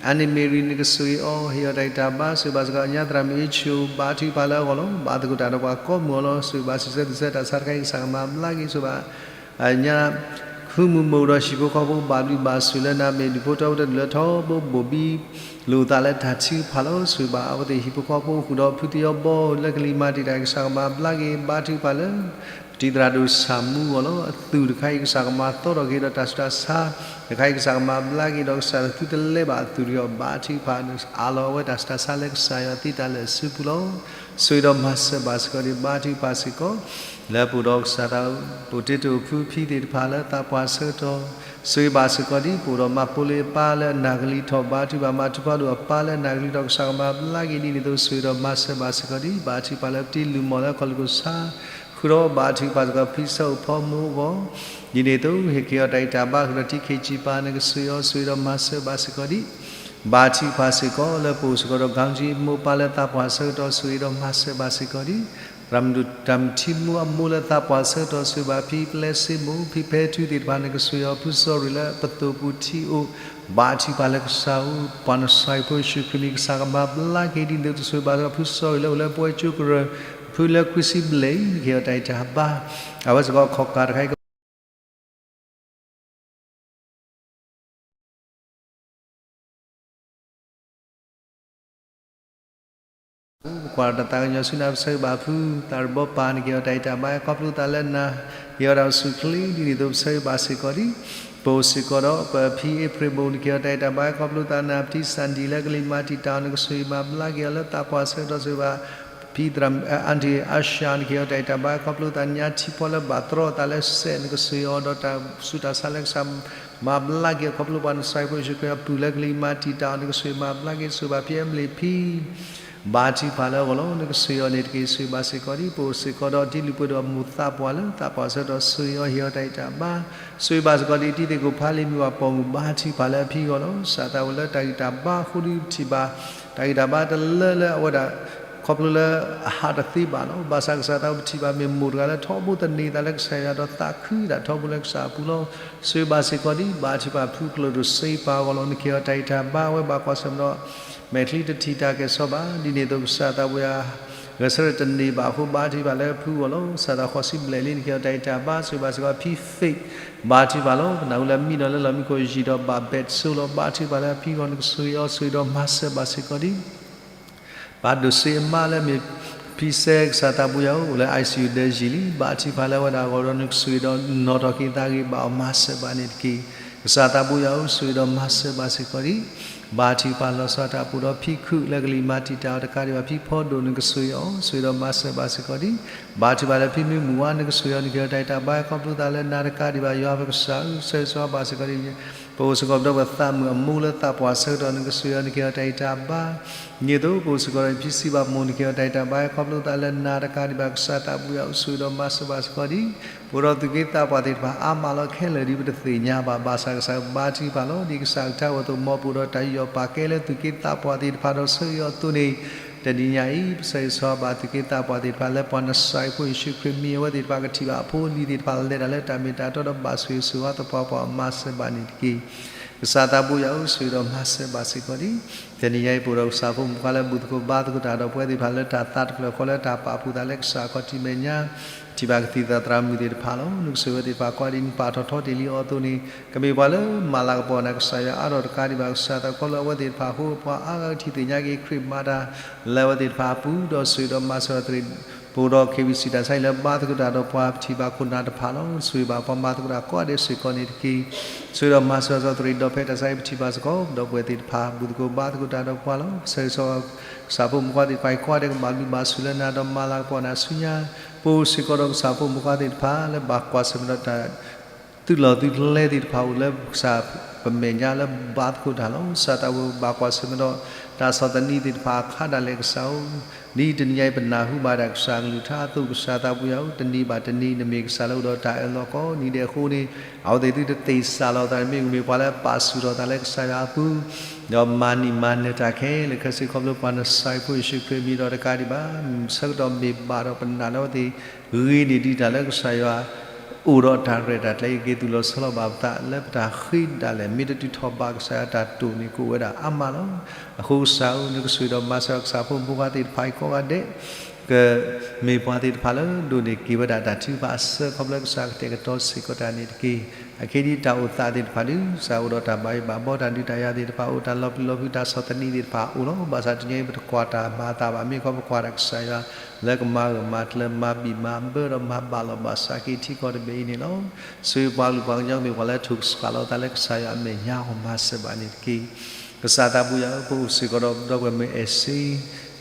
အါန့ၢ်မ့ၢ်ရံ နကဆိၣ်ဂ့ၤအီၤ ဟ့ၣ်အီၤတၢ်ဂံၢ်တၢ်ဘါ ဆိၣ်ဂ့ၤဘၣ်စ့ၢ်ကီး ညါသရၣ်မုၣ်အ့ၣ်ဆိၣ် ဘါထုကဖၣ်လၢအဂီၢ်လီၤ. ဘါသကိးတၢ်ဒီးပှၤကိးမုၢ်အီၤလီၤ. ဆိၣ်ဂ့ၤဘၣ်စံးဆၢသူၣ်ဆၢတၢ်ဆါတခါအံၤ ကစၢ်ကမၤဘျါက့ၤ ဆိၣ်ဂ့ၤဘၣ် ညါ ဃုမုၢ်မုၢ်ဒီးဟံၣ်ဖိဃီဖိဘၣ်ဘျုးဘၣ်ဆိၣ်လၢနၤ မ့ၢ်ဒူၣ်ဖိထၢဖိတဒူၣ်လၢထီဘိဘိၣ်ဘံ လိာ်သးလၢတၢ်ထုကဖၣ်လီၤ. ဆိၣ်ဂ့ၤဘၣ်အဝဲသ့ၣ်ဟံၣ်ဖိဃီဖိ ဃုာ်ဒီးဖုသယီဘီလၢကလံၤမၤတံာ်တာ် ကစၢ်ကမၤဘျါက့ၤ ဘါထုကဖၣ်လၢ ပတံၤသရၣ်ဒိၣ်ဆၣ်မူအဂီၢ်လီၤ. အသူၣ်တခါအံၤ ကစၢ်ကမၤသီထီၣ်က့ၤဒီးတၢ်ဆူးတၢ်ဆါ တခါအံၤ ကစၢ်ကမၤဘျါက့ၤဒီး ကစၢ်သုတလဲဘၣ်အသူၣ်တခါအံၤ ဘါထုကဖၣ် အးလီၤအဝဲတၢ်ဆူးတၢ်ဆါလၢကစၢ်ယွၤသ့တၢ်လၢာ်အစုပူၤလီၤ. ဆိၣ်ဂ့ၤဒီးမၤစၢၤဘၣ်စ့ၢ်ကီးဒ် ဘါထုကဖၣ်စ့ၢ်ကီး လၢပအိၣ်ဒီးကစၢ်သး ပအိၣ်တ့ၢ်တအိၣ်ဖုဖံသ့ၣ်တဖၣ်လၢသးပှၢ်ဆၢကတီၢ် ဆိၣ်ဂ့ၤဘၣ်စ့ၢ်ကီးဒ် ပအိၣ်ဒီးမၤဖိလ့အပၢ်လၢအနၢ်ကလံၤထီၣ် ဘါထုကဖၣ် မၤထူဖးဒိၣ်အပၢ်လၢအနၢ်ကလံၤထီၣ် ကစၢ်ကမၤဘျါက့ၤ ဒ်န့ၣ်အသိးဆိၣ်ဂ့ၤဒီးမၤစၢၤဘၣ်စ့ၢ်ကီးဒ် ဘါထုကဖၣ်လၢပတံၤလုၢ်မီၢ်လၢခီၣ်လ့ၢ်ခိၣ်ဆါ ဃုာ်ဒီးဘါထုကဖၣ်စ့ၢ်ကီးဖံဆၢအိၣ်ဖီမိၢ်အဂီၢ် ဒ်န့ၣ်အသိး ဟ့ၣ်က့ၤအီၤတၢ်ဂံၢ်တၢ်ဘါ ဃုာ်ဒီး ထံခ့ၣ်ကၠံပၢ် နကဆိၣ်ဂ့ၤအီၤ ဆိၣ်ဂ့ၤဒီးမၤစၢၤဘၣ်စ့ၢ်ကီးဒ် ဘါထုကဖၣ်စ့ၢ်ကီး လၢပအိၣ်စ့ၢ်ကီးဒီး ကၣ်ကၠံမိၢ်ပၢ်လၢသးပှၢ်ဆၢကတီၢ် ဆိၣ်ဂ့ၤဒီးမၤစၢၤဘၣ်စ့ၢ်ကီးဒ် သရၣ်မုၣ်တၢ်မုၢ်ထံမူအမိၢ်လၢသးပှၢ်ဆၢကတီၢ် ဆိၣ်ဂ့ၤဘၣ်ဖံပျဲစ့မိၢ် ဖံဖဲထူသ့ၣ်တဖၣ် နကဆိၣ်ဂ့ၤအီၤ ဖုစီၤရ့ၣ်လၢပသိၣ်ပူၤထံအိၣ် ဘါထုကဖၣ်လၢကစၢ်ဧၢ ပှၤနစီၤအံၤဖိယ့ၣ်ၡူးခရံာ်မံၤ ကစၢ်ကမၤဘျါက့ၤ ဒ်န့ၣ်အသိးဆိၣ်ဂ့ၤဘၣ်စ့ၢ်ကီး ဖုစီၤရ့ၣ်လၢအိၣ်လၢပဝဲကၠိကရၢ ဖုလၢခွံဆံဘျဲၣ်အံၤ နကဟ့ၣ်အီၤတၢ်ဂံၢ်တၢ်ဘါ အဝဲစ့ၢ်ကီးခီၣ်ကၢ်တခါအံၤ ကွၢ်တၢ်သးကညီၤဆူနၤ ပဆၢဂ့ၤဘၣ်ဖု သးရ့ၣ်ဘီပၢ် နကဟ့ၣ်အီၤတၢ်ဂံၢ်တၢ်ဘါ ခီဖျိသးလၢနၤ ဟ့ၣ်အီၤတၢ်အိၣ်ဆူၣ်အိၣ်ချ့ ဒ်န့ၣ်အသိးပဆၢဂ့ၤဘၣ်စ့ၢ်ကီးဒ် ပအိၣ်စ့ၢ်ကီးဒီး ပဖံအ့ဖြ့ၣ်မိၢ် နကဟ့ၣ်အီၤတၢ်ဂံၢ်တၢ်ဘါ ခီဖျိသးနၤ ပတံၤစၣ်ဒံၣ်လၢကလံၤမၤတံာ်တာ်အီၤ နကဆိၣ်ဂ့ၤမၤဘျါက့ၤအီၤလၢသးပှၢ်ဆၢကတီၢ်ဆိၣ်ဂ့ၤဘၣ် ဖံသရၣ် အၣ်ထံၣ်အါရှၢၣ် နကဟ့ၣ်အီၤတၢ်ဂံၢ်တၢ်ဘါ ခီဖျိသးညါထံဖီလၢဘၣ်တြီအသးလၢစဲး နကဆိၣ်ဂ့ၤအီၤဒီးတၢ်ဆူးတၢ်ဆါလၢကစၢ် မၤဘျါက့ၤအီၤ ခီဖျိပှၤနစီၤအံၤဖိယ့ၣ်ၡူးခရံာ်အပူၤလၢကလံၤမၤတံာ်တာ်အီၤ နကဆိၣ်ဂ့ၤမၤဘျါက့ၤ ဆိၣ်ဂ့ၤဘၣ်ဖံအ့မလ့ၣ်ဖံ ဘါထုကဖၣ်လၢအဂီၢ်လီၤ နကဆိၣ်ဂ့ၤအီၤန့ၣ်တက့ၢ် ဆိၣ်ဂ့ၤဘၣ်စ့ၢ်ကီးဒ် ပအိၣ်စ့ၢ်ကီးဒီးတံၤလုၢ်ပှဲၤဒီးမိၢ်သးပှၢ်လၢသးပှၢ်ဆၢကတီၢ် ဆိၣ်ဂ့ၤအီၤဟ့ၣ်အီၤတၢ်ဂံၢ်တၢ်ဘါ ဆိၣ်ဂ့ၤဘၣ်စ့ၢ်ကီးဒ်တံၤသကိးဖးလံၤမုၢ်ဘၣ်ပိာ်မုၣ် ဘါထုကဖၣ်လၢအဖံအဂီၢ်လီၤ ကစၢ်သးဝဲလၢတၢ်ဂံၢ်တၢ်ဘါအဃိဒီးပထံၣ်ဘၣ် တၢ်ဂံၢ်တၢ်ဘါတလၢလၢအဝဲဒၣ် ခီဖျိလၢအဟးတသ့ဘၣ်လီၤ ဘၣ်ဆၣ်ကစၢ်သးပထံၣ်ဘၣ်မ့ၢ်မိၢ်တဂၤလၢထီဘိသန့ၤသးလၢကစၢ်ယွၤဒီးသးခုဒၣ်ထီဘိလၢကစၢ်အပူၤလီၤ ဆိၣ်ဂ့ၤဘၣ်စ့ၢ်ကီးဒ် ဘါထုကဖၣ်ဖုကျိာ်ဒိၣ်စ့ပၢ်အဂီၢ်လီၤ နကဟ့ၣ်အီၤတၢ်ဂံၢ်တၢ်ဘါအဝဲဘၣ်ကွၢ်ဆၢၣ်မဲာ်ဒီး မဲာ်ချံတထံၣ်တၢ်ကဲၣ်ဆိးဘၣ် ဒ်န့ၣ်အသိးကစၢ်သးပှၢ်ယၤ ဂဲၤဆၢထၢၣ်တန့ၢ်ဘၣ်အဃိ ဘါထုကဖၣ်လၢဖုအဂီၢ်လီၤ ကစၢ်သးဃိးဆံဘျဲၣ်လံ နကဟ့ၣ်အီၤတၢ်ဂံၢ်တၢ်ဘါ ဆိၣ်ဂ့ၤဘၣ်စ့ၢ်ကီးဖံ faith ဘါထုကဖၣ်လီၤ ပနၢ်ဟူလၢမံဒီးလၢလီၢ်မံခိၣ်ယံာ်ဒီးဘၣ်ဘဲးစိလီၤ ဘါထုကဖၣ်လၢအဖံအဂီၢ် နကဆိၣ်ဂ့ၤအီၤ ဆိၣ်ဂ့ၤဒီးမၤစၢၤဘၣ်စ့ၢ်ကီးဒ် ပၢ်ဒိၣ်စ့အမါလၢမ့ၢ်ဖံစဲ ကစၢ်သးပူၤယၤဧၢ အိၣ်လၢ ICU ဒၢးယံာ်လံ ဘါထုကဖၣ်လၢအဝဲဒၣ်အဂီၢ်ဒီး နကဆိၣ်ဂ့ၤဒီးနီၣ်ထီၣ်က့ၤသးဂ့ၤဘၣ်အီၤမၤစၢၤဘၣ်န့ၣ်တက့ၢ်. ကစၢ်သးပူၤယၤဧၢ ဆိၣ်ဂ့ၤဒီးမၤစၢၤဘၣ်စ့ၢ်ကီးဒ် ဘါထုကဖၣ်လီၤဆီတၢ်ပူၤဒီးဖံခုၣ်လၢကလံၤမၤတံာ်တာ်အီၤတကးဒံးဘၣ် ဖံဖီဒိၣ် နကဆိၣ်ဂ့ၤအီၤ ဆိၣ်ဂ့ၤဒီးမၤစၢၤဘၣ်စ့ၢ်ကီးဒ် ဘါထုကဖၣ်လၢဖံမုၢ်မုၢ်ဝါ နကဆိၣ်ဂ့ၤအီၤ နကဟ့ၣ်အီၤတၢ်ဂံၢ်တၢ်ဘါ ခီဖျိသးလၢနၤတကးဒံးဘၣ် ယွၤပကစၢ်ဧၢ ဆိၣ်ဂ့ၤဘၣ်စ့ၢ်ကီးဒ် ပအိၣ်စ့ၢ်ကီးဒီးပသးမုၣ်အမိၢ်လၢသးပှၢ်ဆၢကတီၢ် နကဆိၣ်ဂ့ၤအီၤ နကဟ့ၣ်အီၤတၢ်ဂံၢ်တၢ်ဘါ ဒ်သိးပအိၣ်စ့ၢ်ကီးဒီးဖံစံးဘၣ်မိၢ် နကဟ့ၣ်အီၤတၢ်ဂံၢ်တၢ်ဘါ ခီဖျိသးလၢနၤတကးဒံးဘၣ် ကစၢ်သးပူၤယၤဧၢ ဆိၣ်ဂ့ၤဒီးမၤစၢၤဘၣ်စ့ၢ်ကီးဒ် ပအိၣ်ဒီးသူၣ်က့သးပှၢ်သ့ၣ်တဖၣ်အါမးလီၤခဲလၢာ်ဒ်ပတသ့ၣ်ညါဘၣ် ဘၣ်ဆၣ်ကစၢ်ဘါထုကဖၣ်လီၤ ဒ်ကစၢ်ကထါအသိး မ်ပအိၣ်ဒီးတၢ်ယူးယီၣ်ပာ်ကဲလၢသူၣ်က့သးပှၢ်သ့ၣ်တဖၣ်ဒီးဆၢဂ့ၤအီၤအသိးန့ၣ် တနံၤညါအံၤ ပဆၢဂ့ၤဆၢဝါဘၣ်သုးက့သးပှၢ်သ့ၣ်တဖၣ်လၢပှၤနစၤရ့းဖိယ့ၣ်ၡူးခရံာ်မံၤ အဝဲသ့ၣ်တဖၣ်ကထံၣ်ဘၣ်အဖိအလံၤသ့ၣ်တဖၣ်လဲၤတၢ်လၢတၢ်မ့ၢ်တၢ်တီဒီးဘၣ်ဆိၣ်ဂ့ၤဆိၣ်ဝါသပှၢ်ပှၢ်မၤစၢၤဘၣ်န့ၣ်တက့ၢ်. ကစၢ်သးဘိယွၤဧၢ ဆိၣ်ဂ့ၤဒီးမၤစၢၤဘၣ်စ့ၢ်ကီးဒံး တနံၤညါအံၤ ပအိၣ်ဒီးကစၢ်ဖိမုၣ်ဖိခွါလၢဘူၣ်သကိးဘါသကိးတၢ်ဒီးပဝဲသ့ၣ်တဖၣ်လၢတၢ်သးတဖျၢၣ်ဃီလၢတၢ်ပာ်ဖှိၣ်သးလၢကစၢ်ခီၣ်ထံးမဲာ်ညါ ထံၣ်ဘၣ်ကသံၣ်သရၣ်မုၣ်သ့ၣ်တဖၣ်လီၤ. နကဆိၣ်ဂ့ၤဝဲသ့ၣ်တဖၣ်ကိးဂၤဒဲး နပာ်ထီၣ်ထီတ့ၢ်လံအီၤအသိးန့ၣ် ကမ့ၢ်ပှၤလၢမၤလၤကပီၤနၤကစၢ်ယွၤအါထီၣ်တကးဒံးဘၣ် ကစၢ်သးခီလၢအဝဲသ့ၣ်တဖၣ်အဃိ ပှၤအါဂၤကထံၣ်သ့ၣ်ညါက့ၤခရံာ်မၤတၢ် လၢအဝဲသ့ၣ်တဖၣ်အပူၤ ဒီးဆိၣ်ဂ့ၤဒီးမၤစၢၤအီၤသရံး ပအိၣ်ဒီး KBC တၢ်ဆါဟံၣ်လၢဘါသကိးတၢ်ဒီးပှၤထံၣ်ဘၣ်ခိၣ်နၢ်တဖၣ်လီၤ. ဆိၣ်ဂ့ၤဘၣ်ပှၤမၤသကိးတၢ်ကိးဂၤဒဲးစ့ၢ်ကီးန့ၣ်တက့ၢ်. ဆိၣ်ဂ့ၤဒီးမၤစၢၤအီၤသရံး ဒီးဖဲတၢ်ဆါဟံၣ်ပထံၣ်ဘၣ်စ့ၢ်ကီး ဒီပုၢ်ဝဲၢ်သ့ၣ်တဖၣ် ဘူၣ်သကိးဘါသကိးတၢ်ဒီးပှၤလီၤ. ပဆၢဂ့ၤဆၢဝါ ကစၢ်ဖိမုၣ်ဖိခွါသ့ၣ်တဖၣ်အံၤ ကိးဂၤဒဲးကဘၣ်ဘျုးဘၣ်ဆိၣ်လၢနၤဒီးမၤလၤကပီၤနၤဆူညါ ပအိၣ်စ့ၢ်ကီးဒီးကစၢ်ဖိမုၣ်ဖိခွါသ့ၣ်တဖၣ်လၢဘၣ်ကွၢ်ဆၢၣ်မဲာ်ဒီးတၢ် သုးလီၢ်သုးကျဲသ့ၣ်တဖၣ်အိၣ်လၢကစၢ်ပမဲာ်ညါလၢဘါသကိးတၢ်လီၤ. ကစၢ်သးဘိဘၣ်ကွၢ်ဆၢၣ်မဲာ်ဒီး တၢ်ဆီၣ်သနံးသ့ၣ်တဖၣ်အခါဒၣ်လဲာ်ကစၢ်ဧၢ, ဒ်တနံၤညါအံၤပနၢ်ဟူဘၣ်ဒၣ်ကစၢ်အကလုၢ်ကထါအသိး ကစၢ်သးဘိယွၤဧၢ တနံၤဘၣ်တနံၤ နမ့ၢ်ကစၢ်လၢအိၣ်ဒီးတၢ်အၢၣ်လီၤကိးနံၤဒဲးအဃိန့ၣ် အဝဲသ့ၣ်သုတသ့ၣ်စၢ်လီၤသး မ့ၢ်ကမ့ၢ်ပှၤလၢပာ်ဆူၣ်ထီၣ်သးလၢကစၢ်ယွၤအပူၤ ဒီးမၤနံၣ်မၤနၢၤတၢ်ခဲလၢာ်ခဲဆ့ ခီဖျိပှၤနစၤရ့းဖိယ့ၣ်ၡူးခရံာ်အမံၤဒီးတကးဒံးဘၣ် ဆၢကတီၢ်မ့ၢ်ဘၣ်ဒီးပနာ်လၢအဝဲသ့ၣ် ဂ့ၤန့ၢ်ဒံးတၢ်လၢကစၢ်ယွၤ အိၣ်ဒီးတၢ်ရဲၣ်တၢ်ကျဲၤအံၤ က့ၤသူၣ်လီၤဆီလီၤဘၣ်ပသးလၢပတၢ်ဃ့ဒၣ်လဲာ် မ့ၢ်တတုၤထီၣ်ဘၣ်ကစၢ်ယွၤတၢ်တိာ်န့ၣ် ကအိၣ်ဝဲဒၣ်အါမးလီၤ. အဃိကစၢ်ဧၢ နကဆိၣ်ဂ့ၤဒီးမၤစၢၤကစၢ်ဖိမုၣ်ဖိခွါသ့ၣ်တဖၣ်အံၤကိးဂၤဒဲး ကမ့ၢ်ပှၤသ့ၣ်တဖၣ်လၢဒိးန့ၢ်က့ၤဝဲဒၣ်တၢ်ထုကဖၣ်အစၢဃီဖျၢၣ်ကစၢ်ကတဲာ်ကတီၤစ့ၢ်ကီးတၢ်န့ၣ်တက့ၢ်. အခဲအံၤဒ်တၢ်အိၣ်သးသ့ၣ်တဖၣ်ဒုး ကစၢ်အိၣ်ဒီးတၢ်ဘၣ်ယိၣ်ဘၣ်ဘီ တၢ်ဒုးတၢ်ယၤသ့ၣ်တဖၣ်အိၣ် တၢ်လီၤပျံၤလီၤဖုး တၢ်ဆီၣ်သနံးသ့ၣ်တဖၣ်အိၣ်လီၤ. ဘၣ်ဆၣ်တနံၤအံၤ ပတကွၢ်တၢ်မၤအသးဘၣ် မ့ၢ်ခီပကွၢ်တၢ်ကစၢ်ယွၤ လၢကမၤဂၢၢ်မၤကျၢၤမၤဘံၣ်မၤဘၢဒီးမၤဘၣ်လီၤဘၣ်စးက့ၤထံကီၢ်တဘ့ၣ်အံၤန့ၣ်လီၤ. ဆိၣ်ဂ့ၤပှၤကလုာ်ပှၤကညီကမ့ၢ်ပှၤလၢထိၣ်ကစှၤလီၤသးလၢကစၢ်ယွၤအမဲာ်ညါအဂီၢ် မၤစၢၤဘၣ်န့ၣ်တက့ၢ်. ကစၢ်သးဘိယွၤဧၢ ပအိၣ်စ့ၢ်ကီးဒီးပဒီပုၢ်ဝဲၢ်မုၣ်အဲၣ်စ့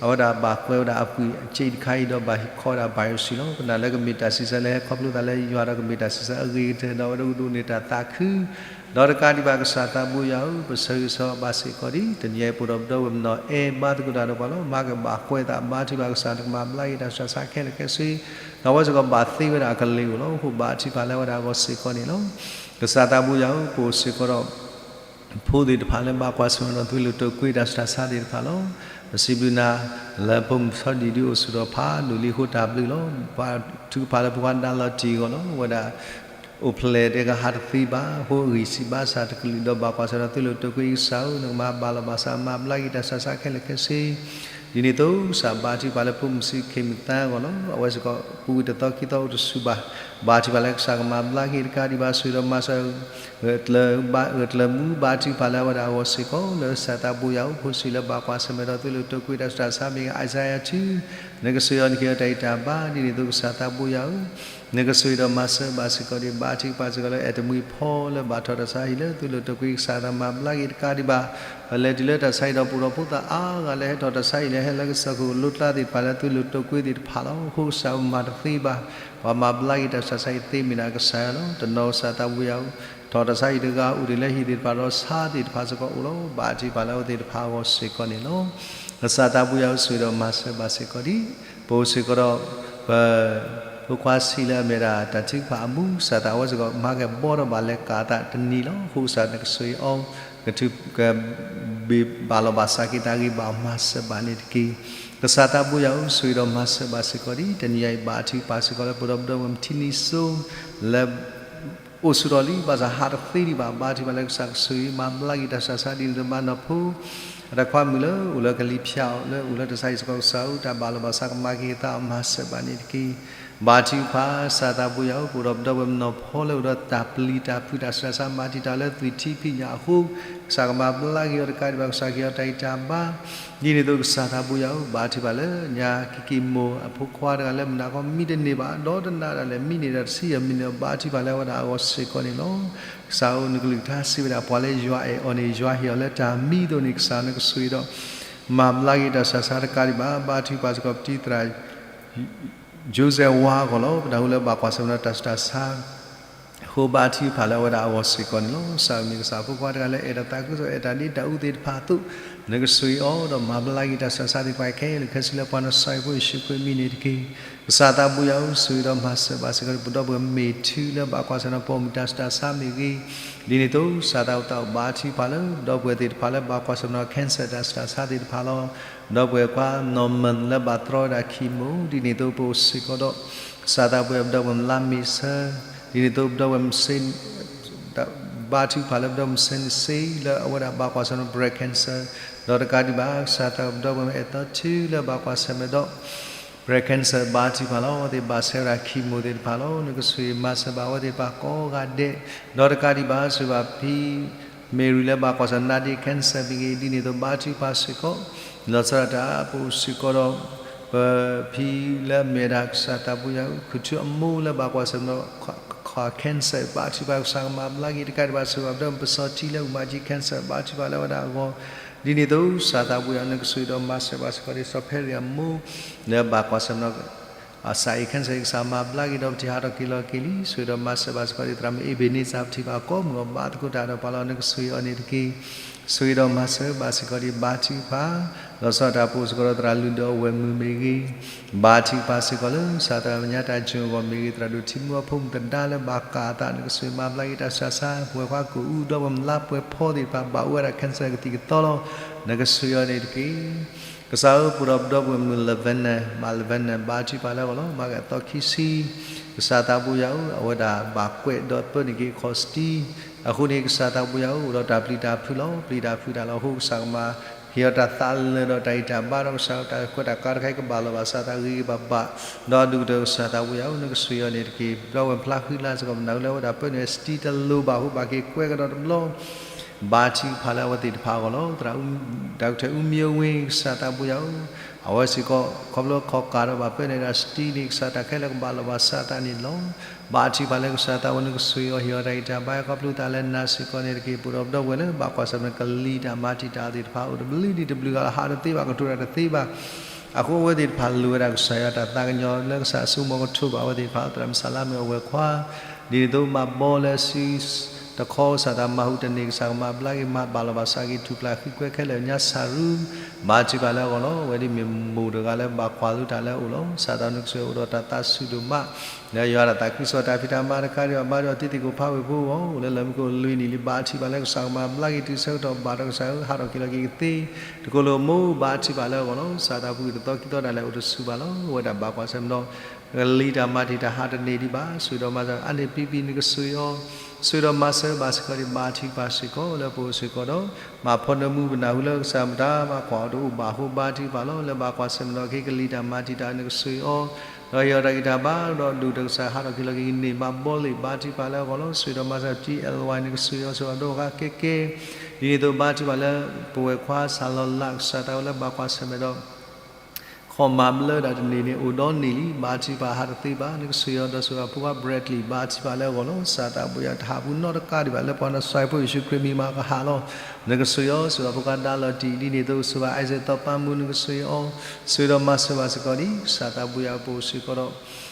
အဝဲဒၣ်ဘၣ်ကွဲးဝဲဒၣ်အပှ့ၤအစ့တခါအံၤဒီးဘၣ်ဟ့ၣ်ခီဝဲဒၣ်ဘၣ်ယိၣ်စံလီၤ. ပနာ်လၢကမ့ၢ်တၢ်ဆံးစၢ်လၢဟဲခီဖျိသးလၢယွၤဒီးကမ့ၢ်တၢ်ဆံးစၢ်အဂ့ၤကတၢၢ်ဒီးအဝဲဒၣ်ကဒိးန့ၢ်တၢ်သးခု ဒီးတကးဒံးဘၣ်ကစၢ်သးဘိယွၤဧၢ ပဆၢဂ့ၤဆၢဝါဘၣ်စ့ၢ်ကီးဒံး တနံၤအံၤပအိၣ်ဒီးပဒီပုၢ်ဝဲၢ်မုၣ်နီၢ်အဲၣ်ဘါသကိးတၢ်ဒီးပှၤလီၤ. မၤကဘၣ်ကွဲးသးဘါထုကဖၣ်ကစၢ်နကမၤဘျါက့ၤတၢ်ဆူးတၢ်ဆါခဲလၢာ်ခဲဆ့ ဒီးအဝဲစ့ၢ်ကီးဘၣ်သ့ဝဲဒၣ်အကလံၤအိၣ်လီၤ. အဃိဘါထုကဖၣ်လၢအဝဲဒၣ်အဂီၢ်စ့ၢ်ကီးန့ၣ်လီၤ. ကစၢ်သးဘိယွၤဧၢ ပအိၣ်စ့ၢ်ကီးဒီး ဖိသ့ၣ်တဖၣ်လၢဘၣ်ကွၢ်ဆၢၣ်မဲာ်ဒီးသွံၣ်လိာ်တိာ်ကွံာ်တၢ်ဆူးတၢ်ဆါသ့ၣ်တဖၣ်လီၤ. ပစံးဘျုးနၤ လၢဖိမုၣ်စီၤဒံၣ်ဒုးအိၣ်ဆူၣ်ထီၣ်ဖးဒိၣ်လံအဃိတၢ်ဘျုးလီၤ. ဘါထုကဖၣ်လၢဖိခွါဒါလီၤတံၢ်အဂီၢ်လီၤ. အဝဲဒၣ် အိၣ်ဖျဲၣ်တဲကဟးတသ့ဘၣ် အဃိအဂံၢ်စံးဘါစၢ်တကလုာ်ဒီးဘၣ်ကွၢ်ဆၢၣ်မဲာ်ဒီးသွံၣ်လိာ်တိာ်ကွံာ်ကစၢ်ဧၢ နကမၤဘၣ်လီၤဘၣ်စးမၤဘျါက့ၤတၢ်ဆူးတၢ်ဆါခဲလၢာ်ခဲဆ့ ဒ်န့ၣ်အသိးကစၢ်ဘါထုကဖၣ်လၢဖိမုၣ်ဆံးခ့ၣ်မုၢ်သါအဂီၢ်လီၤ. အဝဲစ့ၢ်ကီးပူၤကွံာ်တသီခံသီအိၣ်တဆူၣ်ဘၣ် ဘါထုကဖၣ်လၢကစၢ်ကမၤဘျါက့ၤတကးဒံးဘၣ် ဆိၣ်ဂ့ၤဒီးမၤစၢၤ ဂၢၢ်ကျၢၤမူ ဘါထုကဖၣ်လၢအဝဲဒၣ်အဂီၢ်စ့ၢ်ကီး လၢကစၢ်သးဘိယွၤအိၣ် ဖိဆံးလၢဘၣ်ကွၢ်ဆၢၣ်မဲာ်ဒီးသွံၣ်လိာ်တိာ်ကွံာ်တၢ်ဆူးတၢ်ဆါမ့ၢ်ဂ့ၤ Isaiah two နကဆိၣ်ဂ့ၤအီၤနကဟ့ၣ်အီၤတၢ်ဂံၢ်တၢ်ဘါ ဒ်န့ၣ်အသိးကစၢ်သးဘိယွၤဧၢ နကဆိၣ်ဂ့ၤဒီးမၤစၢၤဘၣ်စ့ၢ်ကီးဒံး ဘါထုကဖၣ်စ့ၢ်ကီးလၢအဲၣ်တမှံၤဖီလၢဘၣ်ထီၣ်တၢ်ဆါဟံၣ်လၢ သွံၣ်လိာ်တိာ်ကွံာ်ကစၢ်သးမၤဘျါက့ၤတကးဒံးဘၣ် ပလဲၤတုၤလၢတၢ်ဆါဟံၣ်ဒီးပအိၣ်ဒီးဖိသၣ်အါဂၤလၢဟဲထီၣ်တၢ်ဆါဟံၣ်လၢဟဲလၢကစၢၢ်ခိၣ်လိကျါသ့ၣ်တဖၣ်လၢသွံၣ်လိာ်တိာ်ကွံာ်သ့ၣ်တဖၣ်လီၤ. အဃိကစၢ်ပမၤတသ့ဘၣ် ပှၤမၤဘျါက့ၤတၢ်ဆူးတၢ်ဆါအံၤသ့မ့ၢ်ဒၣ်ကစၢ်ယွၤလီၤ. တနီၤကစၢ်သးဘိယွၤဧၢ ထီၣ်တၢ်ဆါဟံၣ်တဂၤအိၣ်ဒံးလၢဟံၣ်သ့ၣ်တဖၣ်ဒီးဆါသ့ၣ်တဖၣ်စ့ၢ်ကီးအိၣ်လီၤ. ဘါထုကဖၣ်လၢအဝဲသ့ၣ်တဖၣ်အဂီၢ်စ့ၢ်ကီးန့ၣ်လီၤ. ကစၢ်သးဘိယွၤဧၢ ဆိၣ်ဂ့ၤဒီးမၤစၢၤဘၣ်စ့ၢ်ကီးဒံး ပအိၣ်စ့ၢ်ကီးဒီး ပ ဖိခွါဆံးလၢအမ့ၢ်ဒၣ်တၢ်ထုကဖၣ်အမူ ကစၢ်သးဝဲစ့ၢ်ကီး မၤကဘီဒီးဘၣ်လဲၤကးအသးတနံၤလီၤ. အဃိကစၢ်နကဆိၣ်ဂ့ၤအီၤ ကထုးကဘ့ၣ်ဘၣ်လီၤဘၣ်စးက့ၤသးဂံၢ်ဘါမၤစၢၤဘၣ်န့ၣ်တက့ၢ်. ကစၢ်သးဘိယွၤဧၢ ဆိၣ်ဂ့ၤဒီးမၤစၢၤဘၣ်စ့ၢ်ကီးဒံး တနံၤအံၤ ဘါထုကဖၣ်စ့ၢ်ကီးလၢပဒီပုၢ်ဝဲၢ်မုၣ် ထံနံစိ လၢ အိၣ်ဆူၣ်ထီၣ်လံ ဘၣ်ဆၣ်ဟးတသ့ဒံးဘၣ် ဘါထုကဖၣ်လၢကစၢ်ကဆိၣ်ဂ့ၤမၤဘျါက့ၤတၢ်ဆူးတၢ်ဆါဒ်န့ၣ် တဘၣ်နီၢ်ဖိ အတၢ်ခွါမုၣ်လၢအိၣ်လၢကလံၤဖၠၣ်အီၤ လၢအိၣ်လၢတၢ်ဆါဟံၣ်စ့ၢ်ကီး ကစၢ်ဧၢ တၢ်ဘၣ်လီၤဘၣ်စးကမၤက့ၤအသးအီၤ မၤစၢၤဘၣ်န့ၣ်တက့ၢ်. ဘါထုကဖၣ် ကစၢ်သးဘိယွၤဧၢ ပအိၣ်ဒီးပဒီပုၢ်ဝဲၢ်မုၣ်နီၢ်ဖီလၢအိၣ်ဒီးတၢ်ပျံၤတၢ်ဖုးတၢ်ဆူးတၢ်ဆါ မၤတံာ်တာ်လၢသွံၣ်ထံဖံးညၣ်အဃိ ကစၢ်ကမၤဘျါက့ၤအီၤတကးဒံးဘၣ် ကစၢ်ကဟ့ၣ်အီၤတၢ်ဂံၢ်တၢ်ဘါ ဒ်န့ၣ်အသိးကစၢ်သးဘိယွၤဧၢ ဘါထုကဖၣ်လၢညါကံၢ်ကံၢ်မိၢ်အဖိခွါတဂၤလၢမုၢ်နၤခီမံတန့ၢ်ဘၣ် ဒီးတနၤဒၣ်လဲာ် မံန့ၢ်ဒီးတဆံယဲၢ်မံန့ၢ်ဒီး ဘါထုကဖၣ်လၢအဝဲဒၣ်အဂီၢ်စ့ၢ်ကီးန့ၣ်လီၤ. ကစၢ်ဧၢ နကလုၢ်ကထါစံးဝဲဒၣ် ပှၤလၢယွၤအဲၣ်အီၤန့ၣ် ယွၤဟ့ၣ်အီၤလၢတၢ်မံအသိးန့ၣ် ကစၢ်နကဆိၣ်ဂ့ၤဒီး မၤဘျါက့ၤတၢ်ဆူးတၢ်ဆါတကးဒံးဘၣ် ဘါထုကဖၣ်စ့ၢ်ကီးပတံၤသရၣ် Joseph ဝါအဂီၢ်လီၤ. ပနၢ်ဟူလၢဘၣ်ကွၢ်ဆၢၣ်မဲာ်ဒီးတၢ်ဆူးတၢ်ဆါ ဃိဘါထုကဖၣ်လၢအဝဲဒၣ်အဂီၢ်စ့ၢ်ကီးန့ၣ်လီၤ. ကစၢ်မ့ၢ်ကစၢ်ဖိခွါတဂၤလၢအဲၣ်တၢ်သးခုကစီၣ် အဲၣ်တၢ်ဒ့တၢ်အူသ့ၣ်တဖၣ်အသိး, နကဆိၣ်ဂ့ၤအီၤဒီးမၤဘျါက့ၤတၢ်ဆူးတၢ်ဆါသ့ၣ်တဖၣ်ခဲလၢာ်ခဲဆ့ လၢပှၤနဆါဟံၣ်ဖိယ့ၣ်ၡူးခရံာ်အမံၤန့ၣ်တက့ၢ်. ကစၢ်သးပူၤယၤဧၢ, ဆိၣ်ဂ့ၤဒီးမၤစၢၤဘၣ်စ့ၢ်ကီး ပဒီပုၢ်ဝဲၢ်မ့ၢ်ထုလၢဘၣ်ကွၢ်ဆၢၣ်မဲာ်ဒီးပိာ်မုၣ်တၢ်ဆူးတၢ်ဆါမ့ၢ်ဂ့ၤ, ဒ်န့ၣ်အသိး ကစၢ်သးဝံၣ်သးအိၣ်ဘါထုကဖၣ်လၢ ပဒီပုၢ်ဝဲၢ်သ့ၣ်တဖၣ်လၢဘၣ်ကွၢ်ဆၢၣ်မဲာ်ဒီး cancer တၢ်ဆူးတၢ်ဆါသ့ၣ်တဖၣ်လီၤ. ပဒီပုၢ်ဝဲၢ်ခွါ Norman လၢဘၣ်တြီဝဲဒၣ် chemo ဒ်န့ၣ်အသိး ပအိၣ်စ့ၢ်ကီးဒီး ကစၢ်သးပူၤယၤ ပဒီပုၢ်ဝဲၢ်မုၣ်လါမ့ၤဆၢ, ဒ်န့ၣ်အသိး ပဒီပုၢ်ဝဲၢ်မုၣ်စ့ ဘါထုကဖၣ်လၢပဒီပုၢ်ဝဲၢ်မုၣ်စ့နစ့ လၢအဝဲဒၣ်ဘၣ်ကွၢ်ဆၢၣ်မဲာ်ဒီး breast cancer, ဒီးတကးဒံးဘၣ် ကစၢ်သးပူၤပဒီပုၢ်ဝဲၢ်မုၣ်အဲၣ်သီထူလၢဘၣ်ကွၢ်ဆၢၣ်မဲာ်ဒီး breast cancer ဘါထုကဖၣ်လီၤ. အဝဲသ့ၣ်ဘၣ်ဆဲးဝဲဒၣ် chemo သ့ၣ်တဖၣ်လီၤ. နကဆိၣ်ဂ့ၤမၤစၢၤဘၣ်အဝဲသ့ၣ်တဖၣ်ကိးဂၤဒဲး, ဒီးတကးဒံးဘၣ် ဆိၣ်ဂ့ၤဘၣ်ဖံ Mary လၢဘၣ်ကွၢ်ဆၢၣ်မဲာ်ဒီး cancer မ့ၢ်ဂ့ၤ ဒ်န့ၣ်အသိး ဘါထုကဖၣ်စ့ၢ်ကီး, လီၤဆီဒၣ်တၢ် ပအိၣ်စ့ၢ်ကီးဒီး ပဖံလၢအမ့ၢ်ဝဲဒၣ် ကစၢ်သးပူၤယၤဧၢ, ခူၣ်ထူအမိၢ်လၢဘၣ်ကွၢ်ဆၢၣ်မဲာ်ဒီး cancer ဘါထုကဖၣ် ကစၢ်ကမၤဘျါက့ၤ တကးဒံးဘၣ် ဆိၣ်ဂ့ၤဘၣ်ပဒီပုၢ်ဝဲၢ်မုၣ်ပစီၤထံလၢအမၤကံ cancer ဘါထုကဖၣ်လၢအဝဲဒၣ်အဂီၢ်, ဒ်န့ၣ်အသိး ကစၢ်သးပူၤယၤဧၢ, နကဆိၣ်ဂ့ၤဒီးမၤစၢၤဘၣ်စ့ၢ်ကီး ဒ်စီၤဖဲရံၤအမိၢ် လၢဘၣ်ကွၢ်ဆၢၣ်မဲာ်ဒီး ကစၢ်အံၤ cancer ကစၢ်မၤဘျါက့ၤဒီး ပထံၣ်ဟးထီၣ်က့ၤလီၤက့ၤလံ, ဆိၣ်ဂ့ၤဒီးမၤစၢၤဘၣ်စ့ၢ်ကီး ဒ်သရၣ်မုၣ်အ့ဘ့းန့စၢ် ပထံၣ်ဘၣ်ကိးမုၢ်ဂီၤ ဘါသကိးတၢ်ဒီးပှၤလီၤ. နကဆိၣ်ဂ့ၤအီၤန့ၣ်တက့ၢ်. ဆိၣ်ဂ့ၤဒီးမၤစၢၤဘၣ်စ့ၢ်ကီး ဒ်ဘါထုကဖၣ်, လီၤဆီဒၣ်တၢ် ပအိၣ်စ့ၢ်ကီးဒီးသရၣ်လုၢ်ဒီးအဝဲၢ်မုၣ်မ့ၢ်ဂ့ၤ, ဘါထုကဖၣ်စ့ၢ်ကီးလၢ ကစၢ်သရၣ်မဲာ်ညါတၢ်ကၠိအဂီၢ်မ့ၢ်ဂ့ၤ, သရၣ်ဒိၣ်ထံမူအဖိမုၣ်သဒါလၢဘၣ်ကးအသး နကဆိၣ်ဂ့ၤမၤဘျါက့ၤတၢ်ဆူးတၢ်ဆါ, ပဝဲခွါကိာ်အူ ဒီပုၢ်ဝဲၢ်မုၣ်လါပှဲၤဖီသ့ၣ်တဖၣ် ဘၣ်အိၣ်ဝဲဒၣ် cancer ကသံၣ်ကသီလီၤ. နကဆိၣ်ဂ့ၤအီၤန့ၣ်တက့ၢ်. ကစၢ်ဧၢ, ပအိၣ်ဒီးပဒီပုၢ်ဝဲၢ်မုၣ် Lavender, မါ Lavender ဘါထုကဖၣ်လၢအဂီၢ်လီၤ. မါကသီခံဆံ, ကစၢ်သးပူၤယၤဧၢ, အဝဲဒၣ်ဘၣ်ကွဲးဒီးပၢနုာ်က့ၤအခီၣ်စတံ, အဃိန့ၣ် ကစၢ်သးပူၤယၤဧၢ, အိၣ်ဒီးတၢ်ပျံၤတၢ်ဖုးလီၤ. ပျံၤတၢ်ဖုးတၢ်လီၤ. အဃိကစၢ်ကမၤ ဟ့ၣ်အီၤတၢ်သးလၢာ်ဒီးတၢ်ဂံၢ်တၢ်ဘါဒီး ကစၢ်တၢ်ခွဲးတၢ်ကါတခါအံၤ ကဘၣ်လီၤဘၣ်စး တၢ်ဂ့ၤဂ့ၤဘၣ်ဘၣ်, ဒီးအဒိၣ်ကတၢၢ် ကစၢ်သးပူၤယၤဧၢ, နကဆိၣ်ဂ့ၤအီၤန့ၣ်တက့ၢ်. ပဒီပုၢ်ဝဲၢ်ဖျါဃံလၤစ့ၢ်ကီး ပနၢ်ဟူလၢအဝဲဒၣ်ပၢနုာ်ဝဲ စတံတလိၤဘၣ်အဃိ ဘၣ်က့ၤကွဲးကဒီးတဘျီ ဘါထုကဖၣ်လၢအဝဲသ့ၣ်တဖၣ်အဂီၢ်လီၤ. သရၣ် တၢ်ကထၢၣ်အူမံၤအဝ့ၢ် ကစၢ်သးပူၤယၤဧၢ, အဝဲစ့ၢ်ကီး ခီဖျိခီၣ်ကၢ်ဒီးဘၣ်ပၢနုာ်ဝဲဒၣ်စတံန့ၣ် ကစၢ်တၢ်ခဲလၢာ်ကဘၣ်လီၤဘၣ်စးအသးန့ၣ်လီၤ. ဘါထုကဖၣ်လၢကစၢ်သးပူၤ နကဆိၣ်ဂ့ၤအီၤ ဟ့ၣ်အီၤတၢ်ဂံၢ်တၢ်ဘါ ခီဖျိသးလၢနၤစ့ၢ်ကီးန့ၣ်တက့ၢ်. ပအိၣ်ဒီးပဒီပုၢ်ဝဲၢ်လၢဘၣ်ကွၢ်ဆၢၣ်မဲာ် ကလံၤတၢ်မၤတံာ်တာ်သ့ၣ်တဖၣ် အိၣ်တဘျုးဒံးတဘျုးဂၤလီၤ. ဟးတသ့ဘၣ် ကတိၤတၢ်တသ့ဘၣ် အဃိအဝဲသ့ၣ်တဖၣ်လိၣ်ဝဲဒၣ်ကစၢ်ယွၤတၢ်သးကညီၤလၢကစၢ်အစိကမီၤကထိးဘၣ်အဝဲသ့ၣ်တဖၣ်, သရၣ်မုၣ်စၢ်လါမ့ၢ်အဝဲၢ်ခွါ, ဒ်န့ၣ်အသိး မၤဘီလၢစုတခီ ကစၢ်သးမၤဟူးတန့ၢ် ကစၢ်ကမၤဘျါက့ၤ မၤဘၣ်လီၤဘၣ်စးက့ၤ ထူၣ်ဖျါဃံကွဲခဲလၢာ် ညါစၢ်ရူ ဘါထုကဖၣ်လၢအဂီၢ်လီၤ. အဝဲဒၣ်မ့ၢ်မိၢ်တဂၤလၢဘၣ်ကွၢ်လိတၢ်လၢအအိၣ်လီၤ. ကစၢ်သးနကဆိၣ်ဂ့ၤအိၣ်ဒီးတၢ်သးစူၤဒိၣ်မး လၢယွၤတၢ်သးခုကစီၣ်တၢ်ဖံးတၢ်မၤတခါဒံးဘၣ် ဘါထုကဖၣ်အီၤ တံၤသကိးဖးဝ့ၢ်ဖိအဂီၢ် အိၣ်လၢလၢၢ်မုၢ်ခိၣ်လွံၢ်နံၣ်လံ ဘါထုကဖၣ်လၢကစၢ်ကမၤဘျါက့ၤ တုၤဆၢကတီၢ်ဘၣ်ဒီးကစၢ်ဧၢ ဟးထီၣ်က့ၤလီၤက့ၤကသ့ တကိးလိာ်မိၢ် ဘါထုကဖၣ်လၢအဂီၢ်လီၤ. ကစၢ်သးပူၤတသီခံသီဒၣ်လဲာ်အိၣ်တဆူၣ်ဘၣ်လီၤ. အဝဲဒၣ်ဘၣ်ကွၢ်ဆၢၣ်မဲာ်ဒီး ကလံၤတၢ်မၤတံာ်တာ် ဟးတန့ၢ်ဒံးဘၣ် ဆိၣ်ဂ့ၤဒီးမၤစၢၤ အါန့ၢ်ပံပံ နကဆိၣ်ဂ့ၤအီၤ ဆိၣ်ဂ့ၤဒီးမၤစၢၤဘၣ်စ့ၢ်ကီးဒံး ဘါထုကဖၣ်စ့ၢ်ကီး လၢပအိၣ်စ့ၢ်ကီးဒီး မၤဖီနၢမူ ပနၢ်ဟူလၢကစၢ်မတၤမၤကွၢ်အီၤတအိၣ်ဘၣ်အဃိ ဘါထုကဖၣ်လီၤ. လၢဘၣ်ကွၢ်ဆၢၣ်မဲာ်ဒီး ကလံၤတၢ်မၤတံာ်တာ် နကဆိၣ်ဂ့ၤအီၤ ဒီးဟ့ၣ်အီၤတၢ်ဂံၢ်တၢ်ဘါ ဒီးဒိၣ်ကတၢၢ်ကစၢ်ဟးထီၣ်က့ၤလီၤက့ၤကန့ၢ်မၤဘီလံ ဘါထုကဖၣ်လၢအဂီၢ်လီၤ. ဆိၣ်ဂ့ၤဒီးမၤစၢၤ ကၠံအဲလ်ဝါ နကဆိၣ်ဂ့ၤအီၤ ဆိၣ်ဂ့ၤအီၤဒီးဂၤကဲကဲ ဒ်န့ၣ်အသိး ဘါထုကဖၣ်လၢ ပဝဲၢ်ခွါစၢ်လီၤလး ကစၢ်သးဝဲလၢဘၣ်ကွၢ်ဆၢၣ်မဲာ်ဒီး ခီၣ်မၤဘျၢတၢ်တန့ၢ်န့ၣ် အိၣ်ဒီးန့ၢ်လံ ဘါထုကဖၣ်ဟးတသ့ဘၣ် နကဆိၣ်ဂ့ၤအီၤ ဒီးဆိၣ်ဂ့ၤအဖိခွါ Bradley ဘါထုကဖၣ်လၢအဂီၢ်လီၤ. ကစၢ်သးပူၤယၤ တဟးပူၤနီတကးဒံးဘၣ် လၢပှၤနဆှၢဖိယ့ၣ်ၡူးခရံာ်မံၤမၤကဟးလီၤ. နကဆိၣ်ဂ့ၤအီၤ ဆိၣ်ဂ့ၤအဖိခွါဒါလီၤတံၢ် ဒ်န့ၣ်အသိး ဆိၣ်ဂ့ၤ Isaac သီပၢ်မူ နကဆိၣ်ဂ့ၤအီၤ ဆိၣ်ဂ့ၤဒီးမၤစၢၤဘၣ်စ့ၢ်ကီးဒံး ကစၢ်သးပူၤယၤ ပအိၣ်စ့ၢ်ကီး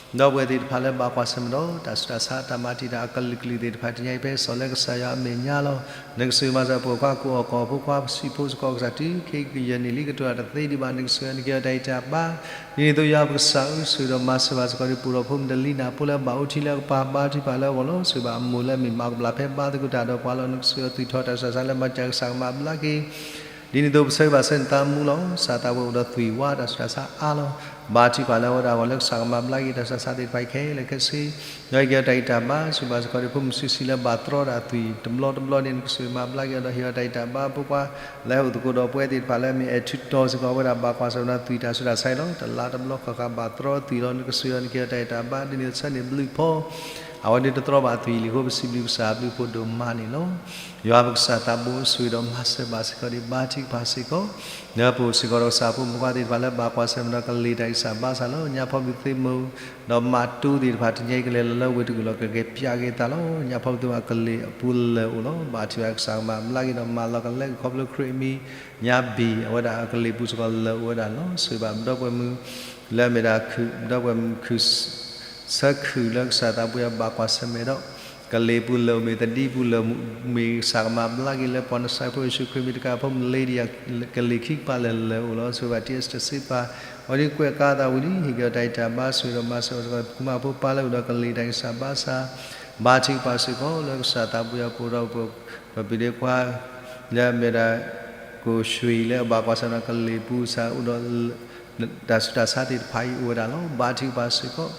ဒီး ဒီပုၢ်ဝဲၢ်သ့ၣ်တဖၣ်လၢဘၣ်ကွၢ်ဆၢၣ်မဲာ်ဒီး တၢ်ဆူးတၢ်ဆါတၢ်မၤတံာ်တာ်အကလုာ်ကလုာ်သ့ၣ်တဖၣ် တနံၤအံၤဖဲစီၤလၢကစၢ်ယွၤအမဲာ်ညါလီၤ. နကဆိၣ်ဂ့ၤမၤစၢၤ ပဝဲၢ်ခွါကိးအီၣ်ကီၢ်ဖိခွါ စံးဖိစ့ၢ်ကီး ကစၢ်တုၤခဲအံၤကယဲၢ်နံၣ်လံ ကတိၤတၢ်တသ့ဒံးဘၣ် နကဆိၣ်ဂ့ၤအီၤ နကဟ့ၣ်အီၤတၢ်ဂံၢ်တၢ်ဘါ ဒ်န့ၣ်အသိးယွၤပကစၢ်ဧၢ ဆိၣ်ဂ့ၤဒီးမၤစၢၤဘၣ်စ့ၢ်ကီးဒံး ပအိၣ်ဒီးဖိမုၣ်တလံၤနၢ်ဖိလၢဘၣ်အိၣ်ထံလၢအကပၤ ဘါထုကဖၣ်လၢအဂီၢ်လီၤ. ဆိၣ်ဂ့ၤဘၣ်အမိၢ်လၢအမ့ၢ်မၤကဘျၣ်ဖဲဘါသကိးတၢ်ဒီးပှၤလီၤ. နကဆိၣ်ဂ့ၤအီၤ သွံၣ်ထီၣ်တၢ်ဆူးတၢ်ဆါလၢမၤစၢၤ ကစၢ်ကမၤဘျါက့ၤ ဒ်န့ၣ်အသိးပဆၢဂ့ၤဘၣ်ဆၢနသးမူလီၤ. ကစၢ်သးပူၤအိၣ်ဒီးသွံၣ်ဝါတၢ်ဆူးတၢ်ဆါအါလီၤ. ဘါထုကဖၣ်လၢအဝဲဒၣ်အဂီၢ်လၢကစၢ်ကမၤဘျါက့ၤတၢ်ဆူးတၢ်ဆါသ့ၣ်တဖၣ်ခဲလၢာ်ခဲဆ့ ဒီးဟ့ၣ်အီၤတၢ်ဂံၢ်တၢ်ဘါ ဆိၣ်ဂ့ၤဘၣ်စ့ၢ်ကီးဒံး ဖိမုၣ်စုဆံလၢဘၣ်တြီဒၣ်သွံၣ်တဘျီတဘျီန့ၣ် နကဆိၣ်ဂ့ၤမၤဘျါက့ၤအီၤဒီးဟ့ၣ်အီၤတၢ်ဂံၢ်တၢ်ဘါ ဖိခွါလၢဟဲအိၣ်သကိးဒီးပဝဲသ့ၣ်တဖၣ်လၢအမ့ၢ်အဲၣ်ထုတီၤစ့ၢ်ကီး အဝဲဒၣ်ဘၣ်ကွၢ်ဆၢၣ်မဲာ်ဒီးသွံၣ်တၢ်ဆူးတၢ်ဆါအံၤလီၤ. တလါတဘျီဃၣ်ဃၣ်ဘၣ်တြီသွံၣ်လီၤ. နကဆိၣ်ဂ့ၤအီၤ နကဟ့ၣ်အီၤတၢ်ဂံၢ်တၢ်ဘါ ဒ်န့ၣ်ဆၢန့ၣ်ဘျုးဖီ အဝဲန့ၣ်တတြီဘၣ်သွံၣ်လံအဃိ ပစံးဘျုးကစၢ်ဘျုးဖှိၣ်ဒိၣ်မးန့ၣ်လီၤ. ယွၤပကစၢ်သးဘိ ဆိၣ်ဂ့ၤဒီးမၤစၢၤဘၣ်စ့ၢ်ကီးဒံး ဘါထုကဖၣ်စ့ၢ်ကီး လၢပအိၣ်စ့ၢ်ကီးဒီးကစၢ်ဖိမုၣ်ဖိခွါသ့ၣ်တဖၣ်လၢဘၣ်ကွၢ်ဆၢၣ်မဲာ်ဒီးကလံၤတၢ်ဂံၢ်စၢ်ဘါစၢ်လီၤ. ညါဖီဘုးသ့ၣ်မိၢ် ဒီးမးတူသ့ၣ်တဖၣ် တနံၤအံၤကလဲၤလီၤလၢဝ့ၢ်တကူၣ်လီၤ ကက့ၤပျးက့ၤသးလီၤ. ညါဖီဘုးသ့ၣ်မိၢ်အကလံၤအပူၤလၢာ်အိၣ်လီၤ. ဘါထုကဖၣ်ကစၢ်ကမၤဘျါက့ၤဒီးမၤလီၤကလဲက့ၤခီဖျိခရံာ်အမံၤ ညါဘံၣ် အဝဲဒၣ်အကလံၤပူၤစ့ၢ်ကီးလၢာ်အိၣ်ဝဲဒၣ်လီၤ. ဆိၣ်ဂ့ၤဘၣ်ပဒီပုၢ်ဝဲၢ်မုၣ် လၢအမ့ၢ်ဒၣ်ခုၣ် ပဒီပုၢ်ဝဲၢ်မုၣ်ခုၣ် ဆၢခုၣ်လၢကစၢ်သးဘိယွၤဘၣ်ကွၢ်ဆၢၣ်မဲာ်ဒီး ကလံၤပူၤလၢာ်မ့ၢ် သဒံပူၤလၢာ်မ့ၢ် ကစၢ်ကမၤဘျါက့ၤလၢပှၤနစၤဖိယ့ၣ်ၡူးခရံာ်မ့ၢ်တကးဖိ မလ့တယၤ ကလံၤခံကပၤလၢာ်လၢာ်အိၣ်လီၤ. ဆိၣ်ဂ့ၤဘၣ်တံၢ်အ့စတၢၢ်စ့ပၤ အဝဲဒၣ်ကွဲးကါသးဝံၤလံ ဟ့ၣ်က့ၤအီၤတၢ်ဂံၢ်တၢ်ဘါ ဆိၣ်ဂ့ၤဒီးမၤစၢၤဘၣ်စ့ၢ်ကီး ပှၤကူၣ်ဘၣ်ဖိပၢ်လၢအိၣ်ဒီးကလံၤတၢ်ဂံၢ်စၢ်ဘါစၢ် ဘါထုကဖၣ်စ့ၢ်ကီး လၢကစၢ်သးပူၤယၤပအိၣ်ဒီး ပပဒ့ခွါ လၢအမ့ၢ်ဒၣ် ကိၣ်ဆှံလၢအဘၣ်ကွၢ်ဆၢၣ်မဲာ်ကလံၤပူၤ စးအိၣ်ဒီး တၢ်ဆူးတၢ်ဆါသ့ၣ်တဖၣ်အံၤအိၣ်ဝဲဒၣ်လီၤ. ဘါထုကဖၣ်စ့ၢ်ကီး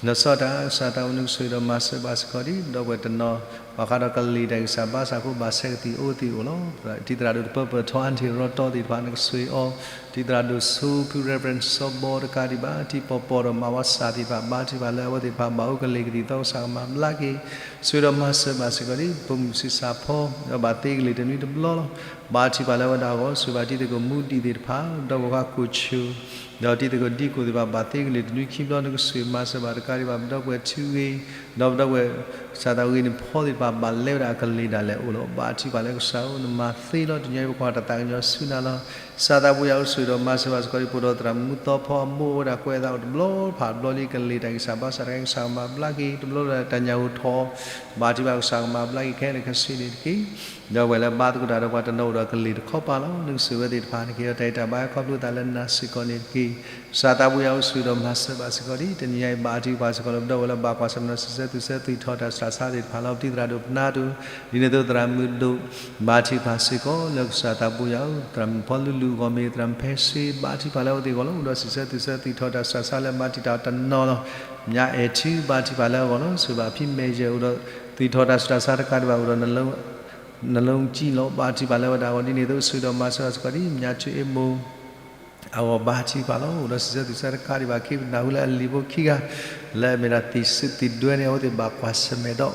လီၤဆီဒၣ်တၢ် ကစၢ်သးပူၤ နကဆိၣ်ဂ့ၤဒီးမၤစၢၤဘၣ်စ့ၢ်ကီးဒ် ဒီပုၢ်ဝဲၢ်တနီၤ ဘၣ်ဃးဒီးကလံၤတၢ်ဂံၢ်စၢ်ဘါစၢ်အဃိ ဘၣ်ဆဲးကသံၣ်အိၣ်သံၣ်အိၣ်လီၤ. တံၤသရၣ်ဒိၣ်တပၢၢ်ပၢၢ်ထီ အၣ်ထံၣ်ရီတီသ့ၣ်တဖၣ် နကဆိၣ်ဂ့ၤအီၤ တံၤသရၣ်ဒိၣ်ဆိဖု Reverend စီၤဘီတကးဒံးဘၣ် ထံပီၤပီၤဒီးမၤဝါစၢ်သ့ၣ်တဖၣ် ဘါထုကဖၣ်လၢအဝဲသ့ၣ်တဖၣ် ဘၣ်အိၣ်ကလံၤကသံၣ်သီ ကစၢ်ကမၤဘျါက့ၤ ဆိၣ်ဂ့ၤဒီးမၤစၢၤဘၣ်စ့ၢ်ကီးဒ် ပိာ်မုၣ်ဆံးစၢ်ဖီ ဒီးဘၣ်သ့ကလံၤတနွံတဘျီလီၤ. ဘါထုကဖၣ်လၢအဝဲဒၣ်အဂီၢ် ဆိၣ်ဂ့ၤဘၣ်တံၤသကိးမူဒံးသ့ၣ်တဖၣ် ဒီပုၢ်ဝဲၢ်ခွါကိၣ်ဆှံ ဒီးတံၤသကိးဒံကိၣ်သ့ၣ်တဖၣ် ဘၣ်သ့ကလံၤတနွံခံဘျီ နကဆိၣ်ဂ့ၤမၤစၢၤဘၣ်တကးဒံးဘၣ် ပဒီပုၢ်ဝဲၢ်ထံဂ့ၤ ဒီးပဒီပုၢ်ဝဲၢ် ကစၢ်သးဂ့ၤနဖီသ့ၣ်တဖၣ် ဘၣ်လဲဝဲဒၣ်အကလံၤဒၣ်လဲာ်အိၣ်လီၤ. ဘါထုကဖၣ်လၢကစၢ်ဧၢ နမၤသ့လီၤ တညီအံၤပကွၢ်တၢ်သးကညီၤဆူနၤလီၤ. ကစၢ်သးပူၤယၤအိၣ်ဆိၣ်ဂ့ၤဒီးမၤစၢၤဘၣ်စ့ၢ်ကီးဒ် ပအိၣ်ဒီးသရၣ်မုၣ်သီဖီအမိၢ် အဝဲဒၣ်ကွဲးအသးအိၣ်တဘျီဖးတဘျီလံ ကလံၤတၢ်ဂံၢ်စၢ်ဘါစၢ်တၢ်ဂံၢ်စၢ်ကမၤဘျါက့ၤ တဘျီလၢတၢ်ညၣ်ဂိၢ်ထီၣ် ဘါထုကဖၣ်ကစၢ်ကမၤဘျါက့ၤခဲလၢာ်ခဲဆ့န့ၣ်တက့ၢ်. ဒီးဝဲလၢဘါသကိးတၢ်ဒီးပှၤတနီၤအိၣ်ဒီးကလံၤတခီပၤလီၤ. နကဆိၣ်ဂ့ၤဝဲသ့ၣ်တဖၣ် နကဟ့ၣ်အီၤတၢ်ဂံၢ်တၢ်ဘါခီဖျိသးလၢနၤစ့ၢ်ကီးန့ၣ်တက့ၢ်. ကစၢ်သးပူၤယၤအိၣ်ဆိၣ်ဂ့ၤဒီးမၤစၢၤဘၣ်စ့ၢ်ကီးဒ် တနံၤညါအံၤ ဘါထုကဖၣ်စ့ၢ်ကီးလၢပဒီပုၢ်ဝဲၢ်လၢဘၣ်ကွၢ်ဆၢၣ်မဲာ် စံးဆၢသုးဆၢသုးထီၣ်တၢ်စူးတၢ်ဆါသ့ၣ်တဖၣ်လီၤ. ပတံၤသရၣ်ဒိၣ်ပနၢ်ဒိၣ် ဒ်န့ၣ်အသိးသရၣ်မုၣ်ဒိၣ် ဘါထုကဖၣ်စ့ၢ်ကီးလၢကစၢ်သးပူၤယၤဧၢ သရၣ်မုၣ်ဖီလူလူအဂီၢ်မ့ၢ် သရၣ်မုၣ်ဖဲစ့ ဘါထုကဖၣ်လၢအဝဲသ့ၣ်အဂီၢ်လီၤ. အိၣ်ဒီးစံးဆၢသုးဆၢသုးထီၣ်တၢ်စူးတၢ်ဆါလၢမၤတံာ်တာ်အီၤတနီၤလီၤ. မၠါအဲၣ်ထူ ဘါထုကဖၣ်လၢအဂီၢ်လီၤ. ဆိၣ်ဂ့ၤဘၣ်ဖံမဲာ်ယဲၢ် အိၣ်ဒီး သုးထီၣ်တၢ်စူးတၢ်ဆါတကးဒံးဘၣ် အိၣ်ဒီး နလုံးကံလီၤ. ဘါထုကဖၣ်လၢအဝဲဒၣ်အဂီၢ် ဒ်န့ၣ်အသိးဆိၣ်ဂ့ၤဒီးမၤစၢၤဘၣ်စ့ၢ်ကီးဒ် မၠါထူအ့မိၢ် အဂီၢ်ဘါထုကဖၣ်လီၤ. အိၣ်ဒီးစံးဆၢသုးဆၢတကးဒံးဘၣ် ခ့ပနၢ်ဟူလၢအလံာ်ဖိခံဂၤ လၢအမ့ၢ်ဒၣ်သံၣ်စူၣ်သံၣ်ဒွဲန့ၣ် အဝဲသ့ၣ်ဘၣ်ကွၢ်ဆၢၣ်မဲာ်ဒီး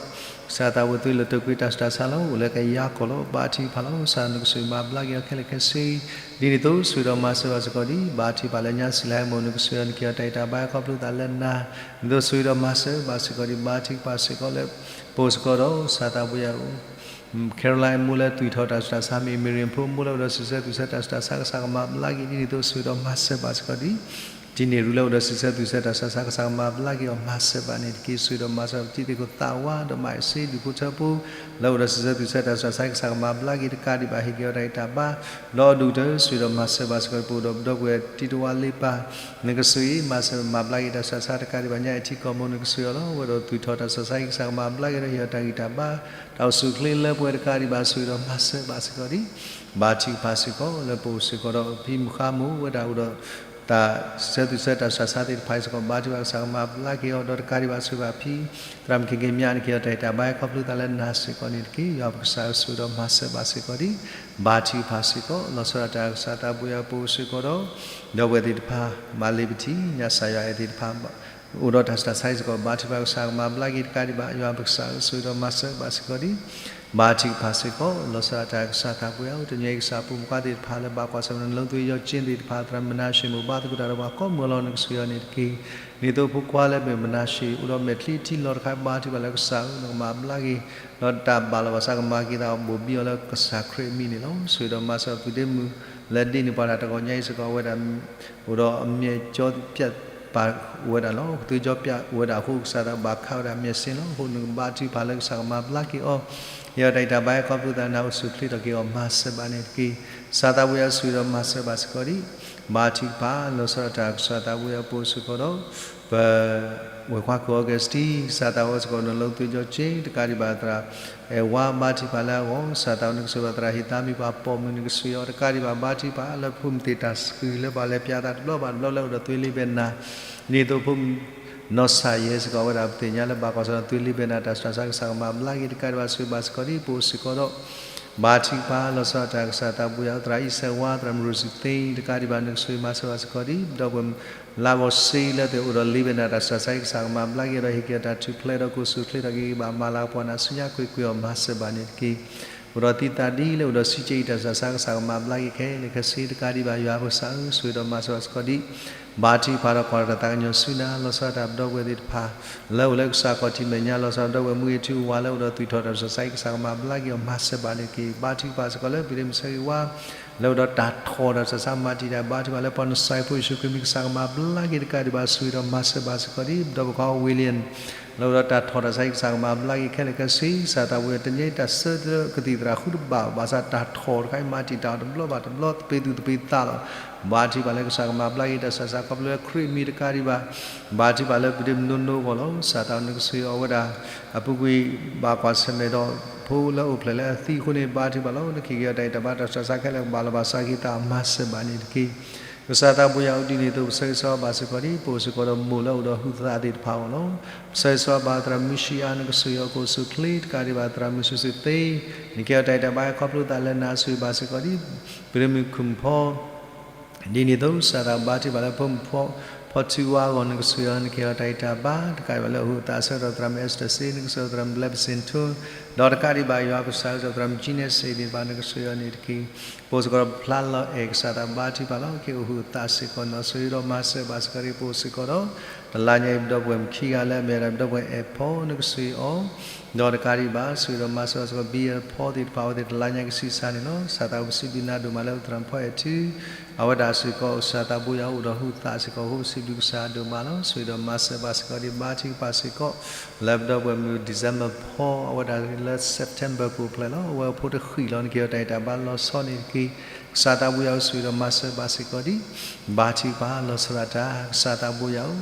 ကစၢ်သးပူၤ သုးလၢတိာ်ကွံာ်တၢ်စူးတၢ်ဆါလီၤ. အိၣ်လၢကယၤကီၢ်လီၤ. ဘါထုကဖၣ်လီၤ. ကစၢ်နကဆိၣ်ဂ့ၤမၤဘျါက့ၤအီၤခဲလၢာ်ခဲဆ့ ဒ်န့ၣ်အသိးဆိၣ်ဂ့ၤဒီးမၤစၢၤဘၣ်စ့ၢ်ကီးဒ် ဘါထုကဖၣ်လၢ ညါစံလါဟဲမိၢ် နကဆိၣ်ဂ့ၤအီၤ နကဟ့ၣ်အီၤတၢ်ဂံၢ်တၢ်ဘါခီဖျိသးလၢနၤ ဒ်သိးဆိၣ်ဂ့ၤဒီးမၤစၢၤဘၣ်စ့ၢ်ကီးဒ် ဘါထုကဖၣ်စ့ၢ်ကီးလၢ ပအိၣ်စ့ၢ်ကီးဒီး ကစၢ်သးပူၤယၤ Caroline အမိၢ်လၢသုးထီၣ်တၢ်စူးတၢ်ဆါ မ့ၢ် Miriam ဖိအမိၢ်လၢအိၣ်ဒီးစံးဆၢသုးဆၢတၢ်စူးတၢ်ဆါ ကစၢ်ကမၤဘျါက့ၤ ဒ်န့ၣ်အသိးဆိၣ်ဂ့ၤဒီးမၤစၢၤဘၣ်စ့ၢ်ကီးဒ် တံၤန့ၢ်ရူလၢအိၣ်ဒီးစံးဆၢသုးဆၢတၢ်စူးတၢ်ဆါ ကစၢ်ကမၤဘျါက့ၤအီၤမၤစၢၤဘၣ်န့ၣ်တက့ၢ်. ဆိၣ်ဂ့ၤဒီးမၤစၢၤဘၣ်တံၤသကိးသးဝါ ဒီးမၤစ့ဒူၣ်ဖိထၢဖိ လၢအိၣ်ဒီးစံးဆၢသုးဆၢတၢ်စူးတၢ်ဆါ ကစၢ်ကမၤဘျါက့ၤတကးဒံးဘၣ် ဟ့ၣ်က့ၤအီၤတၢ်ဂံၢ်တၢ်ဘါ ဒီးအဒိၣ်ကတၢၢ် ဆိၣ်ဂ့ၤဒီးမၤစၢၤဘၣ်စ့ၢ်ကီး ပအိၣ်ဒီးပဒီပုၢ်ဝဲၢ်တံၤတဝါလ့ပၢ် နကဆိၣ်ဂ့ၤမၤစၢၤမၤဘျါက့ၤတၢ်စူးတၢ်ဆါတကးဒံးဘၣ် ညါအဲၣ်ထံကီၢ်မိၢ် နကဆိၣ်ဂ့ၤအီၤလီၤ. အဝဲဒီးသုးထီၣ်တၢ်စူးတၢ်ဆါ ကစၢ်ကမၤဘျါက့ၤဒီးဟ့ၣ်အီၤတၢ်ဂံၢ်တၢ်ဘါ တၢ်အိၣ်ဆူၣ်အိၣ်ချ့လၢပှဲၤတကးဒံးဘၣ် ဆိၣ်ဂ့ၤဒီးမၤစၢၤဘၣ်စ့ၢ်ကီးဒ် ဘါထုကဖၣ်စ့ၢ်ကီး လၢပအိၣ်စ့ၢ်ကီးဒီးဖံမုၢ်ဃါမိၢ်ဝဲဒၣ်အိၣ်ဒီး တၢ်စံးဆၢသုးဆၢတၢ်စူးတၢ်ဆါသ့ၣ်တဖၣ်စ့ၢ်ကီး ဘါထုကဖၣ်ကစၢ်ကမၤဘျါက့ၤအီၤ ဒီးတကးဒံးဘၣ်ဆိၣ်ဂ့ၤဘၣ်ဖံ သရၣ်မုၣ်က့ၤက့ၤမၠါ နကဟ့ၣ်အီၤတၢ်ဂံၢ်တၢ်ဘါခီဖျိသးလၢနၤစ့ၢ်ကီးန့ၣ်တက့ၢ်. ယွၤပကစၢ်ဧၢ ဆိၣ်ဂ့ၤဒီးမၤစၢၤဘၣ်စ့ၢ်ကီးဒ် ဘါထုကဖၣ်စ့ၢ်ကီး လီၤဆီဒၣ်တၢ် ကစၢ်သးပူၤယၤပအိၣ်စ့ၢ်ကီးဒီး ဒီပုၢ်ဝဲၢ်သ့ၣ်တဖၣ် မၤလ့ၤပထံၣ် ညါစၢ်ယွၤအဲၣ်သ့ၣ်တဖၣ် အိၣ်ဒီးတၢ်စူးတၢ်ဆါစ့ၢ်ကီး ဘါထုကဖၣ်ကစၢ်ကမၤဘျါက့ၤတကးဒံးဘၣ် ယွၤပကစၢ်ဧၢ ဆိၣ်ဂ့ၤဒီးမၤစၢၤဘၣ်စ့ၢ်ကီးဒ် ဘါထုကဖၣ်စ့ၢ်ကီး လီၤဆီဒၣ်တၢ် ကစၢ်သးပူၤယၤ တနံၤအံၤကစၢ်ဖိမုၣ်ခွါသ့ၣ်တဖၣ်လၢဘၣ်ကွၢ်ဆၢၣ်မဲာ် နလိသ့ယီၤက့သ့ၣ်တဖၣ် သရၣ်မနၤၡ့မိၢ် ဘါသကိးတၢ်ဒီးပှၤကိးမုၢ်အလီၢ် နကဆိၣ်ဂ့ၤအီၤန့ၣ်တက့ၢ်. ဒ်သိးဖိခွါလၢမ့ၢ်မနၤၡ့ အိၣ်ဒီးမဲာ်ချံထံလီၤတခါ ဘါထုကဖၣ်လၢကစၢ်ဧၢ နကမၤဘျါက့ၤ ဒီးတၢ်ဘၣ်လီၤဘၣ်စးကမၤက့ၤသးအီၤ ဘိၣ်ဘံအီၤလၢကစၢ်ခရံာ်အမံၤန့ၣ်လီၤ. ဆိၣ်ဂ့ၤဒီးမၤစၢၤ ပုၢ်ဒ့မုၣ် လၢဒ့န့ၢ်ပှၤတၢ်တဂီၤညါအံၤစ့ၢ်ကီး အဝဲဒၣ် အိၣ်ဒီးအမဲာ်ကၠီပၠးပာ်ဝဲဒၣ်လီၤ. ကသ့ကၠီပၠးဝဲဒၣ်အဃိ ကစၢ်သးဘၣ်ခးဝဲဒၣ်အမဲာ်စ့လီၤ. အဃိနကဘါထုကဖၣ်လၢကစၢ်ကမၤဘျါက့ၤအီၤ ဟ့ၣ်အီၤတၢ်ဂံၢ်တၢ်ဘါ ဟဲခီဖျိသးနၤ အိၣ်ဆူၣ်အိၣ်ချ့ထီၣ်က့ၤအီၤ မၤစၢၤဘၣ်န့ၣ်တက့ၢ်. ကစၢ်သးပူၤယၤ ဆိၣ်ဂ့ၤဒီးမၤစၢၤဘၣ်စ့ၢ်ကီးဒ် ဘါထုကဖၣ် လီၤဆီဒၣ်တၢ် ကစၢ်သးပူၤယၤပအိၣ်စ့ၢ်ကီးဒီး ပ ဝဲၤခွါခိၣ်အီကူးစတံ ကစၢ်သးဝဲစ့ၢ်ကီး နလိသ့ကၠီက့ တကးဒံးဘၣ်သရၣ် အဲၣ်ဝါ ဘါထုကဖၣ်လၢအဂီၢ် ကစၢ်သးဝဲ နကဆိၣ်ဂ့ၤဘၣ်သရၣ်ဟ့ၣ်သးမံၤ ပှၤပိာ်မုၣ် နကဆိၣ်ဂ့ၤအီၤ တကးဒံးဘၣ် ဘါထုကဖၣ်လၢဖိမုၣ်သ့ၣ်တၢ်ဆှုၣ်လၢပှၤလဲၤပျးသးတဘျီဘၣ်တဘျီလၢအိၣ်ဒီးသွ့လ့ဘဲနၤ ဒ်သိးဖိမုၣ် နီၢ်ဆၣ်ယဲစ့ၢ်ကီး အဝဲဒၣ်ပသ့ၣ်ညါလၢဘၣ်ကွၢ်ဆၢၣ်ဒီးသွ့လ့ဘဲနၤ တၢ်စူးတၢ်ဆါ ကစၢ်ကမၤဘျါက့ၤ တကးဒံးဘၣ်ဆိၣ်ဂ့ၤဘၣ်စ့ၢ်ကီးဒ် ပအိၣ်စ့ၢ်ကီးဒီး ဘါထုကဖၣ် လီၤဆီဒၣ်တၢ် ကစၢ်သးပူၤယၤ သရၣ်အံၣ်စဲးဝါ သရၣ်မုၣ်ရိစံသ့ တကးဒံးဘၣ် နကဆိၣ်ဂ့ၤမၤစၢၤဘၣ်စ့ၢ်ကီးဒ် ဒီးပှၤ လါဘီၣ်စ့လၢသ့ၣ်အိၣ်ဒီးလ့ဘဲနၤ တၢ်စူးတၢ်ဆါ ကစၢ်ကမၤဘျါက့ၤဒီး ဟ့ၣ်က့ၤအတၢ်ထူၣ်ဖျဲးဒီး ကိၢ်ဆူၣ်အိၣ်ချ့ထီၣ်က့ၤ ဘၣ်မၤလၤကပီၤနၤဆူညါ ကွ့ၢ်ကွ့ၢ်အီၤ မၤစၢၤဘၣ်န့ၣ်တက့ၢ်. အိၣ်ဒီးသံသးဒ်လၢအိၣ်ဒီးစံကၠံအံၤ တၢ်စူးတၢ်ဆါ ကစၢ်ကမၤဘျါက့ၤခဲလၢာ်ခဲဆ့ တကးဒံးဘၣ် ယွၤပကစၢ်ဧၢ ဆိၣ်ဂ့ၤဒီးမၤစၢၤဘၣ်စ့ၢ်ကီးဒ် ဘါထုကဖၣ်ဒီးကွၢ်ဒီးတၢ်သးကညီၤဆူနၤ လီၤဆီဒၣ်တၢ် ပဒီပုၢ်ဝဲၢ်သ့ၣ်တဖၣ် လၢအိၣ်လၢကစၢ်ခီၣ်ထံးမဲာ်ညါ လီၤဆီဒၣ် ပဒီပုၢ်ဝဲၢ်မူဂ့ၤထူဂ့ၤဝါလၢအိၣ်ဒီးသွံၣ်ထီၣ်တၢ်စူးတၢ်ဆါ ကစၢ်ကမၤဘျါက့ၤအီၤ မၤစၢၤဘၣ်န့ၣ်တက့ၢ်. ဘါထုကဖၣ်စ့ၢ်ကီးလၢ ပဒ့မုၣ်ဆၢဂ့ၤဝါ လၢအိၣ်ဒီးတၢ်ထီၣ်တၢ်စူးတၢ်ဆါ မၤတံာ်တာ် ဘါထုကဖၣ်လၢပှၤနစၤဖိယ့ၣ်ၡူးခရံာ်မံၤ ကစၢ်ကမၤဘျါက့ၤတကးဒံးဘၣ် ဆိၣ်ဂ့ၤဒီးမၤစၢၤဘၣ်စ့ၢ်ကီးဒ် ပဒီပုၢ်ဝဲၢ်ခွါ William လၢအိၣ်ဒီးတၢ်ထီၣ်တၢ်ဆါအံၤ ကစၢ်ကမၤဘျါက့ၤခဲလၢာ်ခဲဆ့ ကစၢ်သးဘိယၤ တနံၤအံၤတၢ်ဆၢကတီၢ်ကသံၣ်သရၣ်ဃုတဘၣ်ဘၣ်ဆၣ် တၢ်ထီၣ်တခါအံၤ မၤတံာ်တာ်အီၤတဘျီဘၣ်တဘျီ သပ့ၤသူၣ်သပ့ၤသးလီၤ. ဘါထုကဖၣ်လၢကစၢ်ကမၤဘျါက့ၤတၢ်ဆါဆါ ခီဖျိလၢခရံာ်မ့ၢ်တကးဒံးဘၣ် ဘါထုကဖၣ်လၢပဒ့မနိနိအဂီၢ်လီၤ. ကစၢ်သးဘိယၤ နကစၢ်ယွၤ အဝဲဒၣ်အပူၤကွံာ် ဘၣ်ကွၢ်ဆၢၣ်မဲာ်ဒီး ဖိလၢအိၣ်ဖျဲၣ်လၢအသံအဃိန့ၣ် ဘါထုကဖၣ်လီၤ. နကဟ့ၣ်က့ၤအီၤတၢ်အံၤတၢ်ဘါ တၢ်ဆါဆါခဲလၢာ်ကဘၣ်လီၤဘၣ်ဆၣ် ကဟ့ၣ်သးအမၤစၢၤဘၣ်န့ၣ်တက့ၢ်. ကစၢ်သးဘိယၤဧၢ ဒ်န့ၣ်အသိး ပဆၢဂ့ၤဆၢဝါဘၣ်စ့ၢ်ကီးဒံး ပအိၣ်စ့ၢ်ကီးဒီးမိၢ်လၢအိၣ်ဒီးဟုးသးသ့ၣ်တဖၣ်အဂီၢ်လီၤ. ပဆၢဂ့ၤဆၢဝါဘၣ်သရၣ်မုၢ်ဆံးအါ နကစၢ်ယွၤ ကအိၣ်ဆူၣ်အိၣ်ချ့တကးဒံးဘၣ် သရၣ်မုၢ်ဆံးစ့ၢ်သ့ နကဟ့ၣ်က့ၤအီၤတၢ်အံၤတၢ်ဘါ ခီဖျိသးလၢနၤ ဆိၣ်ဂ့ၤဘၣ်စ့ၢ်ကီးဒံး ပရမုၢ်ခမုၣ်ဖီ ဒ်န့ၣ်အသိး ကစၢ်သးဘိယၤ ဘါထုကဖၣ်လၢဖိမုၣ်ဖိ ဖီထူဝါအဂီၢ် နကစၢ်ယွၤ နကဟ့ၣ်အီၤတၢ်အံၤတၢ်ဘါ တကးဒံးဘၣ်လၢအဟုးအသးအဆၢကတီၢ် သရၣ်မုၣ်အဲစတၢၢ်စ့ နကစၢ်ယွၤ သရၣ်မုၣ်ဘျဲၣ်ပစ့ၣ်ထူ ဒီးတကးဒံးဘၣ် ယွၤကစၢ် သရၣ်မုၣ်ကၠံနဲစ့သ့ၣ်တဖၣ် နကစၢ်ယွၤန့ၣ်တက့ၢ်. ပအိၣ်စ့ၢ်ကီးဒီးပဖျါလီၤအဲၣ် ကစၢ်သးဘိယၤ ဘါထုကဖၣ်လီၤ ကဟ့ၣ်အီၤဟုးအသးစ့ၢ်ကီးန့ၣ်လီၤ. ဆိၣ်ဂ့ၤဒီးမၤစၢၤဘၣ်စ့ၢ်ကီးဒံး ပအိၣ်စ့ၢ်ကီးဒီး တလါညါအံၤ ပဒီပုၢ်ဝဲၢ်မုၣ်ခံဂၤလၢအမ့ၢ်ဝဲဒၣ် ပဒီပုၢ်ဝဲၢ်အဲၣ်ဖီ နကစၢ်ယွၤ ဒီးတကးဒံးဘၣ် ဆိၣ်ဂ့ၤဒီးမၤစၢၤဘၣ်စ့ၢ်ကီး ဘံယဲၢ်ဖီသ့ၣ်တဖၣ် အဝဲသ့ၣ်တလါညါကဆံးစၢ်န့ၣ်လီၤ. ကစၢ်သးဘိယၤ ပစံးဘျုးနၤဒိၣ်မးလၢ သရၣ်မုၣ်ဖီအဲၣ်ထူ အဝဲဒၣ်စ့ၢ်ကီး ကစၢ်သးဘိယၤ အိၣ်ဒီးဟုးသးစ့ၢ်ကီးအဃိ ပစံးဘျုးကစၢ်ဒိၣ်မးလီၤ. ဆိၣ်ဂ့ၤဒီးမၤစၢၤဘၣ်စ့ၢ်ကီးဒံး ဘါထုကဖၣ်စ့ၢ်ကီး လၢပဒီပုၢ်ဝဲၢ်မုၣ် December ဖီ အဝဲဒၣ်လၢ September ပူၤဖျဲးလီၤ. အဝဲအဖိတဃံးလီၤ နကဟ့ၣ်အီၤတၢ်အံၤတၢ်ဘါလီၤဆီန့ၣ်တက့ၢ်. ကစၢ်သးဘိယၤဧၢ ဆိၣ်ဂ့ၤဒီးမၤစၢၤဘၣ်စ့ၢ်ကီးဒံး ဘါထုကဖၣ်လီၤဆီဒၣ်တၢ် ကစၢ်သးဘိယၤဧၢ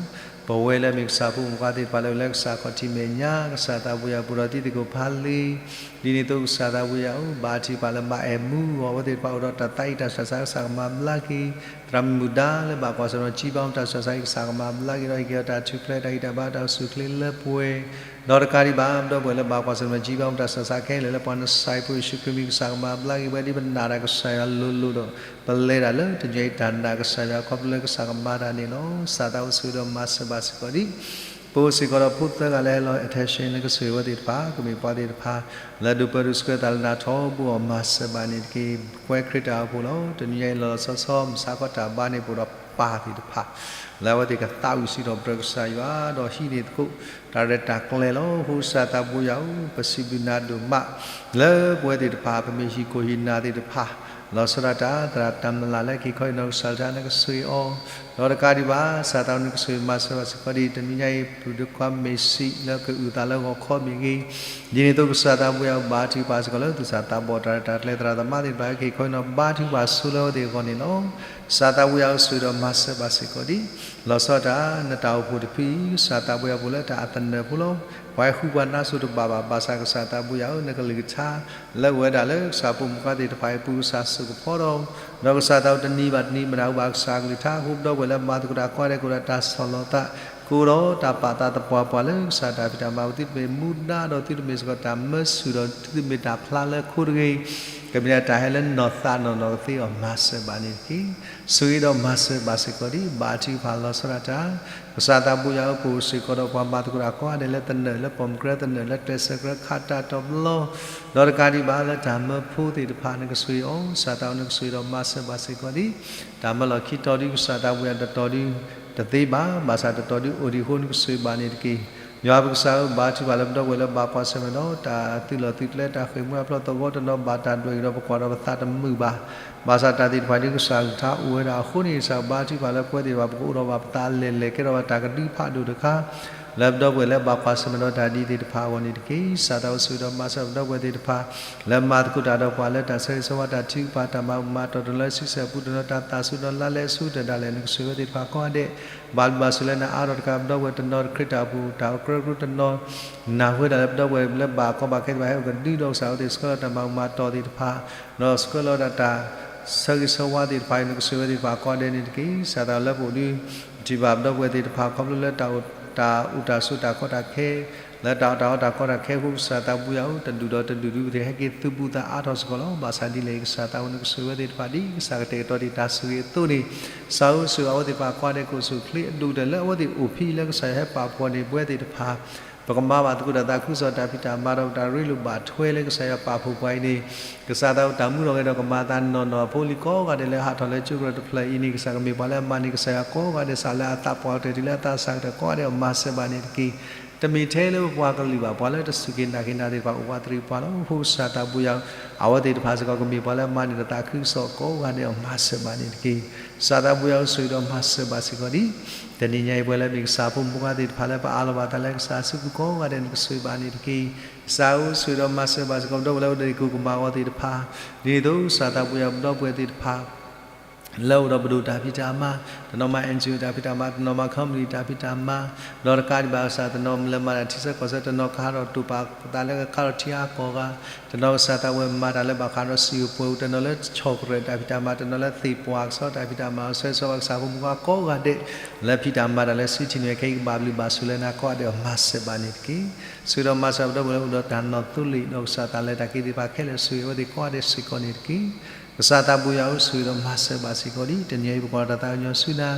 ပဝဲလၢအမ့ၢ်ကစၢ်ဖိမုၣ်ဖိခွါသ့ၣ်တဖၣ် လၢအိၣ်လၢကစၢ်ခီၣ်ထံးမဲာ်ညါ ကစၢ်သးဘိယၤ ပူၤဒီးတံၤသကိးဖးလံၤ ဒ်န့ၣ်အသိး ကစၢ်သးဘိယၤဧၢ ဘါထုကဖၣ်လၢမါအဲၣ်မူအဂီၢ် အဝဲသ့ၣ်တဖၣ်အိၣ်ဒီးတၢ်သးအံၣ်တၢ်ဆၢဆါ ကစၢ်ကမၤဘျါက့ၤ သရၣ်မုၣ်မုၣ်ဒါလၢဘၣ်ကွၢ်ဆၢၣ်မဲာ် ကံဘါမူးတၢ်ဆၢဆါအံၤ ကစၢ်ကမၤဘျါက့ၤဒီး ဟ့ၣ်က့ၤအီၤတၢ်ထူၣ်ဖျဲး တၢ်ဂံၢ်တၢ်ဘါ တၢ်အိၣ်ဆူၣ်အိၣ်ချ့လၢပှဲၤ ဒီးတကးဒံးဘၣ် ပဒီပုၢ်ဝဲၢ်လၢဘၣ်ကွၢ်ဆၢၣ်မဲာ် ကံဘါမူးတၢ်ဆၢဆါခဲလၢာ်လၢ ပှၤနစဲးဖိယ့ၣ်ၡူးခရံာ်မံၤ ကစၢ်ကမၤဘျါက့ၤဝဲ ဒ်ပနာ်တၢ်ကစၢ်ယွၤလိၤလိၤဒီး ပလဲၤတၢ်လၢတနံၤအံၤ တၢ်နာ်ကစၢ်ယွၤ ခီဖျိလၢကစၢ်ကမၤတၢ်န့ၣ်လီၤ. ကစၢ်သးဘိယၤ ဆိၣ်ဂ့ၤဒီးမၤစၢၤဘၣ်စ့ၢ်ကီးဒံး ပအိၣ်စ့ၢ်ကီးဒီးဖိသၢဂၤလၢဟဲလီၤ attention နကစၢ်ယွၤ အဝဲသ့ၣ်တဖၣ် ကမ့ၢ်ပှၤသ့ၣ်တဖၣ် လၢဒိးပၢဒိးဆှၢတၢ်လၢနၤထီဘိအီၤ မၤစၢၤဘၣ်န့ၣ်တက့ၢ်. ကွဲခရံာ်တၢ်အိၣ်ဖှိၣ်လီၤ. တနံၤအံၤလီၤလီၤဆီဆီ မုၢ်ဆါခီတၢ်ဘါန့ၣ် ပအိၣ်ဒီးပၢ်သ့ၣ်တဖၣ် လၢအဝဲသ့ၣ်ကသးဝံၣ်စံးထီၣ်ပတြၢၤကစၢ်ယွၤ ဒီးဟံးန့ၢ်သကိး တၢ်ရဲၣ်တၢ်ကျဲၤလီၤ. အဃိကစၢ်သးဘိယၤဧၢ ပစံးဘျုးနၤဒိၣ်မး လၢပဝဲသ့ၣ်တဖၣ် ပမ့ၢ်ဟံၣ်ခိၣ်ဟံၣ်နၢ်သ့ၣ်တဖၣ် လီၤဆီဒၣ်တၢ် သရၣ်တၢ်မုၢ်လၢ်လၢက့ၤခီအံၤ နီၢ်ကစၢ်တၢ် နကစၢ်အီၤ ဒီးတကးဒံးဘၣ် ကစၢ်သးဘိ နကစၢ်မၤစၢၤဘၣ်စ့ၢ်ကီးဒံး တနံၤညါအံၤ ပဒုးကွၢ်မ့ၢ်စံးလၢကအုၣ်သးလၢဂီၤခီမ့ၢ်ဂ့ၤ, ဒ်န့ၣ်အသိး ကစၢ်သးဘိယၤဧၢ ဘါထုကဖၣ်စ့ၢ်ကီးလၢ သူၣ်စၢ်သးဘီၣ် တၢ်ရဲၣ်တၢ်ကျဲၤ သရၣ်သမါသ့ၣ်တဖၣ် လၢက့ၤခီအံၤ နီၢ်ဘါထုကဖၣ်ဆိလၢအဝဲသ့ၣ်အဂီၢ်န့ၣ်လီၤ. ကစၢ်သးဘိယၤဧၢ ဆိၣ်ဂ့ၤဒီးမၤစၢၤဘၣ်စ့ၢ်ကီးဒံး လီၤဆီဒၣ်တၢ် နတၢ်အိၣ်ဖှိၣ်တဖုအံၤ ကစၢ်သးဘိယၤ ပအိၣ်လၢတၢ်အသနၢၣ်ဖိလီၤ. ပှၤဟဲဃုပှၤနါစိၤတဘၣ်ဘၣ် ဘၣ်ဆၣ်ကစၢ်သးဘိယၤဧၢ နကလုၢ်ကထါ လၢအိၣ်ဝဲဒၣ်လၢကစၢ်ဖိမုၣ်ဖိခွါသ့ၣ်တဖၣ်အံၤအပူၤ ကစၢ်စိာ်ကဖီဒီး ဒီးကစၢ်သးဘိ တနံၤဘၣ်တနံၤ မတၤဟူဘၣ်ကစၢ်ကလုၢ်ကထါ အဃိပဒီပုၢ်ဝဲၢ်လၢမၤသကိးတၢ်ကိးဂၤဒဲး ကအိၣ်ဒီးတၢ်ဆီၣ်လီၤသး ကအိၣ်ဒီးတၢ်ပာ်သးသပှၢ်ပှၢ်လၢကစၢ်တၢ်ဖံးတၢ်မၤအပူၤ သုတမ့ၢ်မူဒါဒီး သုတမ့ၢ်စ့ၢ်ကီးတၢ်မၢဆူၣ်ဒီး သုတမ့ၢ်တၢ်ဖျါလၢခိတဂ့ၤ ကမ့ၢ်ဒၣ်တၢ်ဟဲလၢနီၢ်သးနီၢ်နီၢ်ကသ့အီၤ မၤစၢၤဘၣ်န့ၣ်တက့ၢ်. ဆိၣ်ဂ့ၤဒီးမၤစၢၤဘၣ်စ့ၢ်ကီးဒံး ဘါထုကဖၣ်လီၤဆီဒၣ်တၢ် ကစၢ်သးဘိယၤဧၢ ပအိၣ်စ့ၢ်ကီးဒီးပှၤမၤသကိးတၢ်ကိးဂၤဒဲးလၢသနၢၣ် လၢပိာ်မုၣ်ကရၢသနၢၣ် လၢကျဲးစၢးကရၢခးတၢ်တဘျီ ဒီးတကးဒံးဘၣ်လၢတၢ်မၢဖိသ့ၣ်တဖၣ် နကစၢ်အီၤ ကစၢ်သးဘိ နကစၢ်ဒီးမၤစၢၤဘၣ်စ့ၢ်ကီးဒံး တၢ်မၢလီၢ်ခံတီၤဒု ကစၢ်သးဘိယၤ တတီၤဒု တသ့ဘၣ်, ဘၣ်ဆၣ်တတီၤဒုအိၣ်ဒံးအဃိ နကစၢ်ဘၣ်န့ၣ်တက့ၢ်. ယွၤပကစၢ်ဧၢ ဘါထုကဖၣ်လၢပဒီပုၢ်ဝဲၢ်လၢဘၣ်ကွၢ်ဆၢၣ်မဲာ်ဒီး တၢ်သုးလီၢ်သုးကျဲ တၢ်ဃ့ၢ်မှံဟးဖျိးသဝီတနီၤ ဘၣ်တၢ်ဒွဲၣ်အံၤဒီး ပကွၢ်ဒီးပသးတမုာ်ဘၣ်. ဘၣ်ဆၣ်တၢ်သ့ၣ်တဖၣ်ဒု ကစၢ်ကလုၢ်ကထါအိၣ်ဝဲဒၣ်အဃိန့ၣ် ကစၢ်ဘါထုကဖၣ်လၢပဝဲသ့ၣ်တဖၣ် ပကအိၣ်ဒီးဘၣ်ပသးအလဲၢ်လဲၢ် ကဲထီၣ်ဘၣ်တၢ်ကဒုဖးဒိၣ်တခါ လၢပဒီပုၢ်ဝဲၢ်လၢဘၣ်ကွၢ်ဆၢၣ်မဲာ်ဒီးတၢ်ဒ်သ့ၣ်တဖၣ်အဂီၢ်န့ၣ်တက့ၢ်. ကစၢ်သးဘိ ဆိၣ်ဂ့ၤဒီးမၤစၢၤပဒီပုၢ်ဝဲၢ်သ့ၣ်တဖၣ် လၢမၤသကိးတၢ်ဒီးပှၤလၢတၢ်ဆၢဂ့ၤဆၢဝါ တၢ်ထုကဖၣ် တၢ်မၤမၤတီၢ်တနီၤ လၢဆံဆဲၣ်ပူၤတနီၤ တၢ်သးစူၤတနီၤ လါလဲအဆူတၢ်ဒၣ်လဲာ် နကစၢ်ဝဲသ့ၣ်တဖၣ်ကိးဂၤဒဲး ဘၣ်ဘျုးဘၣ်ဆိၣ်လၢနၤအါထီၣ်တကး ပဒီပုၢ်ဝဲၢ်တနီၤ ခရံာ်တၢ်အိၣ်ဖှိၣ် တၢ်အီၣ်ကြၢးကြၢးတနီၤ နၢ်ဟူဝဲဒၣ်လၢပဒီပုၢ်ဝဲၢ်လၢဘၣ်ကီဘၣ်ခဲသ့ၣ်တဖၣ် ဟဲအိၣ်ကဒုဒီးကစၢ်ဝဲသ့ၣ် ဆှၢလီၤတၢ်မၤမၤတီၢ်သ့ၣ်တဖၣ် ဒီးဆှၢလီၤဒၣ်တၢ်ဆၢဂ့ၤဆၢဝါသ့ၣ်တဖၣ်အံၤ နကစၢ်ဝဲသ့ၣ်တဖၣ်ကိးဂၤဒဲးန့ၣ်တက့ၢ်. ကစၢ်သးဘိ လၢပအိၣ်ဒု ပထံၣ်ဘၣ်ပဒီပုၢ်ဝဲၢ်သ့ၣ်တဖၣ် ခီဖျိလၢတၢ်အိၣ်တၢ်ဆိးတၢ်ကီတၢ်ခဲ လၢတၢ်အီၣ်တၢ်အီတၢ်ကီတၢ်ခဲအဃိ ကစၢ်သးဘိယၤဧၢ တဒူၣ်ဒီးတဒူၣ်ဒု ပတဟဲက့ၤသုးဘူးသးအါထီၣ်စ့ၢ်ကီးလီၤ. ဘၣ်ဆၣ်ဒ်လဲၣ် ကစၢ်သးဘိ နကစၢ်ဝဲသ့ၣ်တဖၣ် ဒ်ကစၢ်ကတဲာ်ကတီၤဒံးတၢ်ဆိၣ်ဂ့ၤအသိးန့ၣ် ကစၢ်ဧၢ ဆိၣ်ဂ့ၤအဝဲသ့ၣ်တဖၣ်ကိးဂၤဒဲး ကအိၣ်ဆူၣ်အိၣ်ချ့ အဒိၣ်ကတၢၢ်လၢအဝဲသ့ၣ်အိၣ်ဖဲအံၤလၢကစၢ်ယွၤဟဲပာ်ဖှိၣ်န့ၢ်ပဝဲသ့ၣ်တဖၣ် ပကမၤဘၣ်သကိးတၢ်သးခုကစီၣ် တၢ်ဖံးတၢ်မၤဒီး တၢ်ရ့လိာ်ဘၣ်ထွဲလၢကစၢ်ယွၤပာ်ဖှိၣ်ပှၤအံၤန့ၣ် ကစၢ်သးဘိ တၢ်မူထီၣ်ဂဲၤထီၣ်ကမၤအသးနီၢ်နီၢ်အဖိလံၤကိးဂၤဒဲးလၢဟးထီၣ်လၢကၠိကရၢၢ်တဖျၢၣ်အံၤန့ၣ် ကစၢ်ကမ့ၢ်ပှၤလၢအမၤန့ၢ်ကစၢ်ယွၤကိးဂၤဒဲး စးလၢအသးပှၢ်ကတၢၢ်တုၤလၢအသးစၢ်ကတၢၢ်ကိးဂၤဒဲး မၤစၢၤဘၣ်န့ၣ်တက့ၢ်. တမ့ၢ်ထဲလၢပပှၤကလုာ်ဘၣ်, ပှၤလၢတစူၢ်က့ၤနာ်က့ၤနၤသ့ၣ်တဖၣ် အိၣ်ပှၤသရံးပှၤလီၤ. အဃိကစၢ်သးဘိယွၤဧၢ, အဝဲသ့ၣ်တဖၣ်စ့ၢ်ကီး ကမ့ၢ်ပှၤလၢအမၤန့ၢ်တၢ်သးခုကစီၣ်ကိးဂၤဒဲးအီၤ မၤစၢၤဘၣ်န့ၣ်တက့ၢ်. ကစၢ်သးဘိယွၤဧၢ, ဆိၣ်ဂ့ၤဒီးမၤစၢၤဘၣ်စ့ၢ်ကီးဒံး တနံၤညါအံၤ ပဝဲလၢမ့ၢ်ကစၢ်ဖိမုၣ်ဖိခွါသ့ၣ်တဖၣ်လၢပအးလီၤဘၣ်တၢ်လၢကစၢ်အစုပူၤကိးဂၤဒဲး နကဆိၣ်ဂ့ၤဘၣ်န့ၣ်တက့ၢ်. ကစၢ်ဧၢ, ဆိၣ်ဂ့ၤဒီးမၤစၢၤဘၣ်စ့ၢ်ကီး ပဒီပုၢ်ဝဲၢ်လၢအိၣ်ဒီးဟံၣ်ကိၢ်ကမၣ်အဂီၢ်သ့ၣ်တဖၣ်, ဒ်န့ၣ်အသိး ကစၢ်သးဘိယွၤဧၢ, ပဒီပုၢ်ဝဲၢ်သ့ၣ်တဖၣ် လၢအိၣ်ဒီးပဒိၣ်တၢ်ဖံးတၢ်မၤ, တနီၤမၤ NGO တၢ်ဖံးတၢ်မၤ, တနီၤမၤ company တၢ်ဖံးတၢ်မၤ, ဒီးတကးဒံးဘၣ်ကစၢ် တနီၤလၢမၤတၢ်ထံဆၢကီၢ်ဆၢ, တနီၤကဟးထီၣ်တိာ်ပာ်သးလၢကခးထီၣ်ထံအါကီၢ်ဂၤ, တနီၤကစၢ်သးဘိယွၤမၤတၢ်လၢဘၣ်ဃးဒီးစံာ်အိၣ်ပှဲၤအိၣ်, တနီၤလၢဆီၣ်ကရၢၢ်တၢ်ဖံးတၢ်မၤ, တနီၤလၢသ့ၣ်ပှၢ်ကစီၣ်တၢ်ဖံးတၢ်မၤ, ဆၢဂ့ၤဆၢဝါဘၣ်ကစၢ်ဖိမုၣ်ဖိခွါကိးဂၤဒဲး လၢဖံးတၢ်မၤတၢ်လၢ City News ခဲအံၤ ကဘၣ်ဘျုးဘၣ်ဆိၣ်လၢနၤကိးဂၤဒဲးအီၤ မၤစၢၤဘၣ်န့ၣ်တက့ၢ်. ဆိၣ်ဂ့ၤဒီးမၤစၢၤပဒီပုၢ်ဝဲၢ်လၢအိၣ်ဒီးတၢ်နီၣ်သိလ့ၣ်, ဒီးကစၢ်တၢ်လဲၤတၢ်က့ၤသ့ၣ်တဖၣ်ခဲလၢာ် ဆိၣ်ဂ့ၤအဝဲသ့ၣ်ကိးဂၤဒဲးစ့ၢ်ကီးန့ၣ်တက့ၢ်. ကစၢ်သးဘိယွၤဧၢ, ဆိၣ်ဂ့ၤဒီးမၤစၢၤဘၣ်စ့ၢ်ကီးဒံး တနံၤအံၤ ပကိးလီၤတၢ်သးကညီၤဆူနၤ,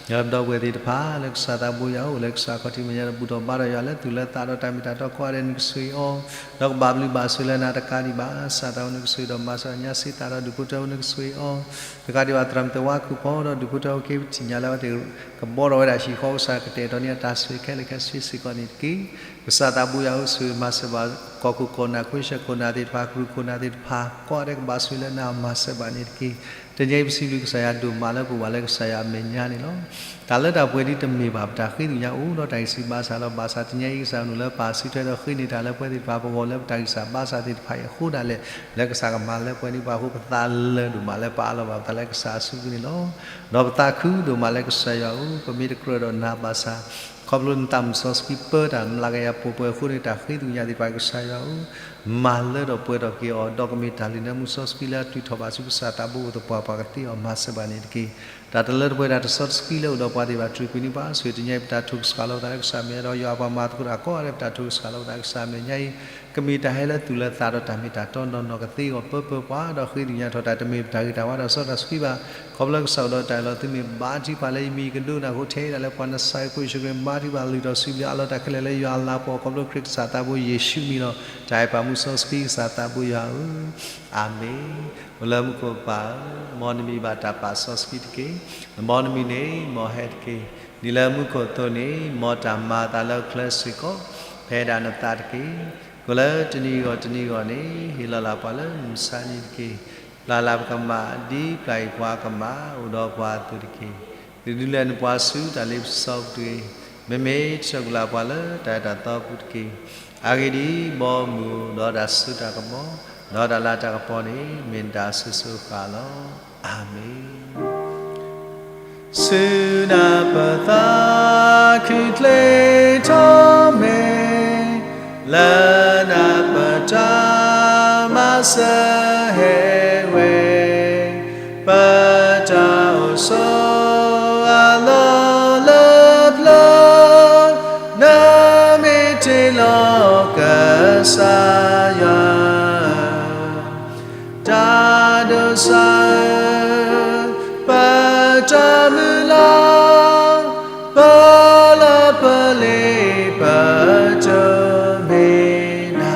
လၢပဒီပုၢ်ဝဲၢ်သ့ၣ်တဖၣ် လၢကစၢ်သးဘိယွၤအိၣ်, လၢကစၢ်ခီၣ်ထံးမဲာ်ညါဒီး ဘူၣ်ထီၣ်ဘါထီၣ်ယွၤလၢသူၣ်လၢသးဒီးတၢ်မ့ၢ်တၢ်တီကိးဂၤဒဲး နကဆိၣ်ဂ့ၤအီၤ, ဒီးကဘၣ်ဘျုးဘၣ်ဆိၣ်လၢနၤတကးဒံးဘၣ်. ကစၢ်သးဘိ နကဆိၣ်ဂ့ၤဒီးမၤစၢၤညါစံးသးဒီးဒူၣ်ဖိထၢဖိ နကဆိၣ်ဂ့ၤအီၤ, တကးဒံးဘၣ် သရၣ်မုၣ်သ့ၣ်ဝါခုၣ်ဖီဒီးဒူၣ်ဖိထၢဖိ က့ၤပထံၣ်ညါလၢအဝဲသ့ၣ် ကဘီထီၣ်ဝဲဒၣ်ဟံၣ်ဃီ, ကစၢ်ကတဲာ်ကတီၤန့ၢ်အတၢ်ဆိၣ်ဂ့ၤခဲလၢာ်ခဲဆ့စ့ၢ်ကီးန့ၣ်တက့ၢ်. ကစၢ်သးဘိယွၤဧၢ, ဆိၣ်ဂ့ၤမၤစၢၤဘၣ် ကီၢ်ခိၣ်ကီၢ်နၢ်, ခိၣ်ဆၢခိၣ်နၢ်သ့ၣ်တဖၣ်, ကရူၢ်ခိၣ်နၢ်သ့ၣ်တဖၣ် ကိးဂၤဒဲးကဘၣ်ဆိၣ်ဂ့ၤလၢနၤ မၤစၢၤဘၣ်န့ၣ်တက့ၢ်. တနံၤအံၤ ပစံးဘျုးကစၢ်ယွၤဒိၣ်မးလၢပအိၣ်ဘၣ်လၢကစၢ်ယွၤအမဲာ်ညါန့ၣ်လီၤ. တၢ်လၢတၢ်ပှဲၤဒ်တမ့ၢ်ဘၣ် ပတၢ်ဃ့ကညးအိၣ်ဒီးတၢ်ဂံၢ်စၢ်ဘါစၢ်လီၤ. ဘၣ်ဆၣ်တနံၤအံၤ ကစၢ်အကနူာ်လၢပၢ်စံးထွဲဒီးဃ့န့ၢ်တၢ်လၢပဝဲသ့ၣ်တဖၣ်ပဂီၢ် လၢပတၢ်ဂံၢ်စၢ်ဘါစၢ်သ့ၣ်တဖၣ်အံၤအဃိဒၣ်လဲာ်, လၢကစၢ်ကမၤလၢပှဲၤန့ၢ်ပှၤအဃိ ပသးလၢာ်ဒိၣ်မးလၢပအးလီၤဘၣ်ပသးလၢကစၢ်အစုပူၤန့ၣ်လီၤ. ဒီးပသးခုဒိၣ်မးလၢကစၢ်ယွၤဧၢ, ပမ့ၢ်တကြၢးဒီးနၤဘၣ်ဆၣ် ခီဖျိနသးမုၢ်စီဆှံပၢတၢ် မျးကယၤပှဲၤပှဲၤအဃိန့ၣ် တၢ်ဃ့ကညးသ့ၣ်တဖၣ် ကစၢ်ယွၤဧၢ, မၤလၢထီၣ်ပှဲၤထီၣ်က့ၤအီၤ, ဒီးကမ့ၢ်တၢ်လုၢ်နၢမူစီဆှံလၢအတုၤထီၣ်ဘၣ်ဆူကစၢ်သးဘိအအိၣ်သပှၢ်ပှၢ်ကသ့အီၤ မၤစၢၤဘၣ်န့ၣ်တက့ၢ်. တၢ်တလၢတပှဲၤ တၢ်တစီတဆှံလၢအိၣ်ဒီးပှၤသ့ၣ်တဖၣ် တြူာ်ကွံာ်န့ၢ်ပှၤ, ဆိၣ်ဂ့ၤတနံၤအံၤ ပတၢ်ထုကဖၣ်လီၤပသးလၢကစၢ်မဲာ်ညါဒီး ယွၤပှၤမၤသကိးတၢ်ကိးဂၤဒဲး ပတၢ်ထုကဖၣ်လီၤပသးလၢကစၢ်မဲာ်ညါအံၤ ကမ့ၢ်တၢ်ဟဲလၢသူၣ်လၢသးဒီးတၢ်မ့ၢ်တၢ်တီနီၢ်နီၢ် ကသ့အဂီၢ်ပၢပၢပှၤ, ဒီးဃ့ကညးထီၣ်တၢ် တမ့ၢ်ပတၢ်ဂ့ၤတၢ်ဝါ တၢ်စီတၢ်ဆှံဘၣ်. ခီဖျိကစၢ်အိၣ်ဒီးတၢ်အၢၣ်လီၤသုမ့ၢ်ဘါထုကဖၣ်လၢယမံၤကဒိကနၣ်အဃိ ထဲဒၣ်လၢပှၤနစၤရ့းဖိယ့ၣ်ၡူးခရံာ် ဘါထုကဖၣ်လုၢ်ထီၣ်စံးဘျုးအးလီၤတၢ်ခဲလၢာ်လၢယွၤအလၤကပီၤ ခီဖျိခရံာ်ကစၢ်သးဘိယ့ၣ်ၡူးအမံၤလီၤ. တၢ်အဲၣ်ပၢ်မူစီဆှံကစၢ်သးဘိယွၤဧၢ, အၤမ့ၣ်. အိၣ်လၢမူခိၣ်ပၢ်ဧၢ, မ်နမံၤဘၣ်တၢ်ပာ်စီဆှံတက့ၢ်. မ်နမုၢ်နံၤန့ၣ် မ်ဟဲတက့ၢ်. ဒ်လၢမူခိၣ်အသိးန့ၣ် မ်တၢ်မၤအသးလၢကျဲစ့ၢ်ကီး ဖဲဒၣ်နသးတက့ၢ်. ကိၣ်လၢတနံၤဂီၢ်တနံၤဂီၢ်န့ၣ် ဟ့ၣ်လီၤလၢပှၤလၢမုၢ်မဆါနံၤတက့ၢ်. ပျၢ်လၢပကမၣ် ဒ်ပျၢ်အံၤပှၤကမၣ် အိၣ်ဒီးပှၤအသိးတက့ၢ်. သုဒုးလဲၤနုာ်ပှၤဆူတၢ်လ့ပစီပူၤတဂ့ၤ. မ့မ့ၢ်တၢ်ကူၣ်လၢပှၤလၢတၢ်အဲၣ်တၢ်သီပူၤတက့ၢ်. အဂ့ၢ်ဒ်အံၤ, ဘီမုၢ်ဒီးတၢ်စိတၢ်ကမီၤ ဒီးတၢ်လၤတၢ်ကပီၤန့ၣ် မ့ၢ်နတၢ်အစိၤစိၤအဃၣ်လီၤ. အၤမ့ၣ်. ဆူနပသးခုချ့ထီၣ်မ့ၢ် လၢနပတၢ်မၤစၢၤဟဲဝဲ, ပတၢ်အိၣ်ဆိးအလီၢ်လၢပျၢၤ, နမ့ၢ်တ့လီၤကစၢ်ယွၤ တၢ်ဒိးစၢ်ဧၢ, ပတၢ်မုၢ်လၢ်, ပလၢပလ့ပတမ့ၢ်နၤ.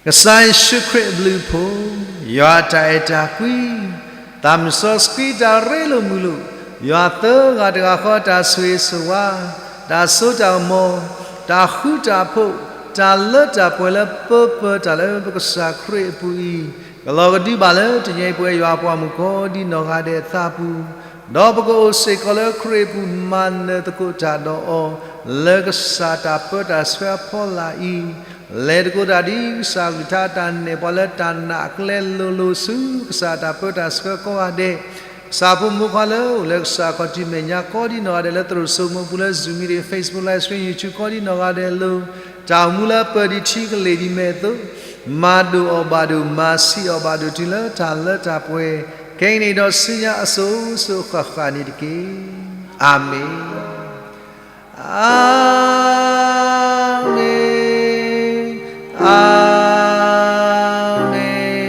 ကစၢ်ယ့ၣ်ၡူးခရံာ်အဘျုးအဖှိၣ်, ယွၤအတၢ်အဲၣ်တၢ်ကွံ, သးမုၢ်စီဆှံတၢ်ရ့လိာ်မုာ်လိာ်, ယွၤသၢဂၤတဂၤဃီတၢ်ဆိၣ်ဂ့ၤဆိၣ်ဝါ, တၢ်စိတၢ်ကမီၤ, တၢ်ဃူတၢ်ဖိး, တၢ်လၢတၢ်ပှဲၤလၢပၢပၢတၢ်လၢပကစၢ်ခရံာ်အပူၤအံၤ, ကလီၤကဒုဘၣ်လၢတနံၤအံၤပဝဲယွၤအပှၤမုၣ်ကိးဒ်နီၢ်ဂၤဒဲးအသးပူၤ, ဒီးပကအိၣ်စ့ၢ်ကီးလၢခရံာ်အပူၤမၤနၢၤသကိးတၢ်ဒီးအီၤ, လၢကစၢ်တၢ်ပၢတၢ်ဆှၢအဖီလာ်အံၤ, လဲၤသကိးတၢ်ဒ်ကစၢ်အကလုၢ်ကထါတၢ်နဲၣ်ပှၤလၢတၢ်နာ်အကျဲလိၤလိၤ ဆူကစၢ်တၢ်ပၢတၢ်ဆှၢကိးဂၤဒဲး, ကစၢ်ဖိမုၣ်ဖိခွါလၢအိၣ်လၢကစၢ်ခီၣ်ထံးမဲာ်ညါကိးဒ်နီၢ်ဂၤဒဲးလၢသရိာ်စိမိးပူၤလၢ Zoom meeting, Facebook live stream, YouTube ကိးဒ်နီၢ်ဂၤဒဲးအလိၤ, တၢ်အိၣ်မူလၢပၢၢ်ဒံးထံကလ့ၢ်ဒံးမဲာ်အသိး, မၤဒိၣ်အီၤဘၣ်ဒိၣ်, မၤဆံးအီၤဘၣ်ဒိၣ်တုၤလၢတၢ်လၢတၢ်ပှဲၤ, ခဲအံၤန့ၣ်ဒီးဆူညါအစိၤစိၤအဃၣ်ဃၣ်န့ၣ်တက့ၢ်. အၤမ့ၣ်. အၤမ့ၣ်, အၤမ့ၣ်,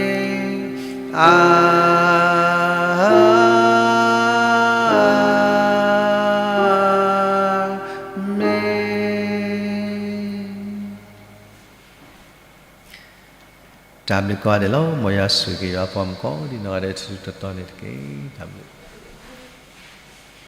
အၤမ့ၣ်. တၢ်ဘျုးကိးဂၤဒဲးလီၤ. မ်ယွၤဆိၣ်ဂ့ၤက့ၤယွၤအပှၤမုၣ်ကိးဒ်နီၢ်ဂၤဒဲး တစုတတီၤန့ၣ်တက့ၢ်. တၢ်ဘျုး